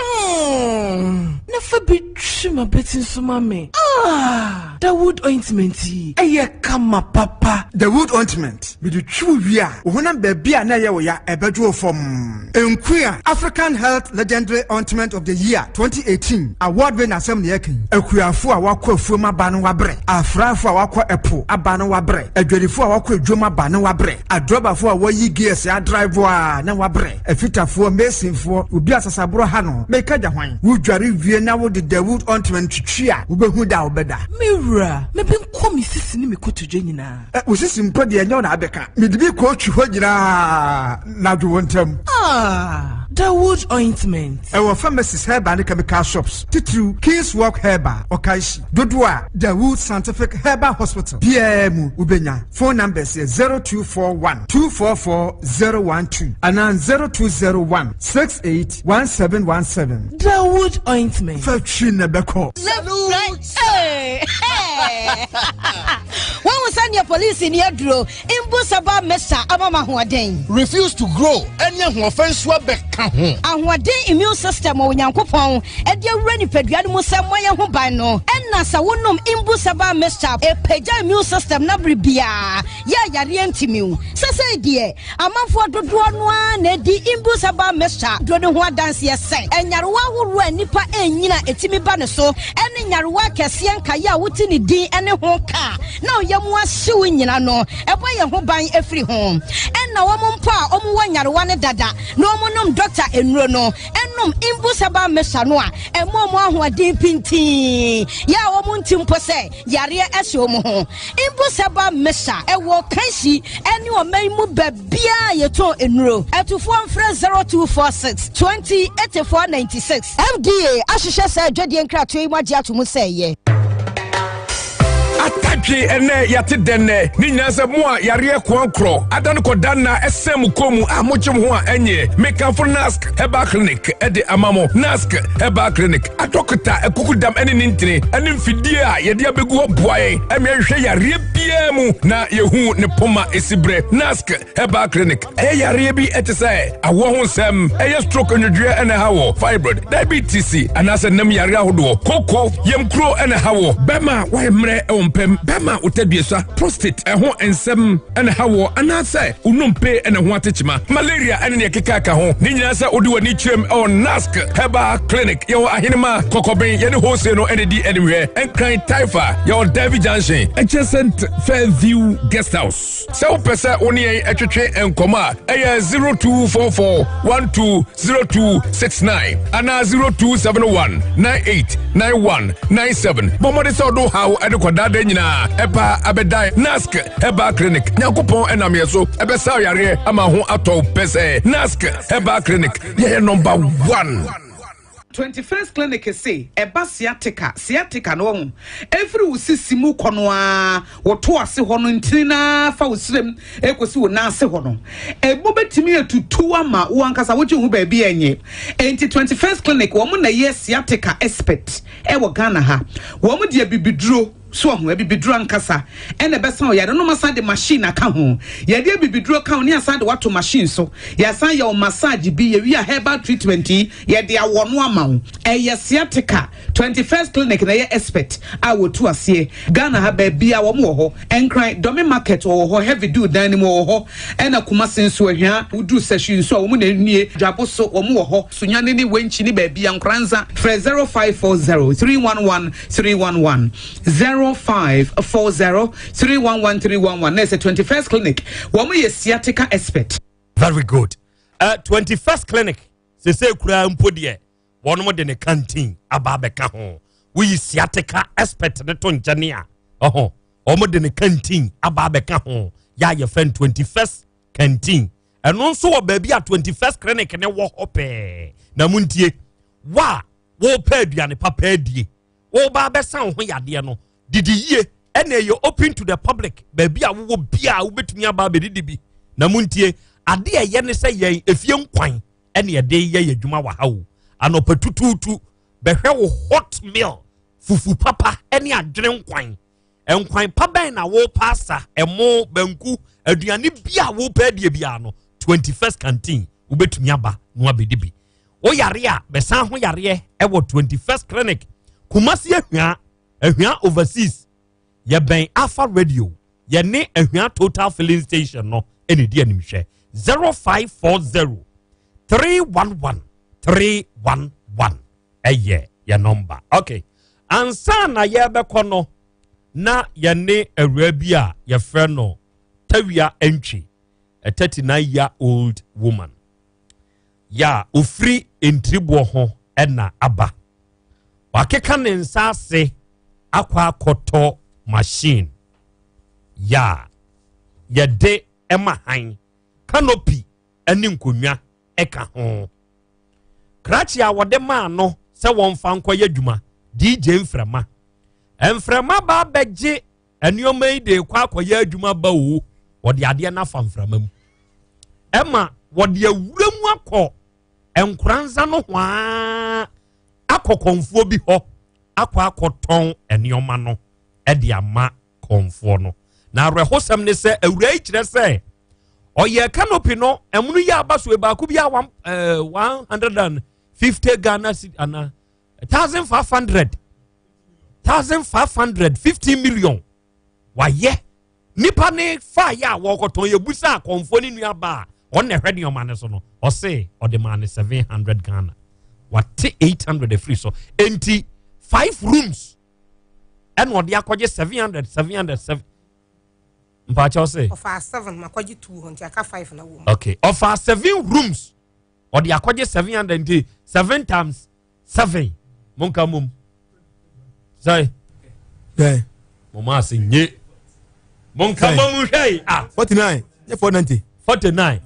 Mm-hmm. Na fa bi twi m'abati nso ma me. Ah, Dawood ointment yi, ɛyɛ kama papa. Dawood ointment, mede twi wo wie a, wo honam baabi a na ɛyɛ wo ya, ɛbɛdwo wo fam. Nkuya African Health Legendary Ointment of the Year 2018 award winner asɛm na yɛka yi. Akuafo a wɔakɔ afuom aba no wabrɛ, afrafo a wɔakɔ ɛpo aba no wabrɛ, adwadifo a wɔakɔ adwam aba no wabrɛ, adrɔbafo a wɔyi gears adrive a na wabrɛ, afitafoɔ, masonfoɔ, obi a sasaborɔ ha no, meka gya hwan? Wodware wie na wode Dawood ointment twitwi a, wobɛhu da a wobɛda. Me wura, me benko me sisi ne me kotodwe nyinaa. Ɛ, wo sisi mpo deɛ ɛnyɛ wo na abɛka. Mede bi kɔɔtwi hɔ nyinaa na dwo wo ntam. Ah, Dawood ointment. Ɛwɔ pharmacies, herbal ne chemical shops, titiriw King's Walk Herbal, Okaishie. Dodoɔ a Dawood Scientific Herbal Hospital biara mu wobɛnya. Phone numbers yɛ 0241 244 012 anaa 0201 68 1717. Dawood ointment. Fa twi na ɛbɛkɔ. Salute! Hey! Hey! Woahu sɛdeɛ polisi ni aduro mbu saba mesa ama ma ahoɔden. Refuse to grow ɛne ahoɔfɛ nso abɛka ho. Ahoɔden immune system a Onyankopɔn de awura nipadua no mu sɛ mmɔ yɛn ho ban no, ɛna sɛ wonom mbu saba mixture ɛpagya immune system no bere biara yɛ a yareɛ ntumi wo. Sesei deɛ amanfoɔ dodoɔ no ara na ɛdi mbu saba mixture duro no ho adanseɛ sɛ nyarewa ahoroɔ a nnipa ɛnyini a ɛtumi ba ne so ne nyarewa akɛseɛ nkaeɛ a wote ne din ne ho ka na ɔyam ahye wo nyina no, ɛbɔ yɛn ho ban firi ho. Ɛna wɔn mpo a wɔn wɔ nyarewa no dada na wɔn nom dɔkta nnuro no, nom Imbu Herbal Mixture no a, ɛma wɔn ahoɔden pintinn, yɛ a wɔn nte mpo sɛ yareɛ hyɛ wɔn ho. Imbu Herbal Mixture ɛwɔ Kanshi ne ɔman mu baabiara a yɛtɔn nnuro. Atufoɔ mfrɛ 0246 20 84 96. FDA ahwehwɛ saa adwadie nkratoɔ yi mu agye ato mu sɛ ɛyɛ. Atadwe ɛnɛ yɛate dɛn nɛ ne nyinaa sɛ mo a yareɛ koankorɔ ada no kɔda nna ɛsɛn mo kɔn mu a mogye mo ho a ɛnyɛ mekamfo nask herbal clinic ɛde ama mo nask herbal clinic adɔkota akukudam ɛne ne ntini ɛne mfidie a yɛde abɛgu hɔ boa yɛn ɛma yɛhwehwɛ yareɛ biara mu na yɛhu ne poma ɛsi berɛ nask herbal clinic ɛyɛ yareɛ bi ɛte sɛ awoɔ ho nsɛm ɛyɛ stroke nwodwoeɛ ɛna ɛha wɔ fibroid diabetes anaasɛ nam yareɛ ahodoɔ koko yamkuro ɛna ɛha wɔ bɛma wayɛ mmerɛ ɛwɔ mpam bɛma wotaduasa prostate ɛho nsɛm ɛna ɛha wɔ anaasɛ wonompe ɛna ho atekyema malaria ɛne neɛ keka ka ho ne nyinaa sɛ wode w'ani kyerɛm ɛwɔ nask herbal clinic yɛwɔ ahenema kɔkɔben yɛne hose no ɛne di animhwɛ ɛnkran taifa yɛwɔ davy junction adjacent fairview guest house Sɛ wopɛ sɛ wo ne yɛn twetwe nkɔmmɔ a, ɛyɛ 0244 120269 anaa 0271 989197. Bɔ mmɔden sɛ ɔde wo haw de kɔdaadaa nyinaa ɛba abɛdan NASC Herbal Clinic. Nyankopɔn ɛnam yɛn so ɛbɛsa yareɛ ama ho atɔ wo pɛ sɛ NASC Herbal Clinic yɛyɛ number one. 21st Clinic se ɛba sciatica, sciatica no wahu, ɛfiri wo sisi mu kɔ no ara, wo to ase hɔ no ntini no ara fa wo srem ɛkɔsi wo nan ase hɔ no, ɛmu bɛtumi atutu ama wo ankasa wogye ho baabi ɛnyɛ. Enti 21st Clinic wɔn na ɛyɛ sciatica expert ɛwɔ Ghana ha. Wɔn de abibiduro. So wahu? Abibiduro ankasa ɛna ɛbɛsa wo yare no. Wɔasan de machine aka ho. Yɛde abibiduro ka ho ne yɛasan de wo ato machine so. Yɛasan yɛ wo massage bi, yɛwie a herbal treatment yi, yɛde awɔ no ama wo. Ɛyɛ sciatica. 21st Clinic na ɛyɛ expert a wɔtu aseɛ. Ghana ha baabiara wɔn wɔ hɔ. Nkran, Dome Market wɔwɔ hɔ, Heavy Dew dan no mu wɔwɔ hɔ. Ɛna Kumasi nso, Ahwia, woduru Sahwi nso a wɔn na ɛnie. Dwabo so wɔn wɔ hɔ. Sunyani ne Wenchi ne baabiara, Nkoranza, frɛ 0540 311 311, 0540 311 311. Na ɛsɛ 21st Clinic, wɔn yɛ sciatica expert. Very good. 21st Clinic, sese kura mpo deɛ wɔnom de ne canteen aba abɛka ho. Woyi sciatica expert ne to nkyɛne a, ɔho, wɔn de ne canteen aba abɛka ho. Yɛ a yɛfrɛ no 21st canteen. Ɛno nso wɔ baabi a 21st Clinic ne wɔ hɔ pɛɛ. Na muntie, wa a wɔrepɛ aduane papa adie, wɔreba abɛsa wo ho yadeɛ no, didi yie. Ɛna ɛyɛ open to the public, baabi a wowɔ bia a wobɛtumi aba abɛdidi bi. Na muntie, ade a ɛyɛ ne sɛ yɛn efie nkwan ɛne yɛde yɛ yɛ adwuma wɔ ha o. Anɔpa tutuutu bɛhwɛ wo hot meal, fufu papa ɛne adwene nkwan. Nkwan pa bɛn na wɔrepa asa, ɛmo, banku, aduane bi a wɔrepɛ adie biara no, 21st Canteen wobɛtumi aba na wabɛdi bi. Woyare a, bɛsan ho yareɛ ɛwɔ 21st Clinic, Kumasi Ahwia, Ahwia Overseas. Yɛbɛn Alpha Radio, yɛne Ahwia Total Filling Station no ɛna ɛdi animhwɛ. 0540 311 311 ɛyɛ yɛ nɔmba. Okay, ansa na yɛbɛkɔ no, na yɛne awura bi a yɛfrɛ no Tawia Antwi, a 39 year old woman yɛ a ofiri ntiriboɔ ho ɛna aba. Wakeka ne nsa ase akɔ akɔtɔ machine yɛ a yɛde ɛma han, canopy ɛne nkonnwa ɛka ho. Krakye a wɔde maa no sɛ wɔmfa nkɔyɛ adwuma, DJ Mframa. Mframa ba abɛgye nneɛma yi de kɔ akɔyɛ adwuma ba o, wɔde adeɛ no afa mframa mu. Ɛma wɔde awura mu akɔ nkoranza no hwaa akɔ kɔnfoɔ bi hɔ akɔ akɔtɔn nneɛma no de ama kɔnfoɔ no. Na awerɛhosɛm ne sɛ awura yi kyerɛ sɛ ɔyɛ canopy no ɛmono yi aba so baako bi a 150 Ghana cedi ana 1,500, 1,500, 15 million wayɛ. Nipa ne fa yɛ a wɔkɔtɔn yɛ busa akɔnfoɔ ne nua ba a ɔno na ɛhwɛ nneɛma no so no, ɔse ɔde maa ne 700 Ghana, wate 800 afiri so. Enti 5 rooms ɛna ɔde akɔgye 700, 700, 7. Mpaakyɛw se ɔfaa 7 makɔgye 2 hɔ, nti aka 5 na wɔ mu. Okay, ɔfaa 7 rooms ɔde akɔgye 700, nti 7 times 7 monka mom sɛ mo ma ase nye monka mom hwɛ yi ah 49 nye 490 49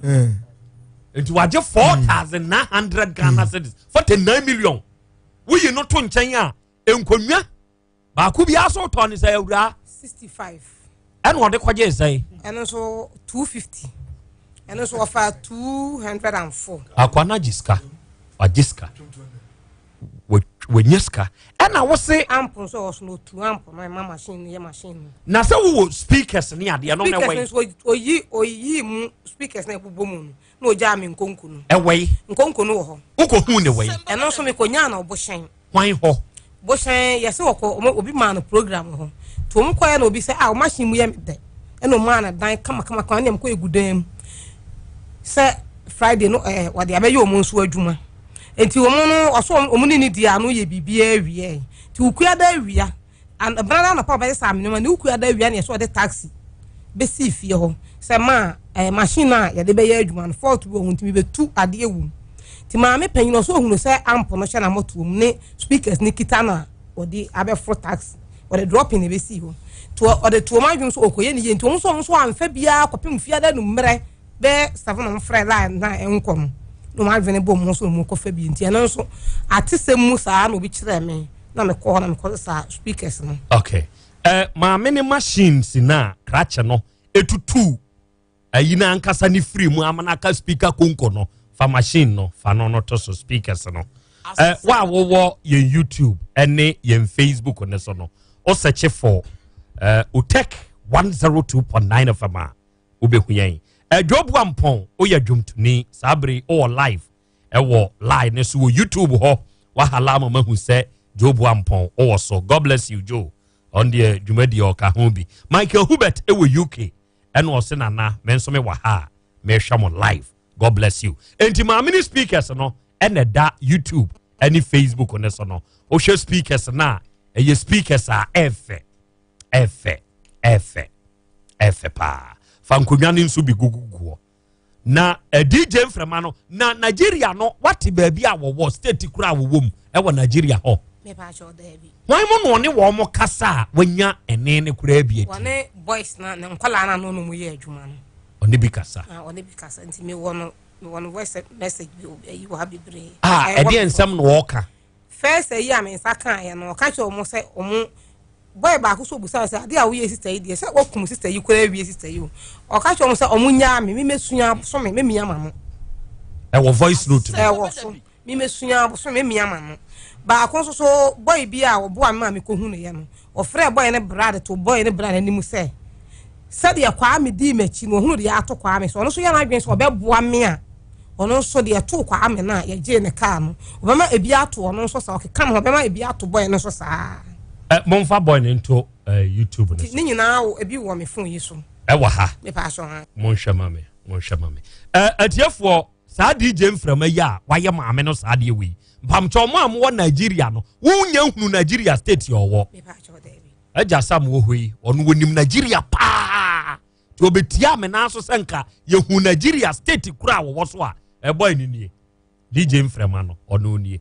nti wagye 4,900 Ghana cedis, 49 million. Woyi no to nkyɛn a, nkonnwa baako biara so tɔ ne sɛ awura 65 ɛna ɔde kɔgye sɛn? Ɛno nso 250, ɛno nso ɔfa 204. Akwa no agye sika, wagye sika, wanya sika. Ɛna wo se amp nso ɔwɔ so na otu amp no ɛma machine no yɛ machine no. Na sɛ wowɔ speakers ne adeɛ no na speakers ɛwɔ yi nso oyi mu speakers na ɛbobɔ mu no na ogyaa me nkonko no. Ɛwɔ yi nkonko no wɔ hɔ. Wokɔhu ne wɔ yi? Ɛno nso mekɔnyaa na ɔbohyɛn. Hwan hɔ? Bohyɛn yɛsɛ wɔkɔ obi maa no program hɔ nti wɔn kɔɛ na obi sɛ ah machine mu yɛ me dɛ, ɛna ɔmaa no dan kama kama kama, ɛna mekɔ egu dan mu sɛ Friday no wɔde abɛyɛ wɔn nso adwuma. Nti wɔn no ɔso wɔn ne ne di ano yɛ biribiara awie, nti wokua da awia ɛbɛn na anɔpa ɔbɛyɛ saa nneɛma ne wokua da awia na yɛsɛ ɔde taxi bɛsi fie hɔ sɛ maa machine a yɛde bɛyɛ adwuma no fault bi wɔ ho nti mebɛtu adeɛ wɔ mu. Nti maame panyin ɔso ohunu sɛ amp no hyɛ n'amɔtoɔ mu ne speakers ne kita no a wɔde abɛforo taxi, wɔde dropping na ebesi hɔ nti ɔde to wɔn adwene so ɔkɔyɛ ne yie. Nti wɔn nso amfa biara kɔpem fiada no mmerɛ bɛyɛ 7 wɔn frɛ line na ɛnkɔ no na wɔn adwene bɔ wɔn so wɔn kɔfa bi. Nti ɛno nso atesɛm mu saa na obi kyerɛ me na mekɔ hɔ na mekɔ saa speakers no. Okay, maame ne machines na krakye no etutu ayi na ankasa ne firi mu amana aka speaker konko no fa machine no fa no no to so speakers no. Eh, wo a wowɔ yɛn YouTube ne yɛn Facebook ne so no, wo search for eh, Utek 102.9 FM a wobɛhu yɛn. Adwo Boampɔn, woyɛ dwomtoni saa bere wowɔ live ɛwɔ line ne so wɔ YouTube hɔ wahala ama mahu sɛ Joe Boampɔn wowɔ so. God bless you Joe. Ɔno deɛ dwumadie ɔka ho bi. Michael Hubert ɛwɔ UK ɛna ɔse nana me nso me wɔ ha a mehwɛ mo live. God bless you. Enti maame ne speakers no ɛna ɛda YouTube ɛne Facebook ne so no. Wohwɛ speakers no a ɛyɛ speakers a ɛfɛ ɛfɛ ɛfɛ ɛfɛ paa. Fa nkonnwa no nso bi guguguɔ. Na eh, DJ mframa no na Nigeria no wate baabi a wɔwɔ state kura a wɔwɔ mu ɛwɔ Nigeria hɔ. Wɔn mu na ɔne wɔn mo kasa a wɔanya ɛne ne koraa bi ati. Wɔne boys na ne nkɔlaa na no no mu yɛ adwuma no. Ɔne bi kasa. Ah, ɔne bi kasa nti mewɔ no mewɔ no voice message bi ayi wɔ ha bebree. Ah, ɛdeɛ nsɛm na ɔɔka. First ayi a me nsa kaeɛ no ɔka kyerɛ wɔn sɛ wɔn boy baako so obusa sɛ adeɛ a woyɛ sister yi deɛ sɛ wakum sister yi koraa awie sister yi o ɔka kyerɛ wɔn sɛ wɔn nyaa me memesua aboso me memia ma no. Ɛwɔ voice note no. Ɛwɔ so memesua aboso me memia ma no baako nso so boy bi a ɔboa me ma mekɔhu no yɛ no ɔfrɛ boy no bra de to boy no bra n'anim sɛ sɛdeɛ Kwame dii m'akyi no ɔhunu deɛ ato Kwame so ɔno nso yɛ n'adwene sɛ ɔbɛboa me a ɔno nso deɛ ɛtoo Kwame no a yɛgyee ne kaa no ɔbɛma ebi ato ɔno nso saa ɔkeka me ho ɔbɛma ebi ato boy no nso saa. Ɛ momfa boy no nto eh, YouTube no so. Ne nyinaa wɔ ebi wɔ me phone yi so. Ɛwɔ ha. Mepa ahyɛ ha. Monhwɛ ma me monhwɛ ma me. Ɛ atiefoɔ saa DJ mframa yi a wayɛ maame no saa adeɛ wei mpamkyɛ ɔmo a mowɔ Nigeria no wonya hunu Nigeria state ɔwɔ. Agya Sam wɔ hɔ yi ɔno wɔnim Nigeria paa. Nti ɔbɛtia me nan so sɛ nka yɛhu Nigeria state kura a wɔwɔ so a ɛbɔ ɛni nie. DJ mframa no ɔno nie.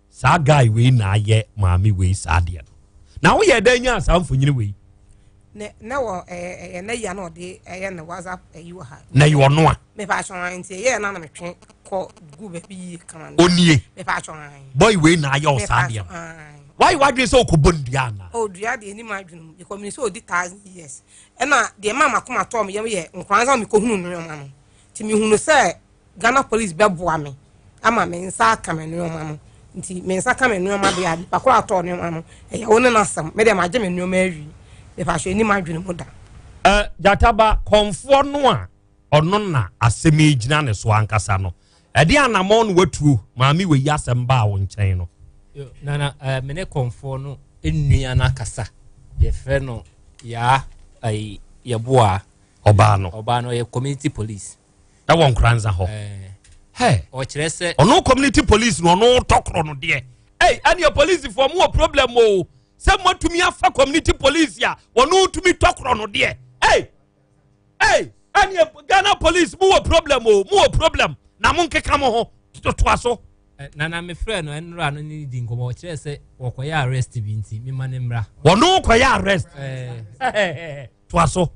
Saa guy wei na ayɛ maame wei saa deɛ no. Na woyɛ dɛn nyaa saa mfonyini wei? Ne na wɔ ɛyɛ ɛyɛ na yia na ɔde ɛyɛ ne WhatsApp ɛyi wɔ ha. Na yɛ ɔno a. Mepa atwɔn an nti ɛyɛ na na metwe kɔ gu baabi yie kama. Onie. Mepa atwɔn an. Boy wei na ayɛ ɔsaa deɛ no. Why wadwene sɛ ɔkɔbɔ ndua anaa? Oh dua deɛ ɛni m'adwene mu because menim sɛ ɔdi thousand years. Ɛna deɛ ɛmaa m'akoma tɔɔ me yam yɛ nkwadaa nsa mekɔhunu nneɛma no. Nti mehunu sɛ Ghana police bɛboa me ama me nsa aka me nneɛma no. Nti me nsa ka me nneɛma deɛ a nipa korɔ atɔɔ nneɛma no ɛyɛ wo ne n'asɛm. Me deɛ magye me nneɛma awie. Mepa hyɛ ɛni m'adwene mu da. Eh, Gyataba, kɔmfoɔ no a ɔno na asɛm yi gyina ne so ankasa no, ɛde anammɔn na watuo maame wei asɛm baa wo nkyɛn no? Nana, eh, me ne kɔmfoɔ no nnua no akasa. Yɛfrɛ no Yaa ayi Yɛboa. Ɔbaa no. Ɔbaa no ɔyɛ community police. Ɛwɔ Nkoranza hɔ. Hɛ. Ɔkyerɛ sɛ. Ɔno community police no ɔno tɔkorɔ no deɛ. Ɛy ɛneɛ polisifoɔ mo wɔ problem o. Sɛ moatumi afa community police a ɔno tumi tɔkorɔ no deɛ. Ɛy ɛy ɛneɛ Ghana police mo wɔ problem o mo wɔ problem na mo nkeka mo ho totoa so. Nana mefrɛ no ɛnora no ne di nkɔmmɔ ɔkyerɛ sɛ wɔkɔyɛ arrest bi nti mema ne mmra. Wɔno kɔyɛ arrest. Toa so.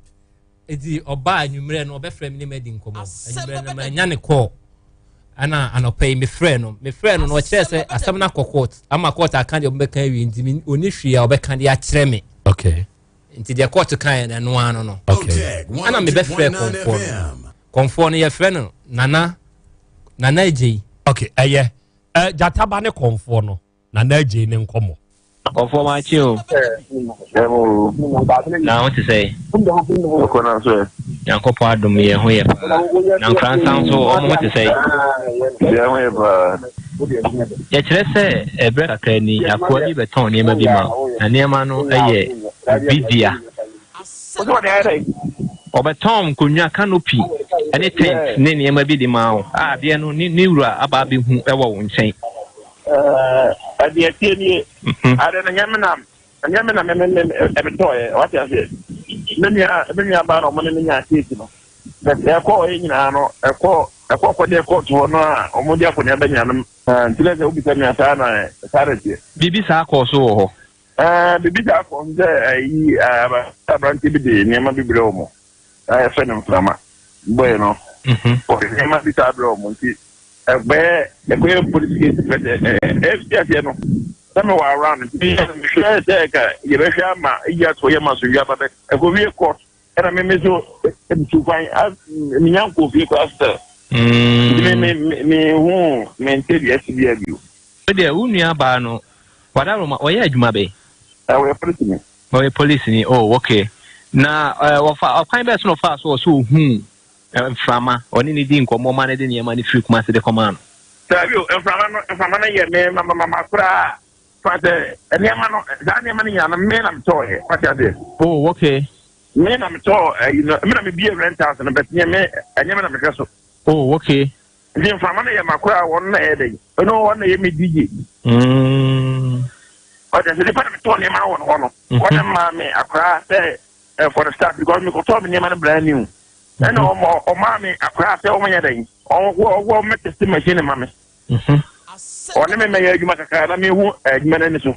Eti ɔbaa anwummerɛ no ɔbɛfrɛ me ne ma di nkɔmmɔ. Anwummerɛ no manya ne kɔɔ. Ɛna anɔpa yi mefrɛ no mefrɛ no na ɔkyerɛ sɛ asɛm no akɔ court ama court aka deɛ ɔbɛka awie nti ɔni hwee a ɔbɛka de akyerɛ me. Okay. Nti deɛ court kaeɛ no ɛno ano no. Okay. Ɛna mebɛfrɛ kɔmfoɔ no. Kɔmfoɔ no yɛfrɛ no Nana Nana Agyei. Okay, ɛyɛ ɛ gyataba ne kɔmfoɔ no Nana Agyei ne nkɔmmɔ. Kɔmfoɔ makye o. Na ho te sɛ? Nyankopɔn adom yɛn ho yɛ paa. Na Nkoransa nso wɔn ho te sɛ? Yɛn ho yɛ paa. Yɛkyerɛ sɛ ɛberɛ kakra ni akoa bi bɛtɔn nneɛma bi ma wo, na nneɛma no yɛ obi dea. Ɔbɛtɔn nkonnwa, canopy, ne tent ne nneɛma bi de maa wo a adeɛ no ne ne wura aba abɛhu wɔ wo nkyɛn. Ɛdeɛ ɛteɛ nie, adeɛ no ɛnyɛ me na ɛnyɛ me na me me me metɔeɛ, wate aseɛ. Me nua me nua baa na ɔmo ne me nyaa case no. But ɛkɔɔ yɛ nyinaa no, ɛkɔ ɛkɔ kɔdeɛ kɔɔto hɔ no a ɔmo de akɔneaba nyinaa no, nti na sɛ wobisa me a saa na saa na ɛteɛ. Biribi saa kɔɔ so wɔ hɔ? Ɛɛ, biribi saa kɔɔ so sɛ ayi aberanteɛ bi de nneɛma bi brɛ wɔn na yɛfrɛ no mframa bɔe no. Ɔde nneɛma bi saa brɛ wɔn nti ɛbɛyɛ ɛkɔyɛ polisi case pɛ sɛ ɛɛ aseɛ no na mewɔ around nti mehwɛ sɛ ɛka yɛbɛhwɛ ama eyi ato yɛ ma so wia ba bɛ ɛkɔwie court ɛna me me so tu kwan menya nkɔ fie koraa sɛ nti me me me hu me nte deɛ ɛsi bia bio. Wo deɛ wo nua baa no Wadaroma ɔyɛ adwuma bɛn? Ɔyɛ polisini. Ɔyɛ polisini oh okay. Na ɔfa ɔkwan bɛn so na ɔfaa so ɔsɛ ohuu mframa ɔne ne di nkɔmmɔ ma ne de nneɛma no firi Kumasi de kɔmaa no? Dabi o, mframa no mframa no yɛ me ma ma ma koraa fa sɛ nneɛma no saa nneɛma no nyinaa no me na metɔɔyɛ wate aseɛ. Oh okay. Me na metɔɔ ɛyi no me na mebie rent house no but nyɛ me ɛnyɛ me na mehwɛ so. Oh okay. Nti mframa no yɛ ma koraa wɔn na ɛyɛ dɛ ɛno wɔn na ɛyɛ me DJ. Ɔte sɛ nipa na metɔɔ nneɛma no wɔ no hɔ no wɔn na maa me akora sɛ for the start because mekɔtɔɔ me nneɛma no brand new ɛna ɔma ɔmaa me akora sɛ wɔn nyɛ dɛ ɔwɔ wɔ mɛ test machine ma me ɔne me mɛyɛ adwuma kakra na mehu adwuma no ani so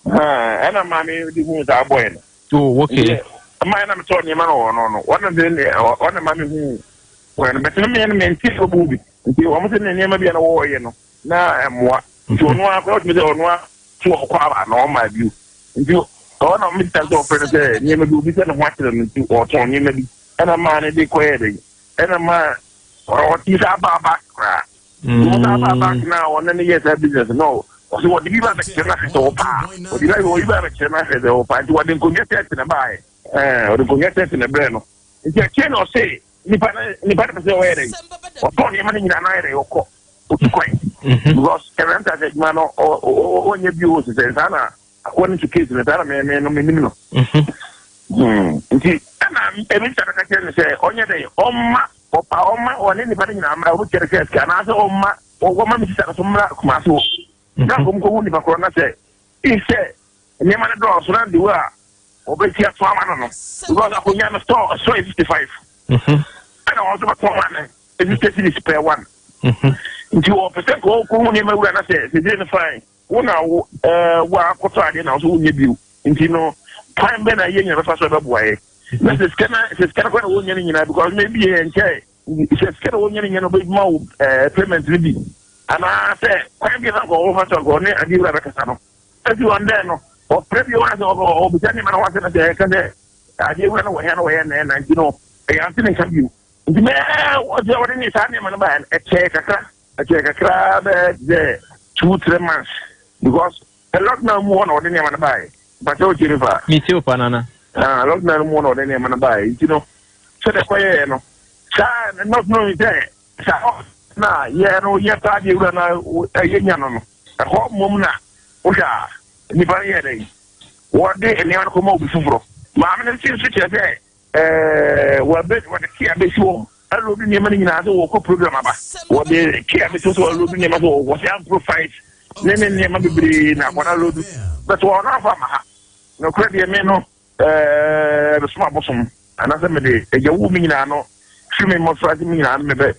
ɛna maa me de hu saa bɔyɛ no. Oh, okay. Mmaa na metɔɔ nneɛma no wɔ no no wɔn na wɔn na maa me hu wɔn no bɛtɛ me no mente ɔbu bi nti wɔn sɛ ne nneɛma bi a na wɔyɛ no na ɛmoa nti ɔno ara koraa ɔtumi sɛ ɔno ara so ɔkɔ aba na ɔma bio nti ɔwɔ na ɔmo sɛ ɔfrɛ no sɛ nneɛma bi obi sɛ ne ho akyerɛ no nti ɔtɔn nneɛma bi ɛna maa no de kɔyɛ dɛ ɛna maa ɔtumi sɛ aba aba koraa nti wɔn aba aba na ɔne no yɛ saa business no ɔsɛ wɔde bi ba bɛkyerɛ no ahwɛ sɛ ɔpaa ɔde bi wɔde bi ba bɛkyerɛ no ahwɛ sɛ ɔpaa nti wɔde nkonnwa sɛɛte na baayɛ ɛɛ ɔde nkonnwa sɛɛte na brɛ no nti akyire na ɔse nipa no nipa no pɛ sɛ ɔyɛ dɛ ɔtɔn nneɛma no nyinaa na ayɛ dɛ ɔkɔ otu kwan mhm. because ɛrɛnta sɛ adwuma no ɔnyɛ bi o sisɛ saa na according to case no saa na mɛmɛ no mɛnim no mhm. hmm. nti ɛna ebi nsa bɛka kyerɛ no sɛ ɔnyɛ dɛ ɔmma ɔpa ɔmma ɔne nipa no nyinaa mmra ɔmo kyerɛ sɛ sika anaasɛ ɔmma ɔma mi sisa no so mmra kumase hɔ na nkɔm kɔhu nipa korɔ na sɛ sɛ nneɛma no dɔɔso na de wo a Wɔbɛsi ato ama no no because akonnwa no store store yɛ 55 mhm. ɛna wɔn nso bɛtɔn ama no 50 cedis per one mhm. nti wɔpɛ sɛ nka wɔkɔhu nneɛma wura na sɛ sɛsɛ no fine wo na wo ɛɛ wo akɔtɔ adeɛ na wo nso wonyɛ bio nti no kwan bɛ na yɛ nyina bɛfa so ɛbɛboa yɛ na sɛ sika na sɛ sika no kɔ na wɔnyɛ no nyinaa because maybe yɛ nkyɛ sɛ sika na wɔnyɛ no nyɛ no bɛma wo ɛɛ payment no bi anaasɛ kwan bi na nka wɔfa so nka ɔne adeɛ wura bɛkasa no Esi wɔn dɛn no, ɔfrɛ bio ara sɛ ɔbisa nneɛma no ho asɛm sɛ ɛka sɛ adeɛ wura no wɔ hɛn na wɔyɛ nɛɛ na nti no ɛyɛ ante ne nka bio. Nti mɛ ɔsɛ ɔde ne saa nneɛma no baeɛ no ɛkyɛɛ kakra ɛkyɛɛ kakra bɛɛ sɛ 2-3 months because lockdown mu hɔ na ɔde nneɛma no baeɛ. Mpakyɛ wotie me paa? Metie wo paa Nana. Ah, lockdown mu hɔ na ɔde nneɛma no baeɛ nti no sɛdeɛ ɛkɔyɛɛ no saa not knowing sɛ saa na yɛ no yɛ saa adeɛ wura no yɛnya no no Ɛhɔ mmom na wohwɛ a, nnipa no yɛɛ dɛn? Wɔde nneɛma no kɔma obi foforɔ. Maame no nso kyerɛ sɛ ɛɛ wɔbɛ wɔde kea bɛsi hɔ aloodu nneɛma no nyinaa sɛ wɔkɔ program aba. Wɔde kea bɛsi hɔ sɛ wɔaloodu nneɛma sɛ wɔsɛ ampro five ne ne nneɛma bebree na wɔn aloodu. But wɔn afa ama ha. Nokorɛ deɛ me no ɛɛ mesom abosom anaasɛ mede agya wu me nyinaa no firi me mmɔfraase mu nyinaa no mebɛ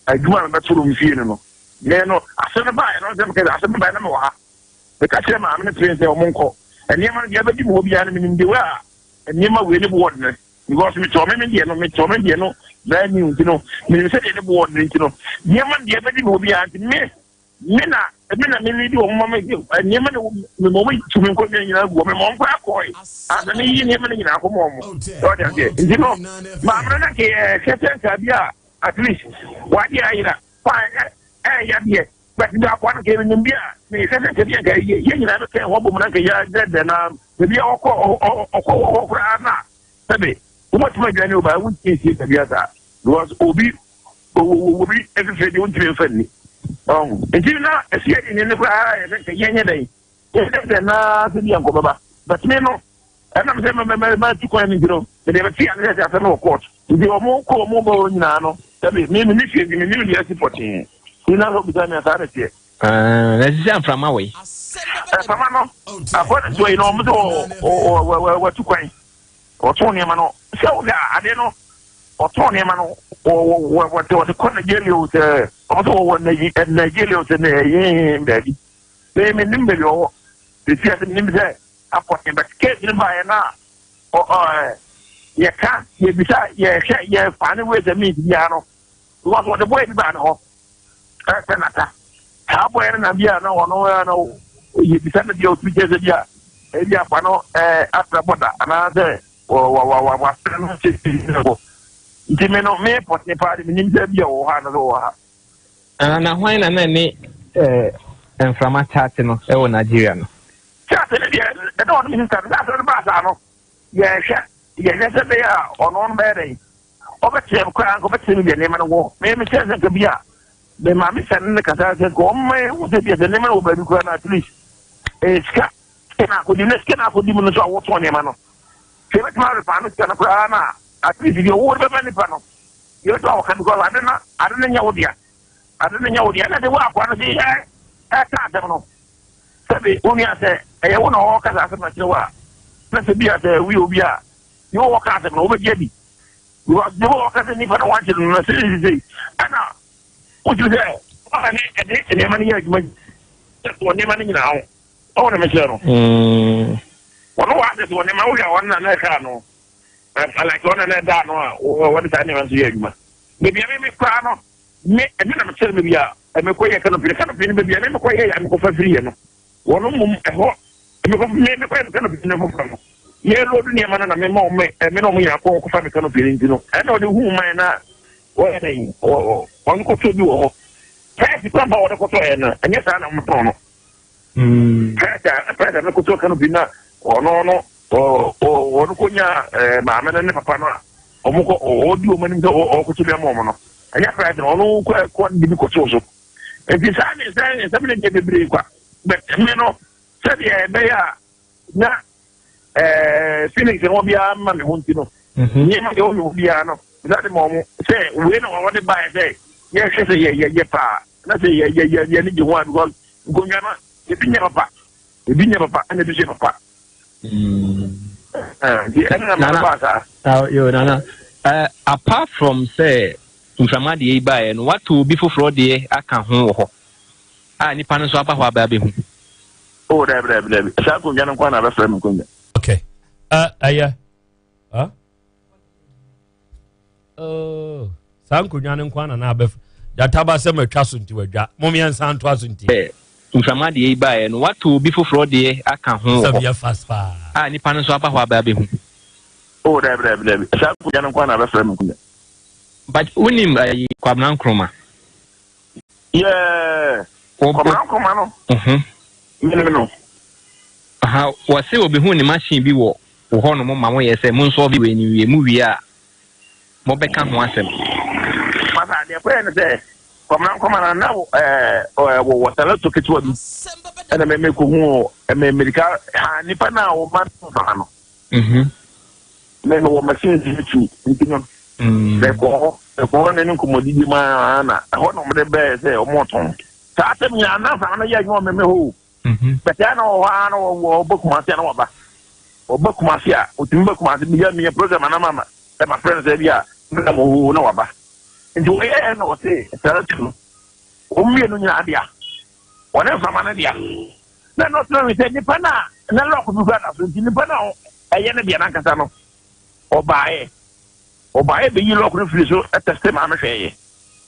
adwuma a mebɛto no me fie no no me no asɛm no baeɛ no sɛ meka sɛ asɛm no baeɛ na mewɔ ha meka kyerɛ maame no pere sɛ ɔmo nkɔ nneɛma no deɛ ɛbɛdi mu hɔ biara no menim de wei a nneɛma wei ne boɔ dene because metɔɔ me me deɛ no metɔɔ me deɛ no brand new nti no menim sɛ deɛ ne boɔ dene nti no nneɛma no deɛ ɛbɛdi mu hɔ biara nti me Me na me na me lead wɔn ma me nneɛma na me ma wɔn tu me nkonnwa nyinaa gu wɔn me ma wɔn kora kɔɛ ansa me yi nneɛma no nyinaa kɔma wɔn sɛ ɔde aseɛ nti no maame no na kɛ ɛhwɛ sɛ nka bi a at least wadeɛ ayera fine ɛyɛ deɛ but bi akɔa no kɛ menim bi a mehwɛ sɛ nka bi a nka yɛ yɛ nyinaa bɛkɛ hɔ bom na nka yɛ dɛdɛ na baabi a ɔkɔ ɔkɔ wɔ hɔ koraa na sɛbe wobɛtumi adwane o baa wontumi nsie baabi a saa because obi Obi fifire deɛ wontumi mfa nni. Ɔho. Nti na ɛsi adi ne ne koraa yɛ sɛ nka yɛnyɛ dɛn. Yɛnyɛ dɛn na sɛ bi ankɔ bɛba. But me no, ɛnam sɛ matu kwan no nti no, mede bɛte ase sɛ asɛm no wɔ court. Nti wɔn kɔ wɔn bɔ wɔn nyinaa no, sɛbi me me fie nti menim deɛ asi pɔtee. Nti na sɛ obisa me a saa na ɛteɛ. Na ɛsɛ sɛ mframa wɔ yi. Mframa no, akɔ ne so yi no, wɔn sɛ wɔatu kwan. Wɔtɔn nneɛma no sɛ wohwɛ a ade no wɔtɔn nneɛma no wɔde wɔde kɔ Nigeria o sɛ wɔn sɛ wɔwɔ Nigeria o sɛ na ɛyɛ baabi bɛyɛ mi nim baabi ɔwɔ sisi ase mi nim sɛ akɔten bɛt keesi no baayɛ na ɔ ɔ yɛka yɛbisa yɛhwɛ yɛfa ne wei sɛ means biara no because wɔde bɔyɛ bi baa ne hɔ. Ɛsɛ nata. Saa bɔyɛ no na bi a na ɔno na yɛbisa no deɛ ɔtumi kyerɛ sɛ bi a ebi afa no asra bɔda anaasɛ wasra no kyɛ bɔ. Nti me no me pɔtee paa de menim sɛ bi a ɔwɔ ha anaasɛ ɔwɔ ha. Na hwan na na ne mframa kyaate no wɔ Nigeria no. Kyaate no deɛ ɛna ɔne me sista no sɛ asɛm no baa saa no yɛhwɛ yɛhwɛ sɛ bɛyɛ a ɔno no bɛyɛ dɛn ɔbɛkyerɛ me koraa nka ɔbɛkyerɛ me deɛ nneɛma no wɔ me mekyerɛ sɛ nka bi a me maame sɛ ne ne kasa sɛ nka ɔmma yɛhu sɛ bi a sɛ nneɛma no wɔ baabi koraa no at least ɛyɛ sika na akɔdi na sika na akɔdi mu no nso a wɔtɔn nneɛma no sɛ yɛbɛtumi arefa no sika no koraa na at least deɛ ɔwɔ de bɛma nipa no yɛbɛtumi awɔka because ade no ade no nyɛ wo dea ade no nyɛ wo dea ɛna de wo akoa no sɛ yɛ ɛka asɛm no sɛbi wo nua sɛ ɛyɛ wo na ɔka saa asɛm no kyerɛ wo a na sɛ bi a sɛ woyɛ obi a deɛ wɔka asɛm no wobɛgye adi because deɛ wɔka sɛ nipa no wankyerɛ no na sɛ sɛ ɛna wotumi sɛ ɔna ne ɛde nneɛma no yɛ adwuma wɔ nneɛma no nyinaa ho ɔwɔ na mekyerɛ no wɔn wɔ asɛ sɛ wɔ nneɛma wohwɛ a wɔn na na ɛhwɛ ano like wɔn na na ɛda ano a wɔde saa nneɛma nso yɛ adwuma beebi a meme koraa no me ɛme na mekyerɛ no baabi a mekɔ yɛ canopy no canopy no baabi a meme kɔ yɛ yɛ mekɔ fa firi yɛ no wɔn mmom ɛhɔ mekɔ me mekɔ yɛ canopy no foforɔ no yɛ load nneɛma no na mema wɔn me na wɔn nyinaa kɔ kɔfa me canopy no nti no ɛna ɔde hu man na wɔyɛ dɛ wɔn kɔtɔ bi wɔ hɔ price kwan pa wɔde kɔtɔ yɛ no ɛnyɛ saa na wɔn tɔn no price a price a mekɔtɔ canopy na ɔno no ɔno kɔ nya maame no ne papa no a wɔn kɔ ɔdi wɔn anim sɛ ɔkɔtɔ bi ama wɔn no ɛnyɛ price no ɔno kɔ kɔ de bi kɔtɔ so nti saa ne nsɛm nsɛm ne deɛ bebree kwa but me no sɛdeɛ ɛbɛyɛ a na ɛɛ feelings ɛwɔ biara ma me ho nti no nneɛma deɛ ɔwɔ biara no bisa de ma wɔn sɛ wei na wɔde baeɛ sɛ yɛhwɛ sɛ yɛ yɛ yɛ paa na sɛ yɛ yɛ yɛ yɛ ne gye ho a because nkonnwa no ebi nyɛ papa ebi nyɛ papa ɛna ebi nso yɛ papa. Nti ɛna na mɛ ba saa. Yo nana, uh, apart from sɛ mframa deɛ yi baeɛ no, wato obi foforɔ deɛ aka ho wɔ hɔ a nipa no nso aba hɔ aba abɛhu. Oh, dabi dabi dabi. Saa nkonnwa no nko na abɛfrɛ me nkonnwa. Okay. Ɛyɛ. Uh, Oh, saa nkonnwa no nko na na abɛfrɛ. Gyata ba sɛ matwa so nti wadwa. Mom yɛnsan ntoa so nti. Mframa deɛ yi baeɛ no, wato obi foforɔ deɛ aka ho wɔ hɔ. Yɛ fast paa. A nipa no nso aba hɔ aba abɛhu. Oh, dabi dabi dabi. Saa nkonnwa no nko na abɛfrɛ me nkonnwa. But wonim ayi Kwabena Nkrumah? Yeah. Kwabena Nkrumah no. Mhm. Menim no. Aha, wɔse wɔbɛhu ne machine bi wɔ wo hɔ nom ma moyɛ sɛ monsɔlve wei no nwie, mowie a mobɛka ho asɛm. Masa, deɛ ɛkɔyɛ ne sɛ, Kwabena Nkrumah no na ɛɛ wɔ salato ketewa bi ɛna mɛ mekɔhu mɛ mmirika ha nipa no a wɔma no mframa no. Mhm. Me mewɔ machines no tu nti no mekɔ hɔ mekɔ hɔ ne ne nkɔmmɔdidi mu ara na ɛhɔ na wɔde bɛɛ sɛ wɔtɔn saa asɛm nyinaa na mframa no yɛ adwuma wɔ meme hɔ o bɛtɛ na wɔ hɔ ara na wɔbɔ kumase a na wɔba wɔba kumase a wɔtumi ba kumase bi yɛ meyɛ program anam ama ɛma frɛ no sɛ bi a mena mɔ hɔ na wɔba nti wɔyɛɛ na wɔse saa tu no wɔn mmienu nyinaa dea wɔne mframa no dea na ɛno ɔtena wi sɛ nipa no a na lɔɔko bi kura da so nti nipa no a ɛyɛ ne deɛ n'ankasa no ɔbaeɛ ɔbaeɛ bɛyi lɔɔko no firi so ɛtɛste maa mehwɛeɛ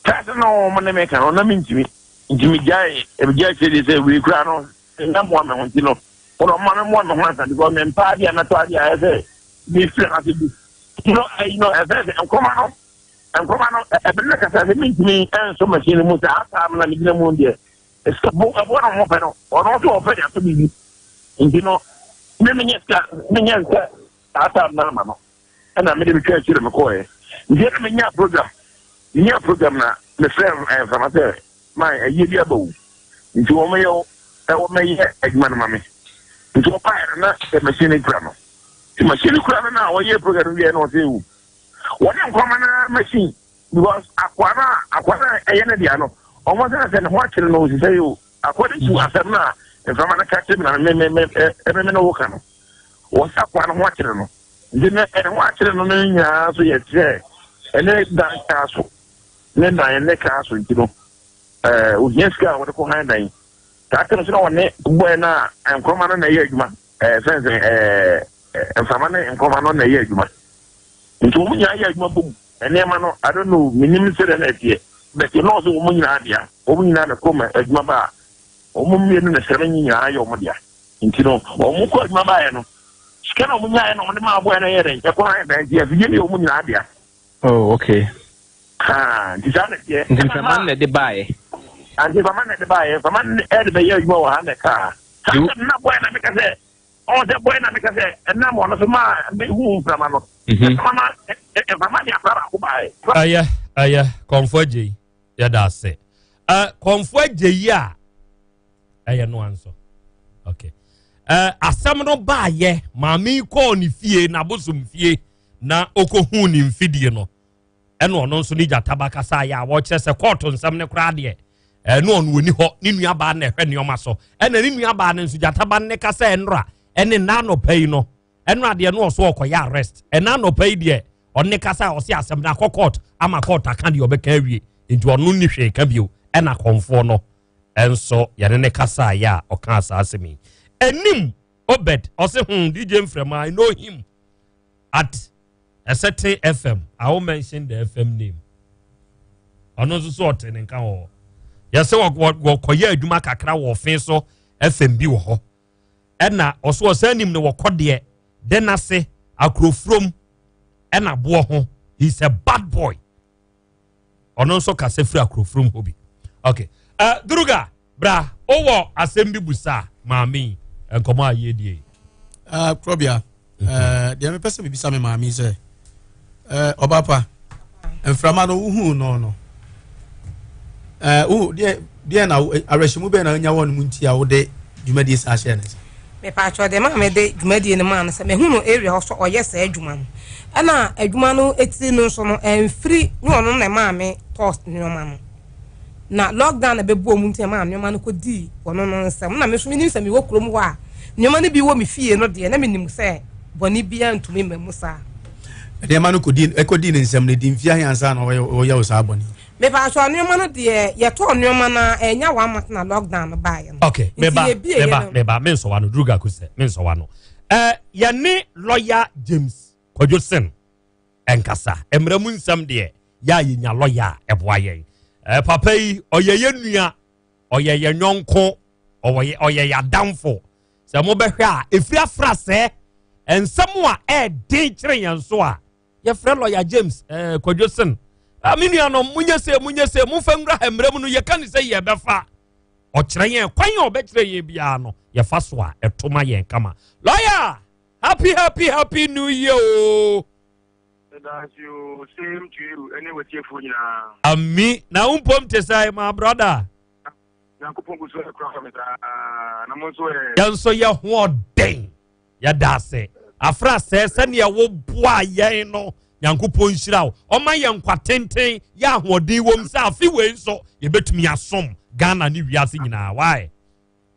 fɛs na wɔn ne me ka no na mentumi nti megyae megyae kyerɛ deɛ sɛ wei kura no na mmoa me ho nti no wɔn ɔma me mmoa me ho ansa because me mpa adeɛ a mɛtɔ adeɛ a ɛyɛ sɛ mefiri ase bi nti no ɛyi no ɛfɛ sɛ nkɔma no nkɔma no ɛbɛn no kasa sɛ mentumi ɛnso machine no mu sɛ asaa no na megyina mu deɛ Sika bo ɛboɔ na wɔpɛ no ɔno nso ɔpɛ de ato biribi nti no me menyɛ sika menyɛ sika saa time no ama no ɛna mede metwa akyire mekɔɛ nti ɛna menya program menya program na mefrɛ mframa sɛ ma ayie bi aba wo nti wɔmɛyɛ wɔmɛyɛ adwuma no ma me nti wɔbaeɛ no na sɛ machine no kura no nti machine no kura no na wɔyɛ program no wieɛ na ɔsɛ ewu wɔne nkwama no machine Because akoa no a akoa no a ɛyɛ ne dea no, ɔmo sɛ sɛ ne ho akyere no osisɛ yi o. According to asɛm no a mframa no ka kyerɛ me na me me me me me ne wo ka no, wɔsɛ akoa no ho akyere no. Nti ne ne ho akyere no no nyinaa nso yɛ kyerɛ ɛne dan kaa so ne dan ne kaa so nti no ɛɛ ohia sika a wɔde kɔ han dan. Saa tɛm so na wɔne bɔɛ no a nkrɔma no na ɛyɛ adwuma ɛɛ fɛn sɛ ɛɛ mframa ne nkrɔma no na ɛyɛ adwuma. Nti wɔn nyinaa yɛ adwuma bom. Nneɛma no, I don't know, menim sɛdeɛ na ɛteɛ, but nɔɔso wɔn nyinaa dea, wɔn nyinaa na kɔ ma adwuma ba a, wɔn mmienu na sika no nyinaa yɛ wɔn dea. Nti no, wɔn kɔ adwuma baeɛ no, sika na wɔn nyaeɛ na wɔn de maa aboɛ no yɛ dɛn, ɛkɔ han dan, nti afidie no yɛ wɔn nyinaa dea. Oh, okay. Ha, nti saa na ɛteɛ. Nti mframa no na ɛde baeɛ. Ante mframa na ɛde baeɛ, mframa no ɛde bɛyɛ adwuma wɔ ha na ɛkaa. Saa asɛm no na bɔɛ na meka sɛ, ɔn sɛ bɔɛ na meka sɛ ɛnam ɔno so maa mehu mframa no. Mhm. Mframa no, mframa de akora baako baeɛ. Ɛyɛ, ɛyɛ, Kɔmfo Agyei, yɛda ase. Ɛ, Kɔmfo Agyei a, ɛyɛ no anso. Okay. Ɛ, asɛm no baayɛ, maame yi kɔɔ ne fie, n'abosom fie, na ɔkɔhuu ne mfidie no. Ɛna ɔno nso ne gyata ba kasa yɛ a wɔkyerɛ sɛ kɔɔto nsɛm no koraa deɛ, ɛno ɔno ɔni hɔ, ne nuabaa na ɛhwɛ nneɛma so. Ɛna ne nuabaa no nso gyata ba no ne kasa ɛnora, ɛne nna anɔpa yi no, ɛno adeɛ no ɔso ɔkɔyɛ arrest. Ɛna anɔpa yi deɛ, ɔno ne kasa a ɔse asɛm no akɔ court ama court aka deɛ ɔbɛka awie, nti ɔno nni hwee ka bio. Ɛna kɔmfoɔ no nso yɛne ne kasa yɛ a ɔkaa saa asɛm yi. Anim Obed ɔse DJ Mframa, I know him at a certain FM. I won't mention the FM name. Ɔno nso so ɔte ne nka wɔ hɔ. Yɛsɛ wɔkɔyɛ adwuma kakra wɔ ɔfe so FM bi wɔ hɔ. Ɛna ɔso ɔsan nim no wɔkɔ deɛ denase akurofurom ɛna boɔ ho. He's a bad boy. Ɔno nso kasa firi akurofurom hɔ bi. Okay. Duruga, bra, wowɔ asɛm bi busa maame yi nkɔmɔ a yɛdie yi. Krɔbea, deɛ mepɛ sɛ mebisa me maame yi sɛ, ɔba pa, mframa no wohuu no no, wo deɛ deɛ na awerɛhyɛmu bɛn na wonya wɔ no mu nti a wode dwumadie saa hyɛɛ ne nsa? Mepaakyɛw deɛ maa mede dwumadie no maa no sɛ mehu no area hɔ sɛ ɔyɛ saa adwuma no, ɛna adwuma no etiri no nso no ɛmfiri ne ɔno na ɛmaa me tɔɔ nneɛma no, na lockdown na ɛbɛbɔɔ mu nti ɛmaa nneɛma no kɔdii ɔno no nsam, na me nso menim sɛ mewɔ kurom hɔ a nneɛma no bi wɔ me fie no deɛ na menim sɛ bɔne biara ntumi mma mu saa. Nneɛma no kɔdii ɛkɔdii ne nsam no ɛdi mfeɛ ahe ansa na ɔyɛ wo saa bɔne yi? Mepaakyɛw nneɛma no deɛ yɛtɔɔ nneɛma no a ɛnya one month na lockdown no baeɛ no. Okay, meba meba meba me nsɔwa no Druga Kusɛ me nsɔwa no. Eh, yɛne lawyer James Kwadwo Sen ɛnkasa. Mmerɛ mu nsɛm deɛ yɛ a yɛnya lawyer a ɛboa yɛn. Eh, papa yi ɔyɛ yɛn nua, ɔyɛ yɛn yɔnko, ɔyɛ yɛn adamfo. Sɛ mobɛhwɛ a ɛfiri afra sɛ nsɛm a ɛɛden kyerɛ yɛn so a yɛfrɛ lɔya James eh, Kwadwo Sen. Ah, me nuanom, monyɛ se, monyɛ se, momfa nwura ha mmerɛ mu no, yɛka ne sɛ yɛbɛfa. Ɔkyerɛ yɛn kwan a ɔbɛkyerɛ yɛn biara no, yɛfa so a ɛto ma yɛn kama. Lɔya, happy happy happy new year o. Same to you, ɛne w'atiefoɔ nyinaa. Ami, na wo mpom te sɛ my brother. Nyankopɔn gu so ɛkura me saa, na mo nso ɛ. Yɛn nso yɛ hoɔden. Yɛda ase. Afra sɛ sɛdeɛ woboa yɛn no, Nyankopɔn nhyira wo. Ɔma yɛn nkwa tenten, yɛ ahoɔden wom sɛ afe wei nso yɛbɛtumi asom Ghana ne wiase nyinaa. Why?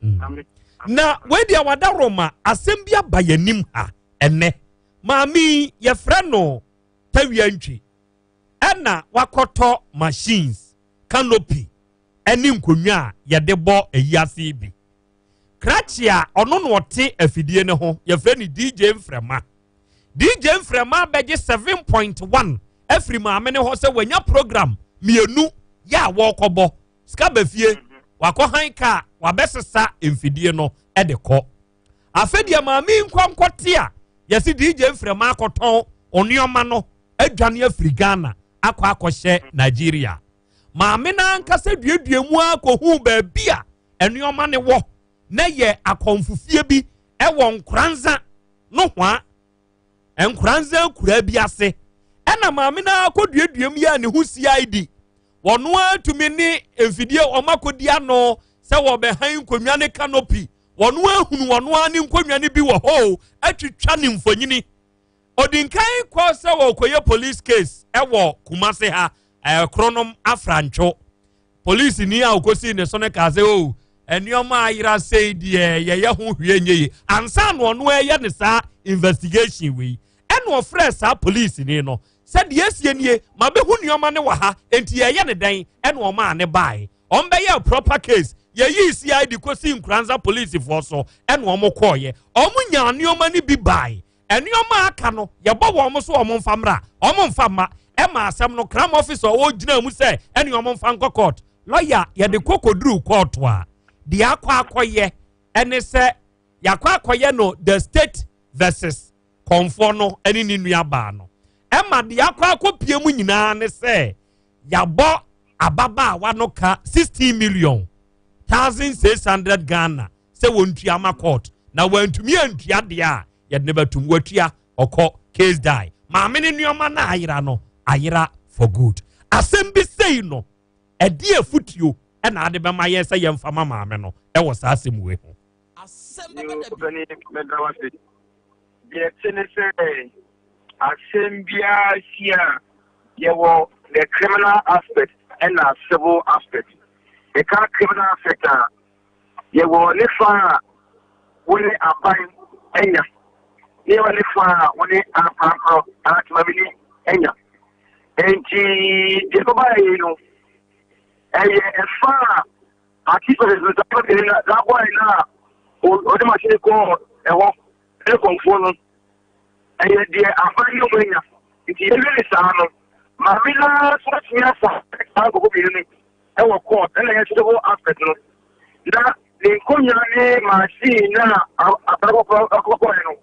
Mm. Na wei deɛ wada Roma asɛm bi aba yɛn anim ha ɛnɛ. Maame yi yɛfrɛ no Tawia Ntwi ɛna wakɔtɔ machines, canopy ɛne nkonnwa a yɛde bɔ ayi ase bi. Krakye a ɔno na ɔte afidie no ho, yɛfrɛ no DJ Mframa. DJ Mframa abɛgye 7.1 afiri maame no hɔ sɛ wanya program mmienu yɛ a wɔrekɔbɔ. Sika ba fie, wakɔ han kaa, wabɛsesa mfidie no de kɔ. Afei deɛ maame yi nkɔ nkɔte a yɛsi DJ Mframa akɔtɔn nneɛma no adwane afiri Ghana akɔ akɔhyɛ Nigeria. Maame no ankasa duadua mu ara kɔhuu baabi a nneɛma no wɔ na yɛ akɔmfofie bi wɔ Nkoranza nohoa, Nkoranza akuraa bi ase. Ɛna maame no ara kɔduadua mu yɛɛ ne ho CID. Wɔn ara tumi ne mfidie wɔn akɔdi ano sɛ wɔbɛhan nkonnwa ne canopy. Wɔn ahunu wɔn ara ne nkonnwa no bi wɔ hɔ o, atwitwa ne mfonyini. Ɔdi nkan kɔ sɛ wɔkɔyɛ police case wɔ Kumase ha, Kronom Afrantwo. Polisi ni a ɔkɔsii ne so no kaa sɛ, o, nneɛma ayera sei deɛ yɛyɛ ho hwee nyɛ yie. Ansa na ɔno ɛyɛ ne saa investigation wei, ɛna ɔfrɛɛ saa polisi ni no sɛ deɛ esie nie, mabɛhu nneɛma no wɔ ha, enti yɛyɛ ne dɛn? Ɛna ɔmaa ne bae. Wɔn bɛyɛɛ proper case. Yɛyii CID kɔsii Nkoranza polisifoɔ so, ɛna wɔn kɔɔeɛ. Wɔn nyaa nneɛma no bi bae. Nneɛma a aka no, yɛbɔ wɔn so wɔn mfa mmra, wɔn mfa mma. Ɛma asɛm no, crime officer a ɔgyina mu sɛ ɛne wɔn mfa nkɔ court. Lawyer, yɛde kɔ kɔduru court a, deɛ akɔ akɔyɛ ɛne sɛ yɛakɔ akɔyɛ no the state versus kɔnfoɔ no ɛne ne nua baa no. Ɛma deɛ akɔ akɔpie mu nyinaa ne sɛ yɛabɔ ababaawa no ka 16 million 1600 Ghana sɛ wɔntua ma court na wɔantumi antua deɛ a yɛde no bɛtum watua ɔkɔ case die maame ne nneɛma no ayera no ayera for good asɛm bi sei no ɛde afutuo ɛna ade bɛma yɛn sɛ yɛmfa ma maame no ɛwɔ saa asɛm wei ho. Ɔpɛni mɛda wo ase. Deɛ ɛte ne sɛ asɛm biara si a yɛwɔ the criminal aspect ɛna civil aspect. Yɛka criminal aspect a yɛwɔ ne fa a wo ne aban anya ne yɛwɔ ne fa a wo ne ankorankoro anaa temamini anya. Enti deɛ ɛbɛba yɛ no ɛyɛ ɛfa a Ati sɛ saa bɛn na saa bɔe no a ɔde machine kɔɔ ɛhɔ ne kɔmfoɔ no ɛyɛ deɛ aban ne ɔmo anya nti yɛwie ne saa no maame no ara nso atumi afa saa nkɔkɔ mmienu no ɛwɔ court ɛna ɛyɛ civil aspect no na ne nkonnwa ne machine na abakɔkɔ akɔkɔɛ no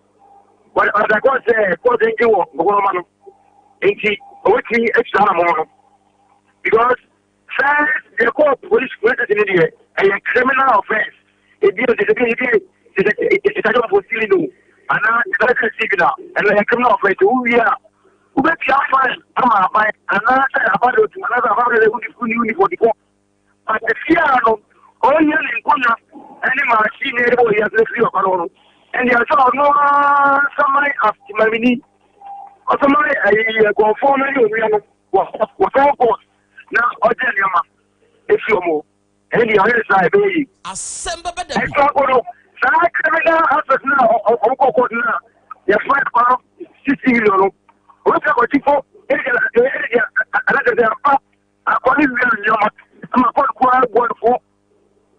wɔde akɔ sɛ court ngye wɔ nkɔkɔ no ma no nti ɔbɛtumi atua anamɔ no because First deɛ kɔɔ police police station no deɛ ɛyɛ criminal offence ebi o sɛ ebi ebi sɛ sɛ for stealing o anaa sɛ signal ɛno ɛyɛ criminal offence wowie a wobɛtua fine ama aban anaasɛ aban de otu anaasɛ aban de wodi wodi wodi fɔdi kɔ but efie a no ɔyɛ ne nkonnwa ɛne machine ne ɛbɔ yɛ asɛ firi ɔba no no ɛnde ɛsɛ ɔno ara saman asemamini ɔsaman ɛyi ɛkɔnfɔn no ne onua no wɔ wɔsɔn court na ɔgye nneɛma efi wɔn hɔ ɛne deɛ ɔyɛ saa ɛbɛyɛ yie. Asɛm bɛbɛ da bi. Ɛnso akɔ no saa criminal aspect na ɔmo kɔ court na yɛfa ɛkɔ no 60 million no ɔmo sɛ ɔgye fo ɛne deɛ ɛne deɛ anaasɛ sɛ ampa akɔ ne wia nneɛma ama court koraa bɔ ne fo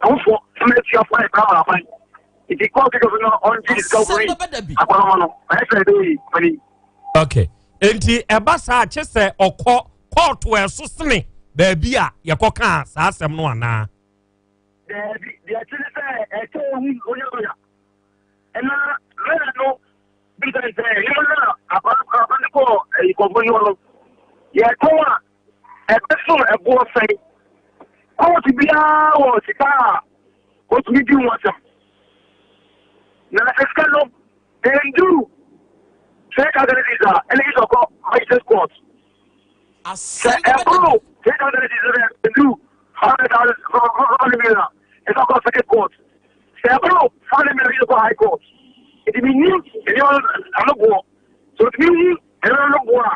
ɛho fo ɛma etua fo ayɛ koraa ma aban nti court kɛkɛ no ɔngye ne sika ofiri akɔnɔma no ɔyɛ sɛ ɛbɛyɛ yie mani. Okay. Enti ɛba saa kye sɛ ɔkɔ kɔɔto ɛso sene baabi a yɛkɔkaa saa asɛm no anaa? Daabi, deɛ ɛte ne sɛ ɛsɛ ohu onye lɔya. Ɛna lɔya no bisa ne sɛ nneɛma no a akwadaa no kɔɔ nkɔmfo yi hɔ no, yɛtɔn a ɛbɛsom ɛboɔ sɛn? Kɔɔto biara wɔ sika a wɔtumi di ho asɛm. Na sika no Ɛnduru 3,000 cedis a, ɛna gye sɛ ɔkɔ magistrate court. Sɛ ɛboro 3,000 cedis na ɛnduru 500,000 500 million a, ɛsɛ ɔkɔ circuit court. Sɛ ɛboro 500 million gye sɛ ɔkɔ high court. Nti menim nneɛma no ano boɔ. Sɛ otumi hu nneɛma no boɔ a,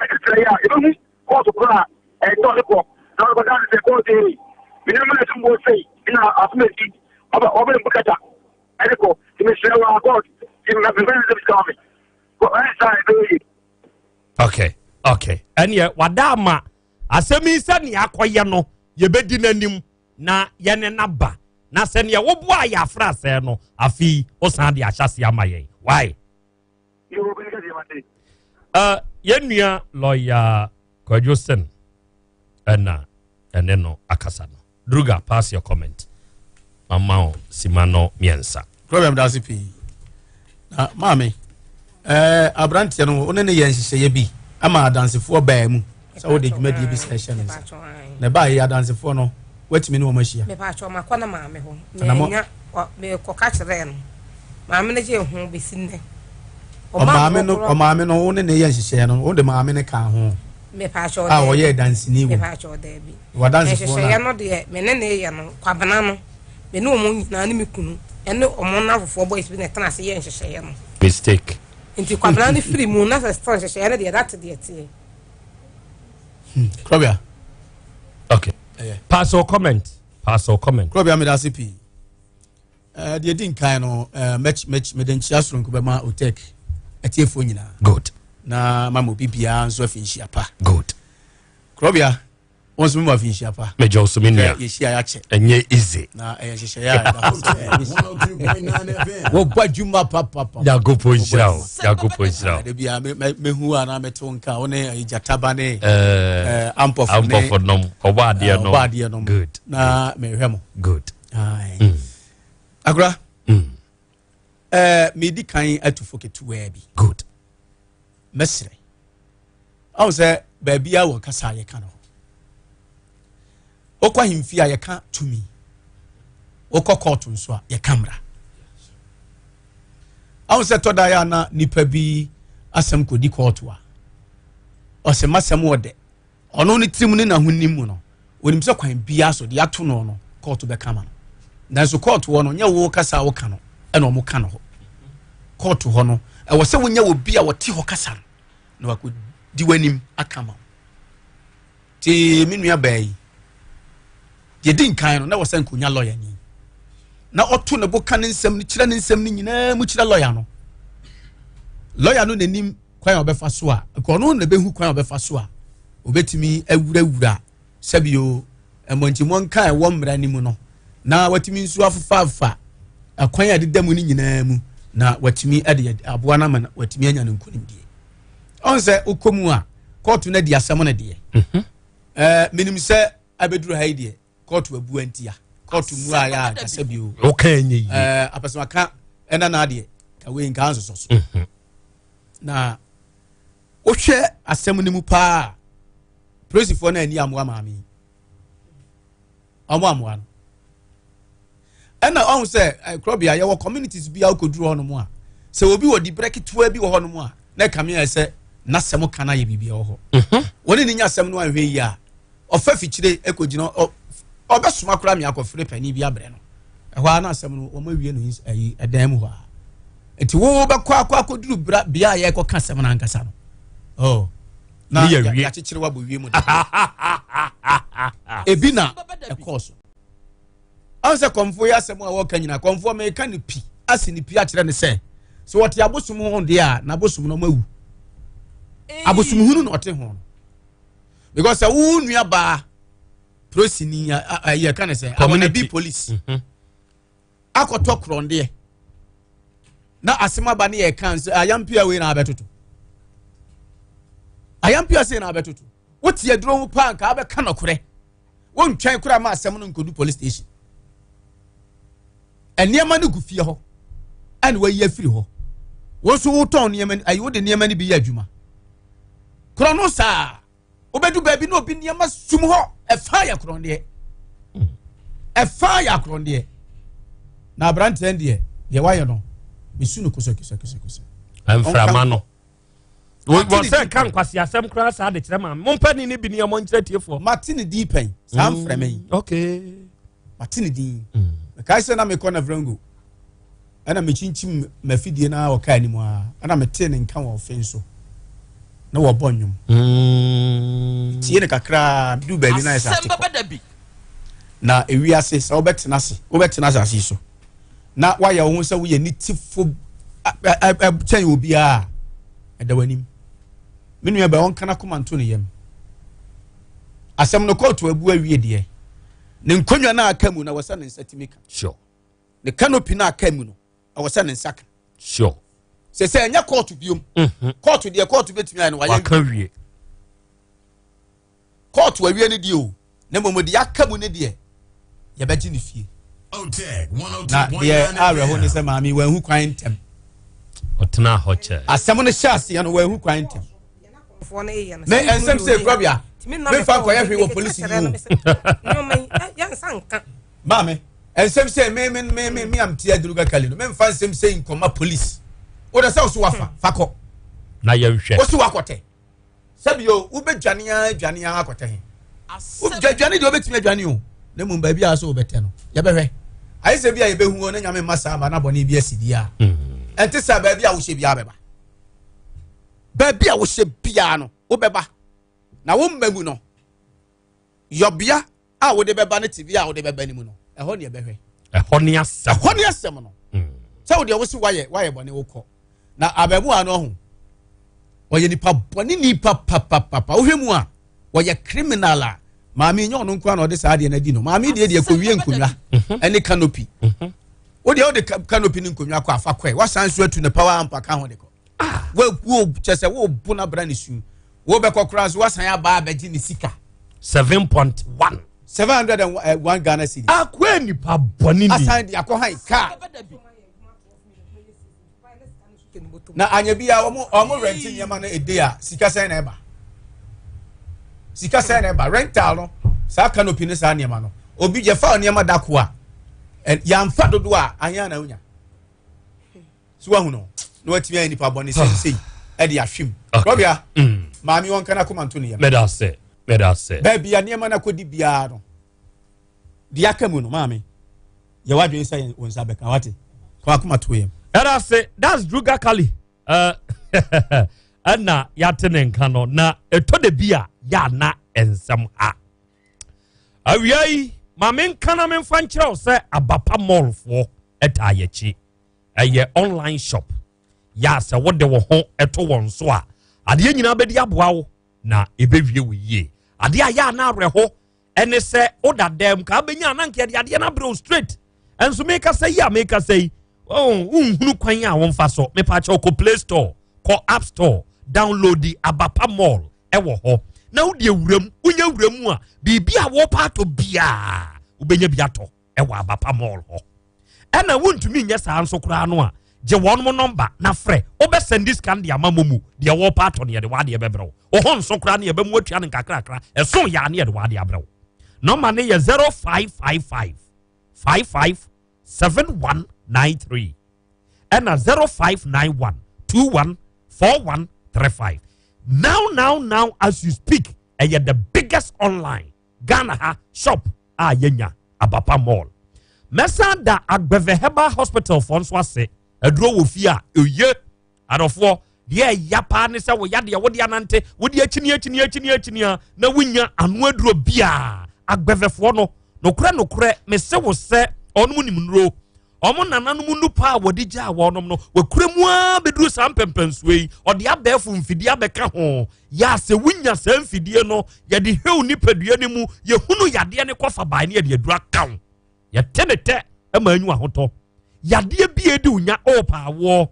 ɛkɛkyerɛ yɛ a, yɛbɛhu court koro a ɛsɛ ɔde kɔ. Na ɔde kɔda no sɛ court ei, me nneɛma no ɛsom boɔ sei, ɛna asomasi ɔbɛ ɔbɛ mbukata. Ɛde kɔ nti mesrɛ wo a God nti mepɛ sɛ sika ma me ɛyɛ saa ɛbɛyɛ yie. Okay, okay. Ɛneɛ wada ama asɛm yi sɛ nea akɔyɛ no yɛbɛdi n'anim na yɛne no ba na sɛ nea woboa yɛ afra sɛɛ no afei wosan de ahyɛse ama yɛn. Why? Yɛn nua lɔya Kwadwo Sen ɛna ɛne no akasa no. Druga, pass your comment. Mama wo sima no mmiɛnsa. Problem da ase pii. Na maame, ɛɛ aberanteɛ no wo ne ne yɛ nhyehyɛeɛ bi ama adansefoɔ baa mu sɛ wode dwumadie bi sɛ ɛhyɛ ne nsa. Na ɛbaa yi adansefoɔ no watumi ne wɔn ahyia. Mepatwɔ makɔ na maame hɔ. Menya mekɔka kyerɛɛ no. Maame no gye ho bɛsi nnɛ. Ɔmaame no ɔmaame no wo ne ne yɛ nhyehyɛeɛ no wode maame no kaa ho. Mepatwɔ a ɔyɛ danseni wɔ. Mepatwɔ daabi. W'adansefoɔ no a. Nhyehyɛeɛ no deɛ me ne no reyɛ no, Kwabena no, me ne wɔn nyinaa ne me kunu ne wɔn nnamfofoɔ boys bi na ɛtena ase yɛɛ nhyehyɛeɛ no. Mistake. Nti Kwabena no firi mu na sɛ still nhyehyɛeɛ no deɛ that deɛ teɛ. Krɔbea. Okay. Pass your comment. Pass your comment. Krɔbea meda ase pii. Eh, deɛ di nkan no eh, mɛkyi mɛkyi mede nkyia soronko bɛma otek atiefoɔ nyinaa. Good. Na mama obi biara nso afi nhyia pa. Good. Krɔbea wɔn nso mema afi nhyia pa. Mɛgya wo so me nua. Yɛhyia yɛakyɛ. Ɛnyɛ easy. Na ɛyɛ nhyehyɛeɛ a ɛda hɔ. Wɔbɔ adwuma papapa. Nyankopɔn nhyira wo. Nyankopɔn nhyira wo. Da bia mehu a na mete wo nka wo ne gyataba ne ampɔfo ne ampɔfo nom ɔbɔ adeɛ nom. Ɔbɔ adeɛ nom. Good. Na mehwɛ mo. Good. Agora. Medi kan atu fo ketewaa bi. Good. Mɛsrɛ. Ahu sɛ baabi a wɔ kasa a yɛka no. Wokɔ ahemfie a yɛka tumi, wokɔ kɔɔto nso a yɛka mmara. Ahu sɛ tɔ da yɛ ana nipa bi asɛm kɔdi kɔɔto a, ɔsɛ masɛm wɔ dɛ. Ɔno ne tirim ne n'ahonim mu no, onim sɛ kwan biara so deɛ ato no no kɔɔto bɛka ma no. Nanso kɔɔto hɔ no, nyɛ wo kasa a woka no ɛna ɔmo ka no hɔ. Kɔɔto hɔ no, ɛwɔ sɛ wonya obi a ɔte hɔ kasa no na wakɔdi w'anim aka ma wo. Nti me nua baa yi, deɛ di nkan no na wɔ sɛ nkonya lɔya ni na ɔto ne bo ka ne nsɛm no kyerɛ ne nsɛm no nyinaa mu kyerɛ lɔya no. Lɔya no n'anim kwan a ɔbɛfa so a nka ɔno na ɛbɛhu kwan a ɔbɛfa so a ɔbɛtumi awurawura sɛbio mmɔnkyemmɔnka a ɛwɔ mmara no mu no na watumi nso afofaafa akwan a ɛdeda mu no nyinaa mu na watumi de aboa no ama watumi anya no nkonimdie. Ɔn sɛ wokɔ mu a kóòtù no adi asɛm no deɛ mhm. ɛɛ menim sɛ abɛduru ha yi deɛ kóòtù abua ntia kóòtù mu a yɛ a nkasa bio ɔka ɛnyɛ yie ɛɛ apɛsɛmaka ɛna na adeɛ ka wei nka nsosɔ so mhm. na wohwɛ asɛm no mu paa polisifoɔ no ani amoa maame yi ɔmo amoa no ɛna ɔho sɛ eh, korɔbea yɛwɔ communities bi a wokɔduru hɔnom a sɛ obi wɔ diberɛ ketewa bi wɔ hɔnom a na ɛkame ayɛ sɛ n'asɛm ka no ayɛ biribi wɔ hɔ mhm. wɔne ne nya asɛm no anhwɛ yi a ɔfa fikyire kɔgyina ɔbɛsoma koraa me akɔfrɛ panin bi abrɛ no ɛhɔ a na asɛm no wɔn awie no ayi ɛdan mu hɔ a nti wo bɛkɔ akɔ akɔduru bea a yɛkɔka asɛm no ankasa no oh. na yɛakyekyere wabɔ wie mu ebi na ɛkɔɔ so ɔn sɛ kɔmfoɔ yi asɛm a wɔka nyina kɔmfoɔ meka no pi ase ne pi akyerɛ ne sɛ sɛ wɔte abosom ho deɛ a na abosom no ɔmawu abosom hunu na ɔte ho no because sɛ wo nua baa prosini yɛka ne sɛ community police mhm. akɔtɔ korɔndeɛ na asɛm aba ne yɛ kan sɛ ayampia wei na abɛtoto ayampia sei na abɛtoto wote aduro ho paa nka abɛka nɔkorɛ wontwɛn koraa ma asɛm no nkɔdu police station nneɛma no gu fie hɔ ɛna wayi afiri hɔ wɔn nso wotɔn nneɛma ayi wode nneɛma no bi yɛ adwuma korɔ no saa wobɛdu baabi na obi nneɛma sum hɔ ɛfa yɛ korɔndeɛ ɛfa yɛ akorɔndeɛ na aberanteɛ deɛ deɛ wayɛ no mesu no kosɛkosɛkosɛkosɛ mframa no wɔ sɛ ka nkwasi asɛm koraa saa de kyerɛ maame mompɛ ne ne bi nneɛma nkyerɛ tiefoɔ mate ne din pɛn saa mm, mframa yi okay mate ne din mm. mekae sɛ na mekɔ na vrango ɛna mekyinkyim m'afidie no ara wɔ kaa no mu ara ɛna metee ne nka wɔ ɔfe nso na wɔbɔ nnwom mm. tie no kakraa du baabi na ayɛ sɛ ate na ewiase sɛ wobɛtena ase wobɛtena asase yi so na woayɛ wo ho sɛ woyɛ ne tifo kyɛn obiara ɛda w'anim me nua bɛ ɔnka n'akoma nto ne yam asɛm no kɔɔto abu awie deɛ ne nkonnwa no aka mu na wɔ sɛ ne nsa tumi ka sure. ne canopy no aka mu no ɛwɔ sɛ ne nsa ka sure sɛ sɛ ɛnyɛ kɔɔto biom mhm. kɔɔto deɛ kɔɔto bɛtumi ayɛ no wayɛ waka wie kɔɔto awie no deɛ o na mmom deɛ aka mu no deɛ yɛbɛgye ne fie na deɛ awerɛho ne sɛ maame wanhu kwan ntɛm ɔtena hɔ kyɛ asɛm no hyɛ aseɛ no wanhu kwan ntɛm me nsɛm sɛ ekura bia mefa nkɔyɛ hwee wɔ polisi ni o maame nsɛm sɛ me me me me me am tia duruga kali no memfa nsɛm sɛ nkɔma polisi o de sɛ ɔso wafa fa kɔ na yɛnhwɛ wosi wakɔtɛ sɛbi o wobɛdwane ara dwane ara akɔtɛ he wodwane deɛ wobɛtumi adwane o na mmom baabi a sɛ wobɛtɛ no yɛbɛhwɛ ayɛ sɛ bi a yɛbɛhu o na nyame mma saa ma na bɔne bi asi bi a ɛnte sɛ baabi a wohyɛ biara bɛba baabi a wohyɛ biara no wobɛba na wo mma mu no yɔbea a wode bɛba ne tebea a wode bɛba no mu no ɛhɔ ne ɛbɛhwɛ ɛhɔ ne asɛm ɛhɔ ne asɛm no hmm. sɛ wodeɛ wo se woayɛ woayɛ bɔne wokɔ na abɛmoa no ɔho ɔyɛ nipa bɔne nipa papapapa wohwɛ mu a wɔyɛ criminal a maame nyɛ ɔno nko na ɔde saa adeɛ no adi no maame deɛ deɛ kɔwie nkonnwa mhm. ɛne canopy mhm. wodeɛ wode canopy ne nkonnwa kɔ afa kɔɛ wasan so atu ne power amp aka ho de kɔ ah. wo kyɛ sɛ wobo no abra ne su wobɛkɔ koraa so wasan aba abɛgye ne sika 7.1 701 Ghana cedi akoa nipa bɔne ni asan de akɔ han kaa na anya bi a wɔn wɔn rɛnti nneɛma no ede a sika sɛn na ɛba sika sɛn na ɛba rental no Saa canopy ne saa nneɛma no, obi yɛfa nneɛma da ko a, yɛamfa dodoɔ a ahia na wonya. So wahu no na watumi ayɛ nipa bɔne sɛ sei ɛde ahwem. Rɔbia, maame wɔn kana koma nto ne yam. Mɛda ase, mɛda ase. Baabi a nneɛma no akɔdi biara no, deɛ aka mu no, maame, yɛ w'adwene sɛ wo nsa bɛka wate. Kɔ akoma to yam. Ɛda ase, that's Druga Kali. Ɛna yɛate ne nka no na ɛtɔ da bi a yɛana nsɛm ha. Awia yi, ma menka na memfa nkyerɛ wo sɛ Abapa Mallfoɔ ɛtaa yɛkyi. Ɛyɛ online shop. Yɛ a sɛ wode wo ho ɛto wɔn so a, adeɛ nyinaa bɛdi aboa wo na ɛbɛwie wo yie. Adeɛ a yɛ a na awerɛho ɛne sɛ woda dɛm ka bɛnya na nka yɛde adeɛ no abrɛ wo straight. Ɛnso mekasa yi a mekasa yi, wonhunu kwan a womfa so. Mepa kyɛw kɔ Play Store, kɔ App Store, download the Abapa Mall ɛwɔ hɔ. Na wode awuram, wonya wura mu a, biribi a wɔpa atɔ biara, wobɛnya bi atɔ ɛwɔ Abapa Mall hɔ. Ɛna wontumi nyɛ saa nso koraa no a, gye wɔn mo nɔmba na frɛ. Wobɛsɛnde sika no de ama momu, deɛ wɔpa atɔ no yɛde w'adeɛ bɛbrɛ wo. Wo ho nso koraa no yɛbɛmu atua no nkakrakra, ɛso yɛ a ne yɛde w'adeɛ abrɛ wo. Nɔmba no yɛ 0555 55 7193 ɛna 0591 21 4135. Now, now, now, as you speak, ɛyɛ the biggest online Ghana ha shop a yɛnya Abapa Mall. Mɛsan da Agbeve Herbal Hospital fɔ nso ase. Aduro wɔ fie a eye. Adɔfoɔ, deɛ ɛya paa ne sɛ woya deɛ wode anante, wode akyini akyini akyini akyini a na wonya ano aduro biara. Agbɛvɛfoɔ no, nokorɛ nokorɛ, mese wo sɛ ɔnom nim nnuro. Ɔmo nananom nnupa a wɔde gyaa wɔnom no, wɔakura mu ara bɛduru saa mpɛmpɛnsoɔ yi. Ɔde abɛɛfo mfidie abɛka ho. Yɛ a sɛ wonya saa mfidie no, yɛde hwɛ wo nipadua no mu, yɛhunu yadeɛ no kɔfa bae ne yɛde aduru aka wo. Yɛte ne tɛ ma anyu ahotɔ. Yadeɛ bi a ɛdi wo nya ɔɔpa awoɔ,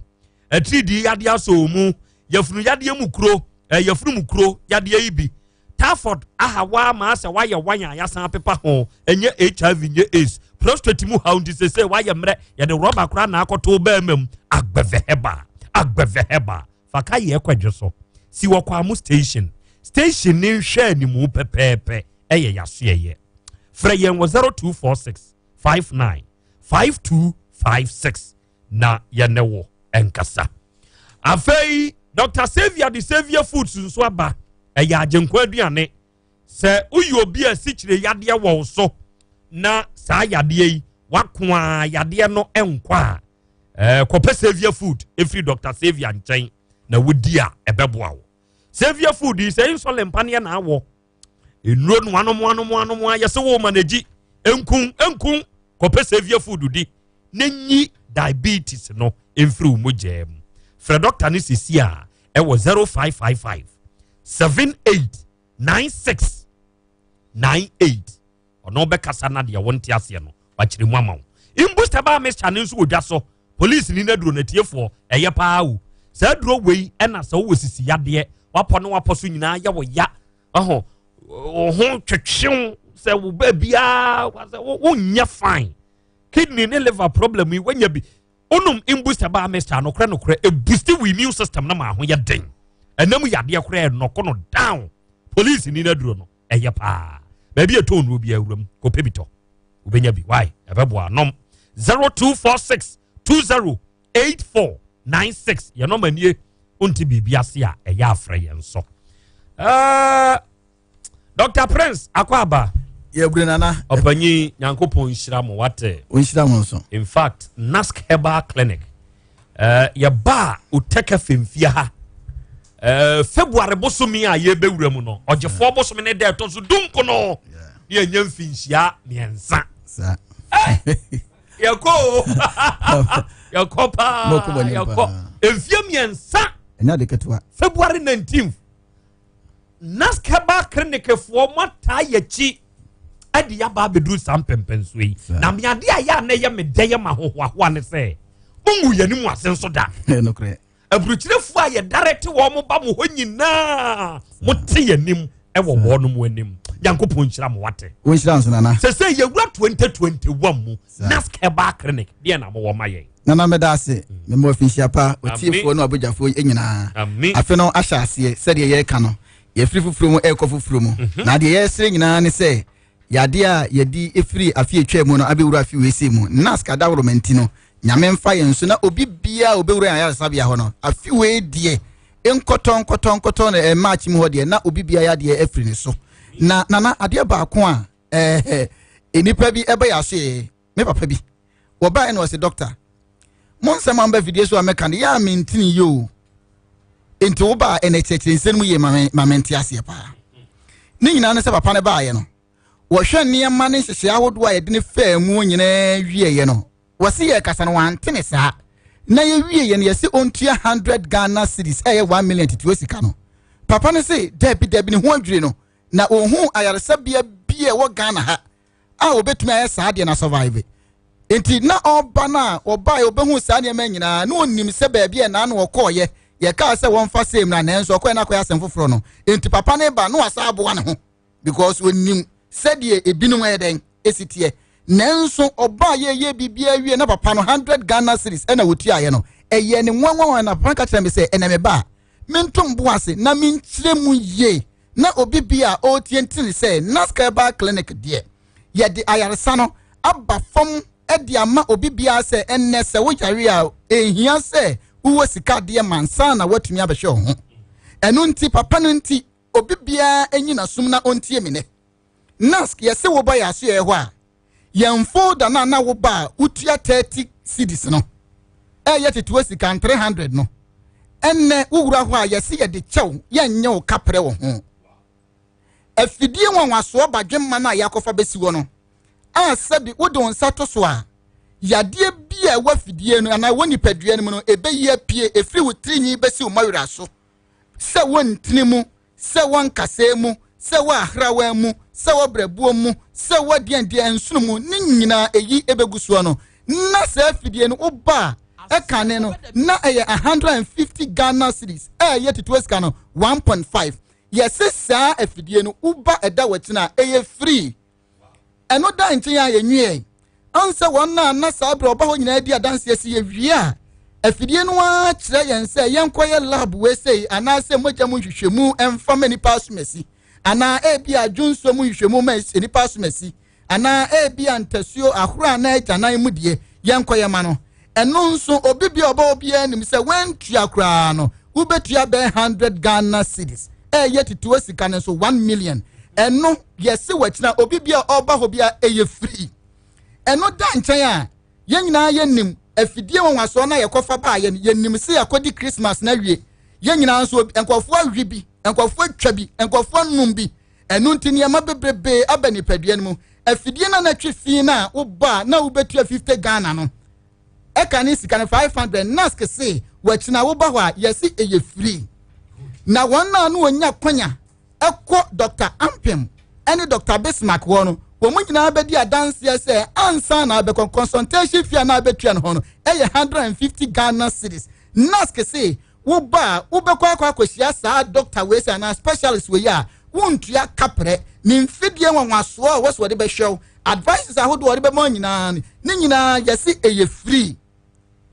atiridii yadeɛ asɔ wo mu, yafunu yadeɛ mu kuro, yafunu mu kuro yadeɛ yi bi. Typhoid ahawa ama asɛ wayɛ wan a yasan apepa ho, ɛnyɛ HIV nyɛ AIDS. Prostate mu haw nti sese wayɛ mmerɛ, yɛde rɔba koraa na akɔto bɛrima mu. Agbɛvɛ hɛba, agbɛvɛ hɛba. Fa ka yɛ kwadwo so. Si wɔ Kwamo station. Station ne nhwɛ animu pɛpɛɛpɛ ɛyɛ yasoɛyɛ. Frɛ yɛn wɔ 0246 59 5256 na yɛne wo nkasa. Afei Dr. Saviour de Saviour Foods nso aba. Ɛyɛ agyenkwa aduane. Sɛ woyɛ obi a sikyire yadeɛ wɔ wo so na saa yadeɛ yi wako a yadeɛ no nkɔ a, kɔpɛ Saviour Food ɛfiri Dr. Saviour nkyɛn na wodi a ɛbɛboa wo. Saviour Food yi sɛ insulin paneɛ na awɔ nnuro no anom anom anom a yɛsɛ wo ma n'agyi nkun nkun kɔpɛ Saviour Food di na nyi diabetes no mfiri wo mogya mu. Frɛ dɔkta no sisi a ɛwɔ 0555 78 96 98. Ɔno bɛkasa na deɛ wonte aseɛ no wakyerɛ mu ama wo. Imbusta baa mixture no nso wɔ dwa so. Polisi ni no aduro no atiefoɔ ɛyɛ paa o. Saa aduro wei ɛna sɛ wowɔ sisi yadeɛ wapɔ ne wapɔ so nyinaa yɛ wo ya ɔho wo ho twetwew sɛ wo baabiara sɛ wonyɛ fine. Kidney ne liver problem yi wanya bi. Wonom imbusta baa mixture nokorɛ nokorɛ ɛboosti wo immune system no ma ho yɛ den. Ɛnam yadeɛ koraa ɛnɔko no down. Polisi ni no aduro no ɛyɛ paa. Baabi a ɛtɔn nnuro biara wuram kɔpɛ bi tɔ. Wobɛnya bi. Why? Ɛbɛboa. Nom 0246 20 84 96. Yɛn nɔma nie. Wonte biribi ase a ɛyɛ afrɛ yɛn so. Dr. Prince Akwaaba. Yɛgure nana. Ɔpanyin Nyankopɔn nhyira mo wate. Nhyira mo nso. In fact, Nask Herbal Clinic. Yɛba a Oteka Femfie ha. February bosomi a yɛbɛwura mu no, ɔgyefoɔ bosomi ne dɛ ɛtɔ so dunkono. Ne yɛnya mfinhyia mmiɛnsa. Yɛkɔ o. Yɛkɔ paa. Yɛkɔ. Mfie mmiɛnsa. Ɛnyɛ ade ketewa. February 19th. Nask Herbal Clinic foɔ mo ataa yɛkyi ɛde yaba abɛduru saa mpɛmpɛnsoɔ yi. Na me adeɛ a yɛ a na ɛyɛ me dɛ yɛ ma ahohoahoa ne sɛ mongu yɛn anim ase nso da. Aburukyirefoɔ a yɛdare te wɔn mo ba mo hɔ nyinaa mo te yɛn anim ɛwɔ wɔn mo anim. Nyankopɔn nhyira mo wate. Wo nhyira nso nana. Sɛ sɛ yɛwura 2021 mu Nask Herbal Clinic deɛ na mowɔ ma yɛn. Nana mɛda ase memmɔ afinhyia pa otiefoɔ ne abogyafoɔ nyinaa. Afe no ahyɛ aseɛ sɛdeɛ yɛreka no yɛfiri foforɔ mu ɛrekɔ foforɔ mu. Na deɛ yɛresrɛ nyinaa ne sɛ Yadeɛ a yɛde firi afe atwa mu no abɛwura afe wei sei mu. NASC adaworoma nti no, Nyame mfa yɛn so na obi biara a obɛwura yɛn ayaresabea hɔ no, afe wei deɛ nkɔtɔ nkɔtɔ nkɔtɔ no eh, March mu hɔ deɛ na obi biara yadeɛ afiri ne so. Na nana adeɛ baako a eh, nnipa bi ɛbɛ yɛ aso yɛ me papa bi wɔbaeɛ na ɔse dɔkta mo nsɛm a mba fidie so a mɛka no yɛ a mentini yie o nti wo baa ɛna kyerɛkyerɛ nsɛm mu yie ma mente aseɛ paa ne nyinaa ne sɛ papa no baeɛ no wɔhwɛ nneɛma ne nhyehyɛe ahodoɔ a yɛde ne faa mu nyinaa wieɛ no wɔse yɛ kasa no wante ne saa na yɛwieɛ no yɛse ɔntua 100 Ghana cedis ɛyɛ 1 million titiwa sika no papa no se dabi dabi ne ho adwiri no na ɔhu ayaresabea bi a ɛwɔ Ghana ha a obetumi ayɛ saa deɛ na survive nti na ɔba no a ɔbaeɛ ɔbɛhu saa nneɛma nyinaa na ɔnim sɛ baabi a ɛnaa na ɔkɔɔyɛ yɛkaa sɛ wɔmfa same no nanso ɔkɔɛ no akɔyɛ asɛm foforɔ no nti papa no ba na wasa aboa ne ho because ɔnim sɛdeɛ ebinom ɛyɛ dɛn ɛsi teɛ nanso ɔbaa yɛyɛ biribiara wie na papa no 100 Ghana cedis ɛna wɔtuaeɛ no ɛyɛ ne nwanwa na papa no ka kyerɛ me sɛ ɛnɛ me ba a mento mbo ase na menkyerɛ mu yie na obi bi a ɔretie ntene sɛ Nasca Herbal Clinic deɛ yɛde ayaresa no aba fam de ama obi biara sɛ ɛnnɛ sɛ woyare a ɛnhia sɛ wowɔ sika adeɛ ma nsa na woatumi abɛhwɛ wo ho. Ɛno nti papa no nti obi biara nyi n'asom na ɔntie me nɛ. Nask yɛse woba yɛ asoɛɛ hɔ a yɛn folder no a na woba a wotua 30 cedis no ɛyɛ tetewa sika 300 no ɛnnɛ wowura hɔ a yɛse yɛde kyɛw yɛnyɛ wo kaprɛ wɔ ho. Afidie nwanwasoɔ badwemma no a yɛakɔfa bɛsi hɔ no a sɛbi wode wo nsa to so a yadeɛ bi a ɛwɔ afidie no anaa ɛwɔ nipadua no mu no ɛbɛyi apue ɛfiri wo tirinwi bɛsi wo mmɔwerɛ so sɛ wɔ ntini mu sɛ wɔ nkasɛɛ mu, sɛ wɔ ahrawa mu, sɛ wɔ brɛboɔ mu, sɛ wɔ deɛndeɛn nsono mu, ne nyinaa ɛyi ɛbɛgu soɔ no, na saa afidie no woba a ɛkane no na ɛyɛ 150 Ghana cedis, ɛyɛ tituo sika no 1.5. Yɛse saa afidie no woba ɛda wɔkyena a ɛyɛ free. Ɛno da nkyɛn a yɛnwiɛe. Ɔn sɛ wɔn a na saa berɛ ɔba hɔ nyinaa di adanseɛ sɛ yɛwie a, afidie no ara kyerɛ yɛn sɛ yɛnkɔyɛ lab wei sei anaasɛ mogya mu nhwehwɛmu mfa ma nipa asomasi anaa ebi a dwonsuo mu nhwehwɛmu ma nipa asomasi anaa ebi a ntasuo ahorow anaa agyanan mu deɛ yɛnkɔyɛ ma no. Ɛno nso obi bi a ɔba hɔ biara nim sɛ wantua koraa no wobɛtua bɛyɛ 100 Ghana cedis ɛyɛ titiwa sika no nso 1 million. Ɛno yɛse wakyina obi bi a ɔba hɔ bi a ɛyɛ free. Ɛno da nkyɛn a yɛn nyinaa yɛnim afidie nwanwasoɔ no a yɛkɔfa baayɛ no yɛnim sɛ yɛakɔdi Christmas no awie. Yɛn nyinaa nso nkurɔfoɔ awe bi, nkurɔfoɔ atwa bi, nkurɔfoɔ anom bi. Ɛno nti nneɛma bebrebe aba nipadua no mu. Afidie no a na ɛtwe fi no a wobɔ a na wobɛtua 50 Ghana no ɛka ne sika no 500. Nask se wakyina woba hɔ a yɛse ɛyɛ free. Na wɔn a na wɔnya kwanya ɛkɔ Dr. Ampem ɛne Dr. Bismarck hɔ no wɔn nyinaa bɛdi adanseɛ sɛ ansa na abɛkɔ consultation fee a na abɛtua no hɔ no ɛyɛ 150 Ghana cedis. Nask se Wo ba a, wobɛkɔ akɔ akɔhyia saa dɔkta wei sɛ anaa specialist wei a, wontua kaprɛ. Ne mfidie nwanwasoɔ a wɔsɛ wɔde bɛhwɛ wo, advices ahodoɔ a wɔde bɛma wo nyinaa no, ne nyinaa yɛse ɛyɛ free.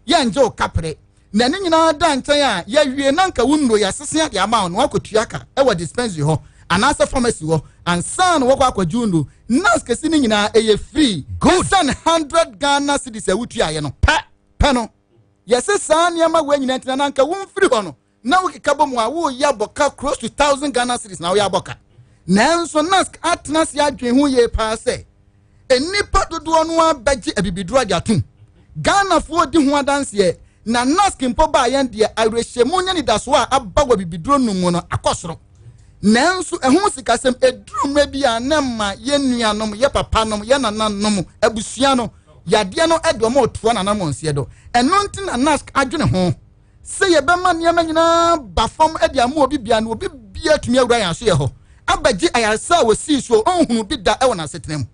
Yɛngye wo kaprɛ. Na ne nyinaa da nkyɛn a, yɛwie na nka wo nnuro yɛasese de ama wo na woakɔtua ka wɔ dispensary hɔ anaasɛ pharmacy hɔ ansa na wɔkɔ akɔgye wo nnuro. Nurse kɛse ne nyinaa ɛyɛ free. Good. Ɛsiane 100 Ghana cedis a wotuaeɛ no pɛ pɛ no. Yɛse saa nneɛma wei nyinaa nti na na anka womfiri hɔ no na wokeka bɔ mu a woyɛ abɔka close to thousand Ghana cedis na woyɛ abɔka. Nanso NASC atena ase adwen ho yie paa sɛ nnipa dodoɔ no ara bɛgye abibiduro agye atom. Ghanafoɔ di ho adanseɛ na NASC mpo baa yɛn deɛ awerɛhyɛmu ne anidasoɔ a aba wɔ abibiduro nom mu no akɔ soro. Nanso ɛho sikasɛm ɛduru mmerɛ bi a na ɛma yɛn nuanom, yɛ papanom, yɛ nananom, abusua no yadeɛ no de wɔn retoa n'anammɔnseɛ do. Ɛno nti na NASC adwene ho sɛ yɛbɛma nneɛma nyinaa ba fam de ama obi biara na obi biara atumi awura yɛn asoyɛ hɔ abɛgye ayaresa a wɔsii soɔ ɔnhunu bi da wɔ n'asetena mu.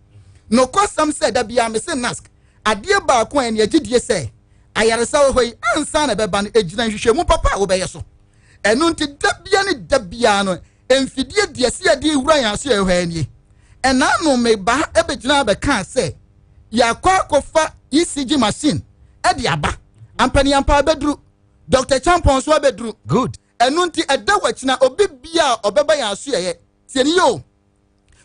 Nokwasɛm sɛ da biara mese NASC adeɛ baako a ɛne agyidie sɛ ayaresa wɔ hɔ yi ansa na ɛbɛba no ɛgyina nhwehwɛmu papa a wobɛyɛ so. Ɛno nti da biara ne da biara no mfidie deɛ sɛ yɛde wura yɛn aso yɛ hɔ nie. Ɛna no me ba bɛgyina bɛkaa sɛ yɛakɔ akɔfa ECG machine ɛde aba. Ampaniampa abɛduru. Dr. Champon nso abɛduru. Good. Ɛno nti ɛda wakyina obi bia a ɔbɛba yɛn aso yɛyɛ. Tie ni yio.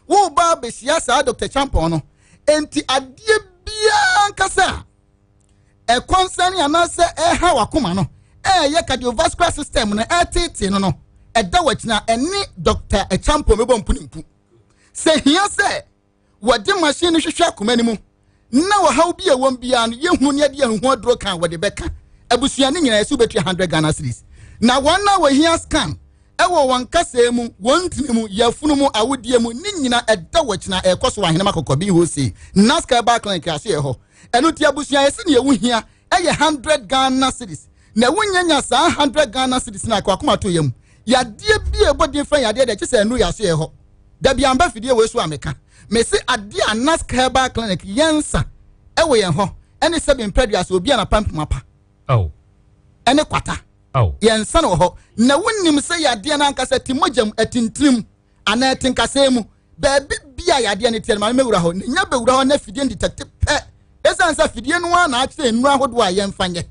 Woreba abɛhyia saa Dr. Champon no. Enti adeɛ biara ankasa a ɛkɔnsɛne anaasɛ ɛha wakoma no, ɛyɛ cardiovascular system no, ɛtetee no no, ɛda wakyina ɛne Dr. Champon bɛbɔ mpu ne mpu. Sɛ hia sɛ wɔde machine no hwehwɛ akoma no mu na ɔhaw bi a ɛwɔ biara no yɛhunu ne ɛde ahuhu aduro kan wɔde bɛka abusua no nyinaa ɛsɛ wobɛtua 100 Ghana cedis. Na wɔn a wɔhia scan ɛwɔ wɔn kasɛɛ mu, wɔn ntini mu, yafunu mu, awodeɛ mu, ne nyina ɛda wɔkyina ɛkɔ so wɔ Ahenema Kɔkɔbi Hose Nasca Herbal Clinic ase yɛ hɔ. Ɛno nti abusua yɛsɛ nea ɛwo hia ɛyɛ 100 Ghana cedis. Na wonyanya saa 100 Ghana cedis na akɔ akoma to yam. Yadeɛ bi a ɛbɔ din fɛn yadeɛ deɛ kye sɛ ɛnuru yɛ ase yɛ hɔ. Dabi amba fidie wei so a meka. Mese adeɛ a Nasc Herbal Clinic yɛnsa ɛwɔ yɛn hɔ ɛne sɛbi mprɛdua sɛ obi a napampam apa. Oh. Ɛne kwata. Oh. Yɛnsa no wɔ hɔ. Na wonim sɛ yadeɛ no ankasa ti mogya mu, ɛtintirim anaa ɛte nkasɛɛ mu. Baabi bi a yadeɛ no teɛ no maame mɛwura hɔ. Na nya bɛwura hɔ na fidie no detect pɛ. Ɛsiane sɛ fidie no ara na akyerɛ nnuro ahodoɔ a yɛmfa nyɛ.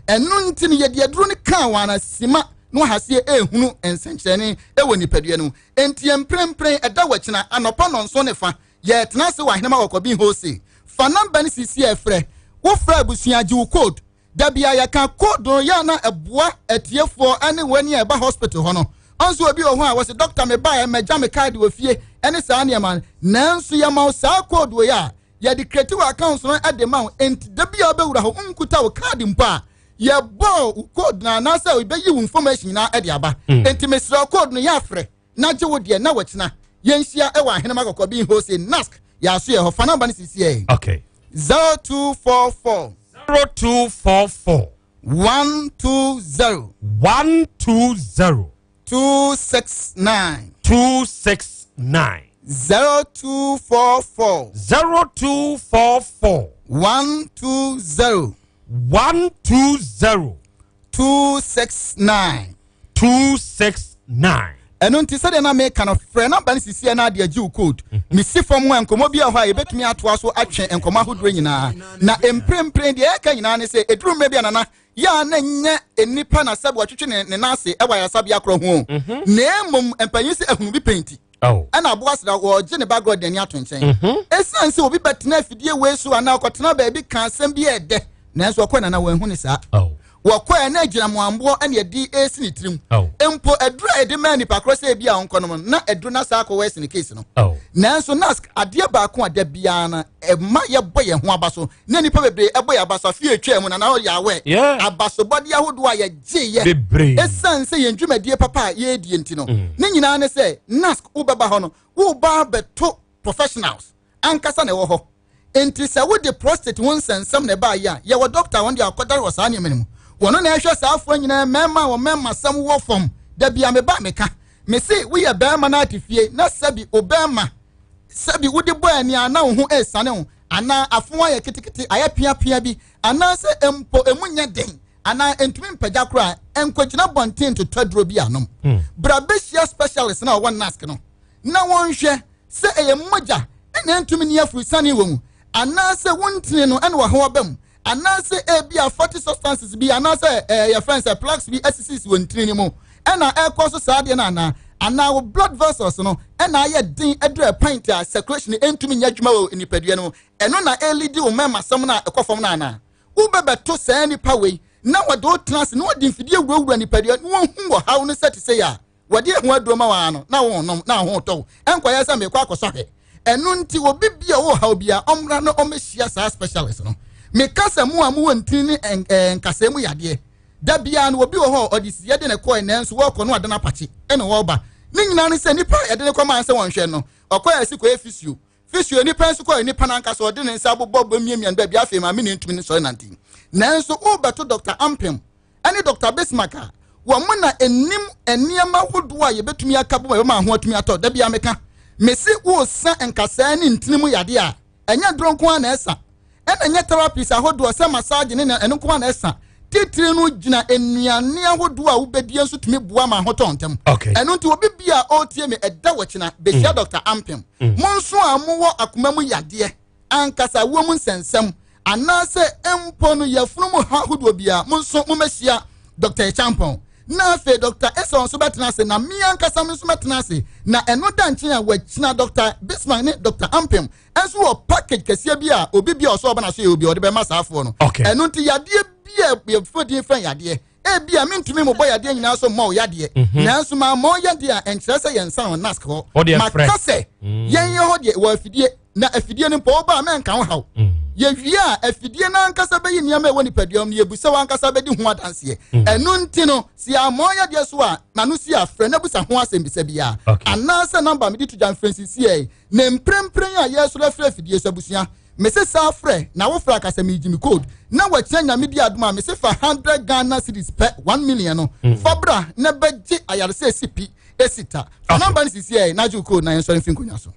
Ɛno nti no yɛde aduro no kaa wɔn anasima na wahaseɛ ɛrehunu nsɛnkyerɛnne ɛwɔ nipadua no mu. Enti yɛn mprempren ɛda wɔkyena anɔpa nɔnson ne fa yɛretena ase wɔ Ahenema Wɔkɔbin Wholesale. Fa namba no sisi a ɛfrɛ. Wofrɛ abusua gye wo code. Da bia yɛka code no yɛ na ɛboa atiefoɔ ne wɔn a ɛba hospital hɔ no. Ɔnso obi wɔ hɔ a wɔsɛ doctor me baeɛ mɛgya me card wɔ fie ɛne saa nneɛma no. Nanso yɛma wo saa code wei a yɛde create wɔ account no de ma wo. Enti da bia wobɛwura hɔ nkuta wo card mpo a yɛbɔ wo code no anaasɛ yɛbɛyi wo information nyinaa de aba. Enti mesrɛ wo code no yɛ afrɛ na gye wo deɛ na wɔkyena yɛnhyia wɔ Ahenema Kɔkɔbi Hose Nask yɛaso yɛ hɔ. Fa namba no sisi ɛ. Okay. 0244 0244 120 120 269 269 0244 0244 120 120 269 269. Ɛno nti sɛdeɛ na meka no, frɛ namba no sisi na ade agye wo code. Mesi fam a nkɔmmɔ bi wɔ hɔ a yɛbɛtumi atoa so atwe nkɔmmɔ ahodoɔ nyinaa. Na mprempren deɛ yɛka nyinaa ne sɛ ɛduru mmerɛ bi a nana yɛ a na nyɛ nnipa na sɛbe wɔtwetwe ne ne nan ase wɔ ayaresabea korɔ ho o. Na mmom mpanyin sɛ ahunu bi pɛ nti ɛna aboa sra wɔregye ne ba agorɔ de n'ani ato nkyɛn. Ɛsiane sɛ obi bɛtena afidie wei so anaa ɔkɔtena baabi ka asɛm bi a ɛdɛ nanso ɔkɔɛ nana wɔanhu ne saa. Wɔkɔɛ na agyinamoamboɔ ɛna ɛde ɛresi ne tirim. Mpo aduro a yɛde maa nipa korɔ sɛ ebi a ɔnkɔnom no na aduro no asa akɔwɔ ɛsi ne case no. Nanso NASC adeɛ baako a da biara no ɛma yɛbɔ yɛn ho aba so na nipa bebree ɛbɔ yɛn aba so afei atwa mu na na ɔyɛ awɛ abasobɔdeɛ ahodoɔ a yɛgye yɛ ɛsiane sɛ yɛn dwumadie papa a yɛredie nti no ne nyinaa ne sɛ NASC wobɛba hɔ no woba abɛto professionals ankasa na ɛwɔ hɔ. Enti sɛ wode prostate ho nsɛnsɛm na ɛbaeɛ a, yɛwɔ dɔkta a wɔn deɛ akɔdare wɔ saa nneɛma no mu. Wɔn na ɛhwɛ saa afoɔ nyinaa, mmarima a wɔn mmarimasɛm wɔ fam. Da bi a meba a meka, mese woyɛ barima na ate fie na sɛbi wo barima, sɛbi wode bɔ ani a na wo ho resane wo, anaa afo ayɛ ketekete, ayɛ piapia bi, anaasɛ mpo emu nyɛ den, anaa entumi mpagya koraa, nkɔgyina bɔnten ntotɔ aduro bi anom. Bra bɛhyia specialist no a ɔwɔ NASC no na wɔnhwɛ. Sɛ ɛyɛ mogya na ɛntumi nni afurusiane wɔ mu, anaasɛ wo ntini no na ɔhaw aba mu, anaasɛ ebia fatty substances bi anaasɛ ɛɛ yɛfrɛ no sɛ plaques bi asisisi wɔ ntini no mu ɛna ɛkɔ so saa adeɛ no anaa, anaa wo blood vessels no ɛna ayɛ den aduru a pint a circulation ɛntumi nyɛ adwuma wɔ nipadua no mu, ɛno na ɛlidi wo mɛmasɛm no a ɛkɔ fam no anaa. Wobɛbɛto saa nipa wei na wɔde wo tena ase na wɔde mfidie wurawura nipadua na wɔhu ɔhaw no sɛ te sɛ yɛ a, wɔde ɛho aduro ma wɔn ano na wɔnom na ho tɔ wo. Ɛnkɔyɛ sɛ mekɔ akɔsɔ hwɛ. Ɛno nti obi bi a ɔwɔ haw biara ɔmmra na ɔmmɛhyia saa specialist no. Meka sɛ mo a mowɔ ntini ne nkasɛɛ mu yadeɛ, da biara no obi wɔ hɔ a ɔde siyɛ de ne kɔɛ nanso wɔkɔ no adan apakye ɛna wɔba. Ne nyinaa ne sɛ nipa a yɛde ne kɔmaa sɛ wɔnhwɛ no, ɔkɔɛ asi kɔyɛ physio. Physio nipa nso kɔɛ nipa no ankasa ɔde ne nsa abobɔ bɔ miamia no baabi afei maame ne ntumi ne sɔre nante. Nanso wobɛto Dr. Ampem ne Dɔkta Bismarck a, wɔn na ɛnim nneɛma ahodoɔ a yɛbɛtumi aka bom a ɛbɛma ho atumi atɔ. Da biara meka, mese woresa nkasɛɛ ne ntini mu yadeɛ a, ɛnyɛ duro nko ara na ɛsa, ɛna ɛnyɛ therapies ahodoɔ sɛ massage ne ɛno nko ara na ɛsa. Titiri no gyina nnuane ahodoɔ a wobɛdie nso tumi boa ma ahotɔ ntɛm. Ɛno nti obi bi a ɔretie me ɛda wɔkyena bɛhyia Dɔkta Ampem. Mo nso a mowɔ akoma mu yadeɛ, ankasa awoɔ mu nsɛnsɛm, anaasɛ mpo no yafunu mu ha ahodoɔ biara, mo nso mommɛhyia Dr. Acheampong. Na afei Dɔkta Esau nso bɛtena ase, na me ankasa me nso mɛtena ase. Na ɛno da nkyɛn a, wɔakyina Dɔkta Bismarck ne Dɔkta Ampem nso wɔ package kɛseɛ bi a obi bi a ɔsɛ ɔba n'aso yɛ obi a ɔde bɛma saa afoɔ no. Ɛno nti yadeɛ bi a yɛfrɛ din fɛn yadeɛ, ebi a mentumi mobɔ yadeɛ nyinaa so mmɔ wo yadeɛ, mhm. nanso mammɔ wo yadeɛ a ɛnkyerɛ sɛ yɛnsa wɔ nask hɔ. Maka sɛ mm. yɛn yɛ hɔ deɛ wɔ afidie na afidie no mpo woba a mɛnka wo haw mm. yɛwie a afidie no ankasa bɛyi nneɛma ɛwɔ nipadua mu no yɛbu sɛ wankasa bɛdi ho adanseɛ mm. ɛno nti no sɛ yɛammɔ yadeɛ so a ma no si afrɛ na busa ho asɛm bisa biara anaasɛ namba mede to gya mfrɛnsisiɛ na mprempren a yɛresɔre afiri afidie so abusua mese saa frɛ na wofrɛ akasa meegye me code na wakyia nyame di adom a mese fa 100 Ghana cedis pɛ 1 million no mm. fa bra na bɛgye ayaresa esi pi esi ta fa namba no sisi ɛ na gye code na yɛnsɔre mfi nkonnwa so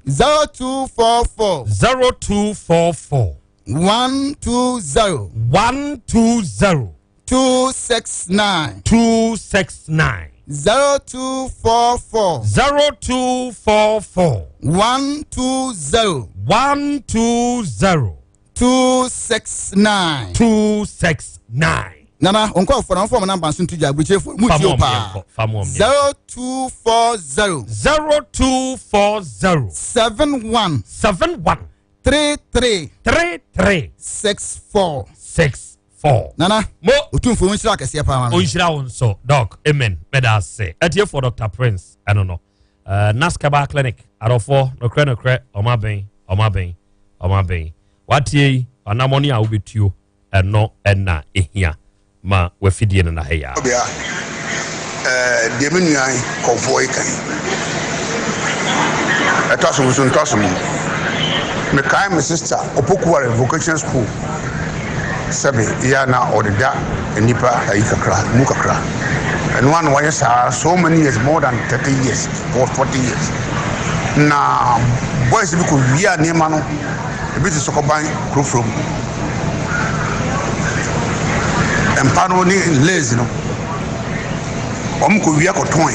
0244 0244 120 120 269 269 0244 0244 120 120 269 269 nana nkɔfoɔ na nfɔm namba nso nto gya aburukyefoɔ mu tie o paa 0240 0240 71 71 33 33 64 64 nana mo otumfoɔ nhyira akɛseɛ paa ma ɔnhyira wo nso doc amen mɛda ase atiefoɔ dr prince ɛno no uh, naskaba clinic adɔfoɔ nokorɛ nokorɛ ɔma bɛn ɔma bɛn ɔma bɛn watie yi anammɔne a wobɛtuo Ɛno na ehia ma w'afidie no na ha yi ara. Ɔbea, ɛɛ, deɛ me nua kɔmfoɔ yi ka yi, ɛtɔ asom nso ntɔ asom. Mekae me sista Opokuware Vocational School sɛbe yɛ a na ɔdeda nnipa ayi kakra mu kakra. Ɛno ara na wayɛ saa so many years, more than 30 years, 40 years. Na boys bi kɔ wia nneɛma no. Ebi te sɔkɔban kurofuro mu. Mpa no ne lace no, wɔkɔwia kɔtɔn.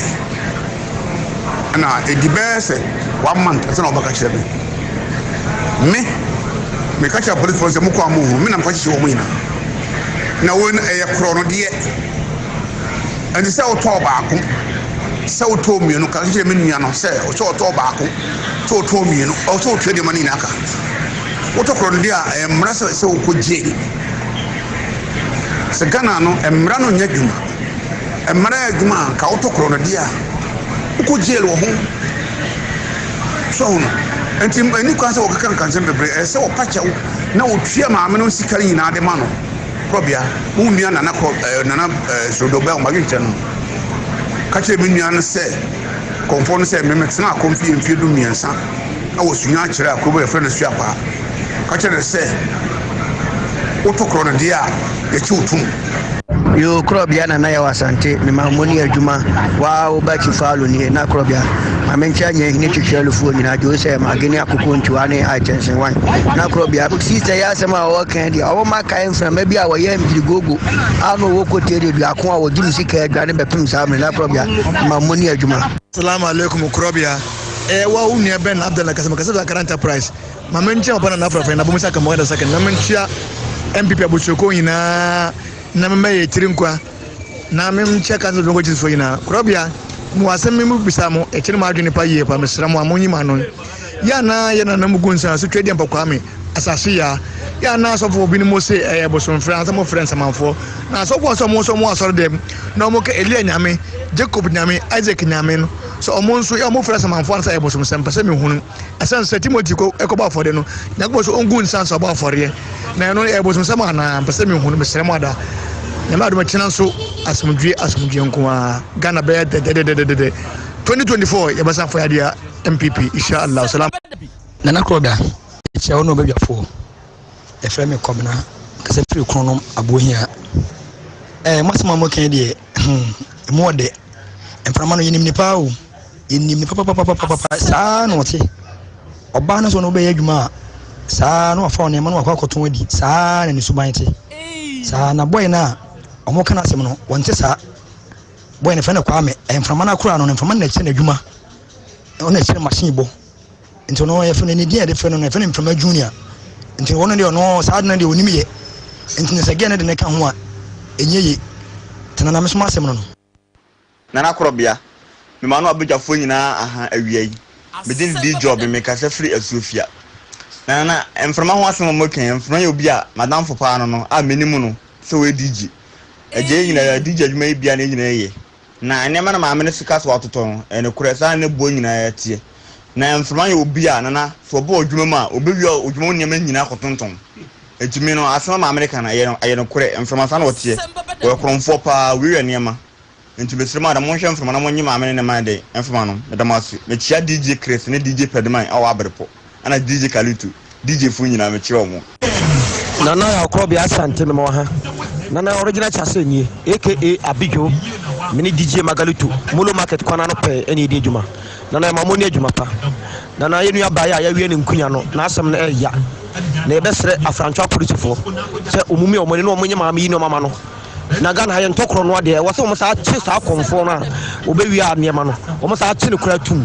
Ɛna ɛdi bɛyɛ sɛ one month ansa na wɔbɛka kyerɛ me. Me, meka kyerɛ apolisifoɔ no sɛ mokɔ a monhunu me na mekɔkyekye wɔn nyinaa. Na wei no ɛyɛ korɔno deɛ. Ɛnti sɛ wotɔɔ baako, sɛ wotɔɔ mmienu, ka kyerɛ me nua no sɛ sɛ ɔtɔɔ baako. sɛ ɔtɔn mmienu ɔwɔ sɛ ɔtua nneɛma no nyinaa ka wotɔ korɔ no deɛ a ɛyɛ mmara sɛ sɛ wokɔ jail sɛ Ghana no mmara no nyɛ adwuma mmara yɛ adwuma a ka wotɔ korɔ no deɛ a wokɔ jail wɔ ho so ho no nti ɛni kwan sɛ wɔkeka nkansɛm bebree ɛsɛ sɛ wɔpa kyɛw na wɔtua maame no sika no nyinaa de ma no korɔbea wo nua nana korɔ ɛɛ nana ɛɛ sorodɔbɛ ɔmadwenkyerɛ no ka kyerɛ me nua no sɛ Kɔmfoɔ no sɛ, Me metenaa akɔmfie mfeɛ 13 wɔ Sunya akyerɛ a kuro bi a yɛfrɛ no Suakwaa. Ka kyerɛ no sɛ, Woto korɔ no deɛ a, yɛkye wo tom. Yoo korɔbea na na yɛwɔ asante me ma mo ne adwuma waa wo ba chifaalo nie na korɔbea ma me nkyɛ nyɛ hene twitwi alufoɔ nyinaa dwo sɛ magene akoko ntiwa ne akyɛnsen wan na korɔbea sista yi asɛm a ɔwɔ kan deɛ ɔwɔ ma kae mframa bi a wɔyɛ mfirigogo a na ɔwɔ kotie de duako a wɔgye me sika adwane bɛpem saa mmerɛ na korɔbea ma mo ne adwuma. Salaam alaikum korɔbea ɛyɛ wa wo nua Ben Abdallah kasa mekasa fi Akara Enterprise ma menkyia papa Nana Afrafɛn na bomusa kama wada second na menkyia MPP abusuakuo nyinaa na mema yɛ tiri nkwa na menkyia council of Chiefs foɔ nyinaa korɔbea mewɔ asɛm bi mu bisa mo ɛkyerɛ mo adwene pa yie pa mesrɛ mo a monyi mo ano yɛ anaa yɛ nana mu gu nsa so twɛ deɛ mpɔkwaa me asase yaa yɛ anaa asɔfoɔ binom se ɛyɛ bosomfrɛ ansa mofrɛ nsamanfoɔ na asɔfoɔ nso ɔmo nso ɔmo asɔre dɛm na ɔmo ka Elia nyame Jacob nyame Isaac nyame no sɛ ɔmo nso yɛ ɔmo frɛ nsamanfoɔ ansa ɛyɛ bosomsɛm pɛ sɛ mehunu ɛsɛn sɛ Timothy kɔ ɛkɔbɔ afɔdeɛ no Nyankopɔn sɛ ɔngu nsa nsa ɔbɔ afɔreɛ na ɛno ɛyɛ bosomsɛm anaa mpɛ sɛ mehunu mesrɛ mo ada nyame adom akyina nso asomdwie asomdwie nko ara Ghana bɛyɛ dɛdɛdɛdɛdɛdɛ 2024 yɛbɛsan fɔ yadeɛ MPP insha Allah salam. Nana Krɔbea, mekyia wo ne w'abadwafoɔ. Yɛfrɛ me Kɔbena, mekasa firi Kronom Abohia. Ɛɛ, mo asɛm a moka yi deɛ, hmm, emu ɔdɛ. Mframa no, yɛnim ne paa o. Yɛnim ne papapapapapa. Saa na ɔte. Ɔbaa no sɛ ɔne wobɛyɛ adwuma a, saa na wafa wo nneɛma na wakɔ akɔtɔn adi. Saa na ne suban te. Saa na bɔe no a wɔka no asɛm no, wɔnte saa. Bɔe no frɛ no Kwame. Mframa no akora no, no mframa no na ɛkyerɛ n'adwuma. Ɔno na ɛkyerɛ machine bɔ. Nti ɔno yɛfrɛ no ne din a yɛde frɛ no no yɛfrɛ no Mframa Junior. Nti ɔno deɛ ɔno saa ade no deɛ ɔnim yɛ. Nti no sɛ gɛɛ no de ne ka ho a ɛnyɛ ye. Tena na me so m'asɛm no no. Nana Korɔbea, mema no abadwafoɔ nyinaa aha awia yi. Me din de Job, mekasa firi Asuofia. Na Nana, mframa ho asɛm a moka yi, mframa yɛ obi a m'adamfo paa no no a menim no sɛ ɔyɛ DJ. Agya yɛn nyinaa, DJ adwuma yi bia na yɛn nyinaa yɛ. Na nneɛma na maame no sika so atotɔ no, ɛyɛ nokorɛ, saa na ne boɔ nyinaa teɛ. Na mframa yɛ obi a, Nana, sɛ ɔba ɔdwuma mu a, ɔbɛwia ɔdwuma mu nneɛma nyinaa akɔtontɔn. Enti me no, asɛm a maame no ka no, ɛyɛ nokorɛ, mframa saa na ɔteɛ. Ɔyɛ korɔmfoɔ paa, ɔwiawia nneɛma. Nti mesrɛ mo ada monhwɛ mframa na monye maame ne ne man dɛn mframa no. Meda mo ase. Mekyea DJ Chris ne DJ Pɛdeman a ɔwɔ Abrepɔ ɛna DJ Kalito. DJ foɔ nyinaa mekyea ɔmo. Nana Yaw Korɔbea Asante mema wo ha. Nana Original Chase nie aka Abidjo me ne DJ Magalito Molo Market kwan ano pɛɛ ɛna yɛdi adwuma. Nana yɛma mo ne adwuma pa. Nana yɛn nua baeɛ a yɛawie ne nkunya no n'asɛm no ɛɛya na yɛbɛsrɛ Afrantwo apolisifoɔ sɛ ɔmu mia ɔmo ani na ɔmo nye maame yi nneɛma ma no. Na Ghana ha yɛntɔ korɔ no adeɛ ɛwɔ sɛ wɔn saa kye saa kɔnfoɔ no a wɔbɛwia nneɛma no wɔn saa kye no koraa tum.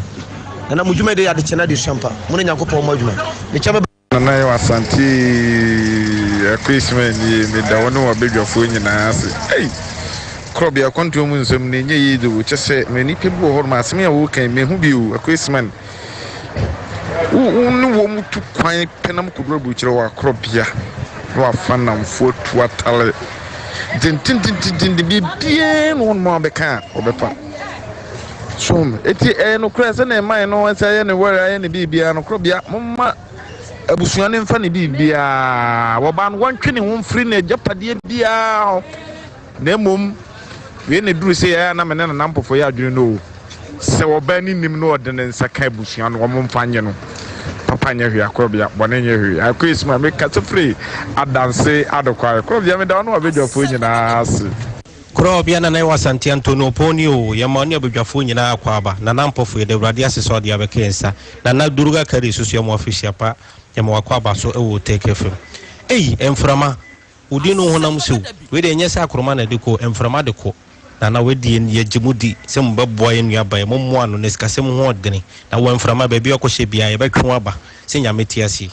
Nana mo dwuma de yɛ adekyɛ na adesua mpa mo ne Nyankopɔn mo adwuma mekyɛ bɛba. Nana Yaw Asante eeii Akua nie meda wo ne w'abadwafoɔ nyinaa ase ei Korɔbea akwantuo mu nsɛm no ɛnyɛ yie de o kyɛsɛ me nipa bi wɔ hɔ nom asɛm yi a woka yi mehu bi o Akua Ismail Wo wo ne wɔn tu kwan pɛ na mokɔduru aburokyire hɔ a, korɔbea na wafa nnamfo atu atare dendendendenden, biribiara na wɔn a wɔbɛka a wɔbɛfa. So eti ɛyɛ nokorɛ sɛ na ɛman no sɛ ayɛ ne wɛrɛ ayɛ ne biribiara no korɔbea momma abusua no mfa ne biribiara wɔba no wɔntwe ne ho mfiri n'agyapadeɛ biara ho. Na mmom, wei na ɛduru sei a na me ne Nana Mpofo yɛ adwene no o, sɛ ɔbaa no nim na ɔde ne nsa ka abusua no, wɔn mfa nye no. Papa nyɛ hwee, Akorɔbea, bɔne nyɛ hwee. Akɔ esum a mekasa firi Adanse Adokwae. Korɔbea, meda wo ne w'abadwafoɔ nyinaa ase. Korɔbea, Nana Yaw Asante Antonio Opon ni o, yɛma wo ne abadwafoɔ nyinaa akwaaba. Nana Mpofo, yɛda Awurade ase sɛ ɔde abɛka yɛn nsa. Nana Durga Kari nso so yɛma wo afirihyia pa, yɛma w'akwaaba so wɔ Otec FM. Ei, mframa! Wo din no honam se wo. Wei deɛ ɛnyɛ sɛ akoroma na ɛde kɔ o, mframa de kɔ. Nana wei deɛ yɛgye mo di sɛ mo bɛboa yɛn nua ba yi, mo mmoa no, ne sikasɛm ho ɔdene. Na wɔ mframa baabi a ɔkɔhyɛ biara yɛbɛtwe wo aba sɛ Nyame te ase yi.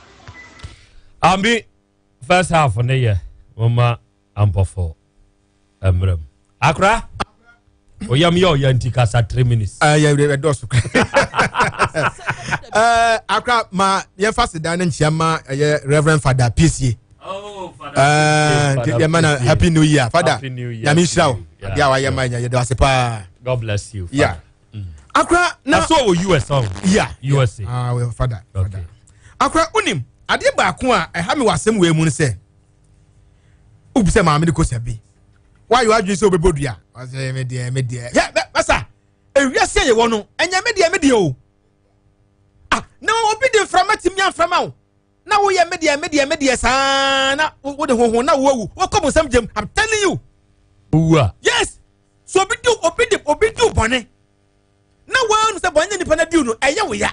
Ambi first half ne yɛ moma ampɔfo mmerɛ mu. Akora oyam yɛ ɔyɛ nti kasa 3 minutes. Ɛyɛ ɛdɔɔso akora ma yɛmfa sedan no nkyia ma ɛyɛ Reverend Father Piesie. Oh, yɛma no happy new year father nyame nhyira wo adeɛ a wayɛ ma nya yɛde ase paa. God bless you. Father. Yeah. Akora na. Aso wɔ US ɔn. Yeah. USA. Ah, well, father. Okay. Father. Akora unim adeɛ baako a ɛha mi wɔ asɛm wɔ emu no sɛ wobisɛ maame no kɔsa bi woayɛ w'adwene sɛ wobɛbɔ dua ɔsɛ me deɛ me deɛ hwɛ bɛsa ewiase a yɛwɔ no ɛnyɛ me deɛ me deɛ o ah na obi de mframa tumi amframa o na woyɛ me deɛ me deɛ me deɛ saa na wode hoho na woawu wokɔ bonsam gyam i'm telling you owu a yes so obi di obi di obi di bɔne na wɔn sɛ bɔne nipa na di no ɛyɛ wo ya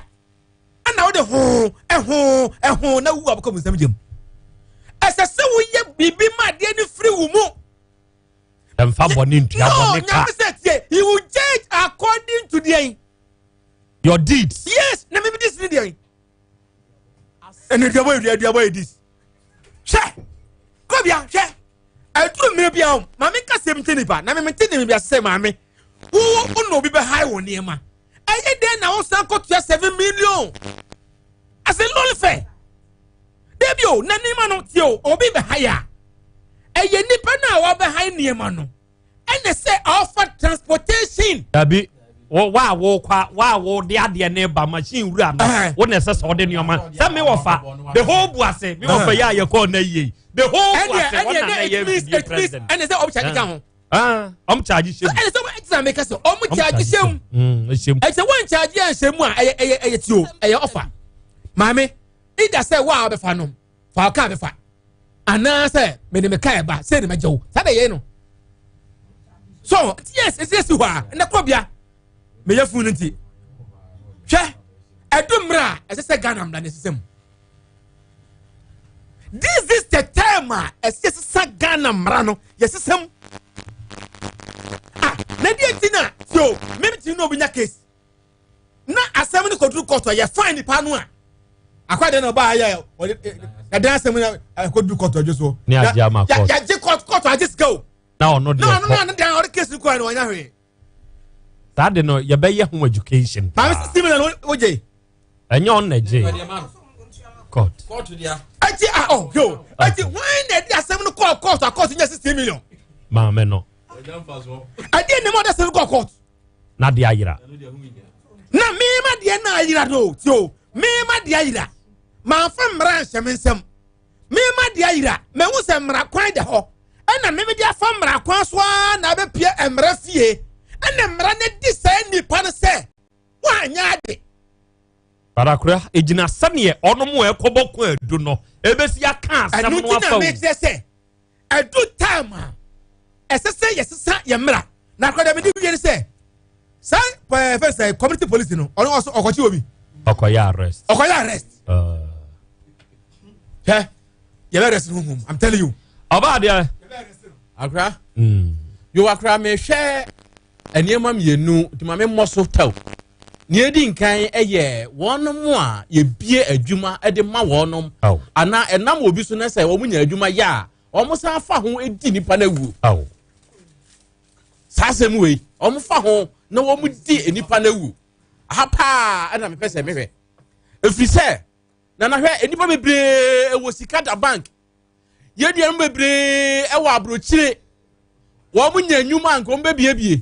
ɛna wode ho ɛho ɛho na wu abɛkɔ mu nsɛm gyam ɛsɛ sɛ woyɛ biribi ma adeɛ no firi wo mu ɛmfa bɔne ntua bɔne ka no nyame sɛ tie he will judge according to deɛn your deeds yes na mimi dis ne deɛn ɛna aduabɔ yɛ aduabɔ yɛ dis hwɛ kɔbia hwɛ ɛduru mmerɛ bi a maame nka sɛm nkyɛ nipa na meme nte ne bi ase sɛ maame wo wo na obi bɛhae wɔ nneɛma ɛyɛ dɛn na wosan kɔtua 7 million asɛ lɔle fɛ dabi o na nneɛma no tie o obi bɛhae a ɛyɛ nipa no a wɔbɛhae nneɛma no ɛna sɛ ɔfa transportation. Dabi wo wa wo kwa wa wo de adeɛ ne ba machine wura no wo na ɛsɛ sɛ ɔde nneɛma sɛ me wɔfa the whole buase me wɔfa yɛ a yɛkɔɔ na yie the whole buase wɔn na na yɛ fidie president ɛna sɛ ɔmo kyagye ka ho. ɔmo kyagye hyɛ mu. ɛna sɛ ɔmo ɛtina mi ka sɛ ɔmo kyagye hyɛ mu. ɛsɛ wɔn kyagye ɛnhyɛ mu a ɛyɛ ɛyɛ ɛyɛ tio ɛyɛ ɔfa maame ida sɛ wa a ɔbɛfa no fa ɔka bɛfa anaasɛ mede me ka ɛba sɛ ne mɛgye wo saa na ɛyɛ no so yes ɛsi esi hɔ a ɛnɛ kɔbea meyɛ funu no nti hwɛ ɛdu mmerɛ a ɛsɛ sɛ Ghana mmara no ɛsesa mu this is the time a ɛsɛ sesa Ghana mmara no yɛsesa mu ah na deɛ nti na tio mɛmi ti na obi nya case na asɛm no kɔduru kɔtɔ yɛ fine nipa no a akwa deɛ na ɔbaa yɛ ɔde ɛdan asɛm no ɛkɔduru kɔtɔ adwo so ne agye ama kɔtɔ yɛgye kɔtɔ agye sika o na ɔno deɛ na ɔno na ɔno deɛ ɔde case no kɔɛ no ɔnya hwee. Saa de no yɛbɛyɛ ho education paa. Maame 60 million wo gye. Ɛnyɛ ɔn na gye. Court. Ɛti a ɔ yo ɛti wɔn na ɛdi asɛm no kɔɔ court a court nyɛ 60 million. Maame no. Ɛdi ɛnum ɔde asɛm kɔɔ court. Na de ayera. Na mímá deɛ na ayera no ti o mímá deɛ ayera maa fa mmara nhyɛ mi nsam mímá deɛ ayera mɛ n sɛ mmara kwan da hɔ. ɛna meme de afa mmara kwan so ara na abɛpie mmara fie ɛna mmara no di saa nnipa no sɛ woanyɛ ade. Barakora egyina sɛdeɛ ɔnom a ɛkɔbɔ ko adu no ebesi aka asɛm no afa o. Ɛno ti na mekyerɛ sɛ ɛdu time a ɛsɛ sɛ yɛsesa yɛn mmara na akora deɛ mede wie ne sɛ saa ɛɛ fɛn sɛ community police no ɔno ɔso ɔkɔkye obi. Ɔkɔyɛ arrest. Ɔkɔyɛ arrest. Hɛ. Yɛbɛ rest no hum. I'm telling you. Ɔbaa deɛ. Akra. Mm. Yo akra mehwɛ nneɛma mmienu nti ma memmɔ so tɛw. Nea edi nkan yɛ wɔn a yɛbie adwuma de ma wɔn anaa ɛnam obi so na sɛ wɔn nya adwuma yɛ a wɔn san fa ho di nipa no awuo. Saa asɛm wei wɔn fa ho na wɔn di nipa no awuo. Aha paa ɛna mepɛ sɛ mehwɛ. Ɛfiri sɛ Nana hwɛ nnipa bebree wɔ sika da bank. Yɛn nuanom bebree wɔ aburokyire. Wɔn nya nnwuma nka wɔn bɛbiebie.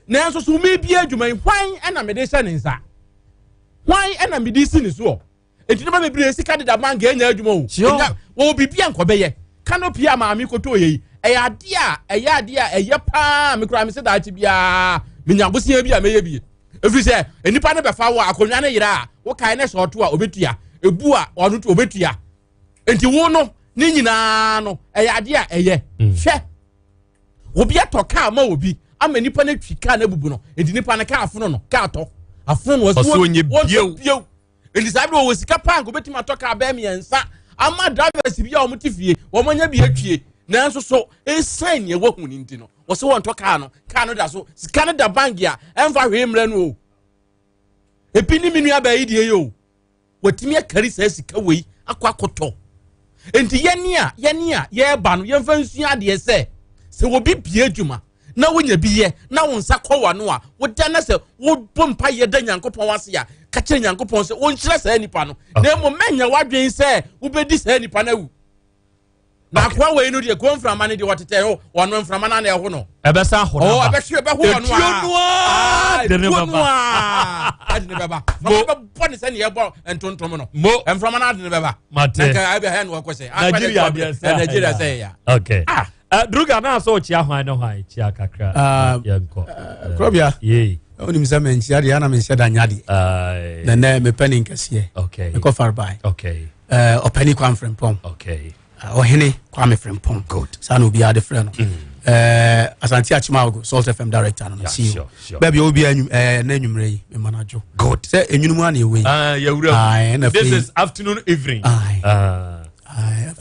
Nanso so mebie adwuma yi hwan na mede hyɛ ne nsa? Hwan na mede si ne soɔ? Nti nnipa bebree sika deda bank anya adwuma o. Enya wɔwɔ biribi a nkɔbɛyɛ. Canopy a maame kɔtɔɔ yɛ yi ɛyɛ adeɛ a ɛyɛ adeɛ a ɛyɛ paa me koraa me se daakye biara menya abosea bi a mɛyɛ bie. Ɛfiri sɛ nnipa no bɛfa wo a akonnwa no yera a wokae ne sɛ ɔto a ɔbɛtua ɛbu a ɔno to ɔbɛtua nti wo no ne nyinaa no ɛyɛ adeɛ a ɛyɛ mm. hwɛ obi atɔ kaa ma obi ama nipa no atwi kaa no abubu no nti nipa no kaa afono no kaa tɔ afono no ɔsɛ wɔnyɛ bio nti saa bi wɔwɔ sika paa nka obɛtumi atɔ kaa bɛɛ mmiɛnsa ama drivers bi a wɔn te fie wɔn anya bi atwie nanso so esan nea wɔhu ne nti no wɔsɛ wɔntɔ kaa no kaa no da so sika no da bank a ɛnfa hwee mmerɛ no o ebi ne me nua baa yi deɛ yi o wɔtumi akari saa sika wei akɔ akɔtɔ nti yɛne a yɛne a yɛreba no yɛmfa nsua adeɛ sɛ sɛ obi bie adwuma na wonya bi yɛ na wo nsa kɔ w'ano a woda na sɛ wobɔ mpa yɛ da nyankopɔn ase a ka kyerɛ nyankopɔn sɛ ɔnhyira saa nipa no na mmom mɛnyɛ w'adwene sɛ wobɛdi saa nipa no awu na akoa wei no deɛ kuo mframa no deɛ wɔtetɛ hɔ wɔno mframa no ana ɛho no ɛbɛsa aho no aba ɛbɛhwe ɛbɛho wɔno a etuo no a de ne bɛba ɛde ne bɛba mo bɛbɔ ne sɛ ne yɛbɔ ntontom no mo mframa no ade ne bɛba mate nka ɛbɛ hɛn wɔkɔ sɛ Nigeria deɛ sɛ Nigeria sɛ ya okay ah Uh, Druga na sɛ ɔkyia hwan ne hwan kyia kakra ah, yɛnkɔ eh, korɔbea wonim sɛ menkyia deɛ ana menhyɛ da nya deɛ na nɛ mepɛ ne nkɛseɛ mekɔ farbae ɔpani kwa mfrempɔn ɔhene kwame frempɔn saa na obiara de frɛ no mm. Asante akyemago Salt FM director no ceo baabi a obiara na anwummerɛ yi mema no adwo sɛ ɛnwunu mu ana ɛwɔ yi ah, this is afternoon evening ah.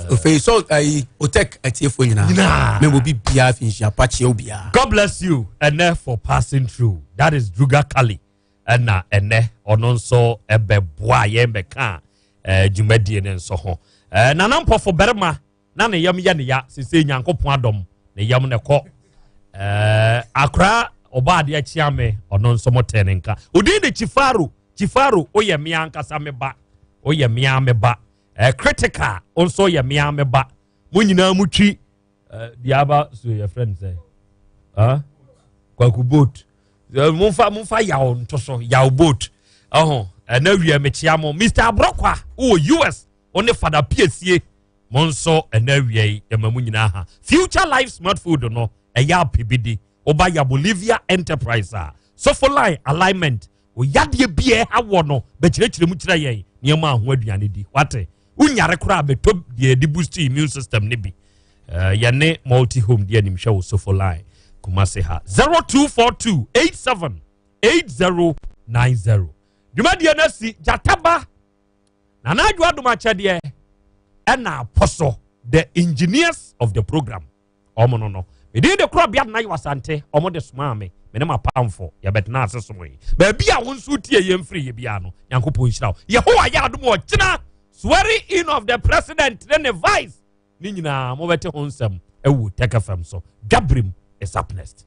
Ofei so ayi otek atiefoɔ nyinaa mɛ obi biara fi nhyia pa kyerɛ obiara. God bless you ɛnɛ for passing through that is Druga Kali ɛna ɛnɛ ɔno nso ɛbɛboa yɛn bɛka ɛɛ dwumadie ne nso ho ɛɛ nana mpɔfo barima na ne yam yɛ ne ya sese nyankopɔn adɔm ne yam ne kɔ ɛɛ akora ɔbaa adeɛ kyea me ɔno nso mo tɛ ne nka odin de Chifaro Chifaro oyɛ mmea ankasa me ba oyɛ mmea me ba. Eh, critical nso yɛ mmea me ba mo nyinaa mo twi eh, deɛ aba so yɛ frɛ no sɛ ah? Kwaku boat eh, momfa momfa yaw nto so yaw boat ɛho ɛna wia mekyia mo Mr. Aborɔkwa wowɔ US wo ne Fada Piesie mo nso ɛna awia yi ɛma mo nyinaa ha Future Life Smart Food no ɛyɛ ape bi di woba ya Bolivia Enterprise a sofo line alignment Wo yadeɛ bi a ɛha wɔ no bɛkyerɛkyerɛ mu kyerɛ yɛn nneɛma a ho aduane di. Wate? Wonyare koraa bɛtɔ deɛ yɛde boost immune system no bi. Uh, yɛne multi home deɛ animhwɛ wɔ sofo line Kumasi ha 0242 87 8090. Dwumadie no asi gyataba Nana Adwo Adom akyɛdeɛ ɛna apɔ so the engineers of the program. Ɔmo no no. Me din de Korɔbea Nana Yaw Asante. Ɔmo de somaa me. Me ne m'apamfo yɛbɛtena ase som yi. Baabi a wo nso tie yɛn firi yɛ biara no, Nyankopɔn nhyira wo. Yehowa yɛ adom ɔkyena swearing in of the president ne ne vice ne nyinaa mobɛte ho nsɛm ɛwɔ Tech FM so. Dwabirim is up next.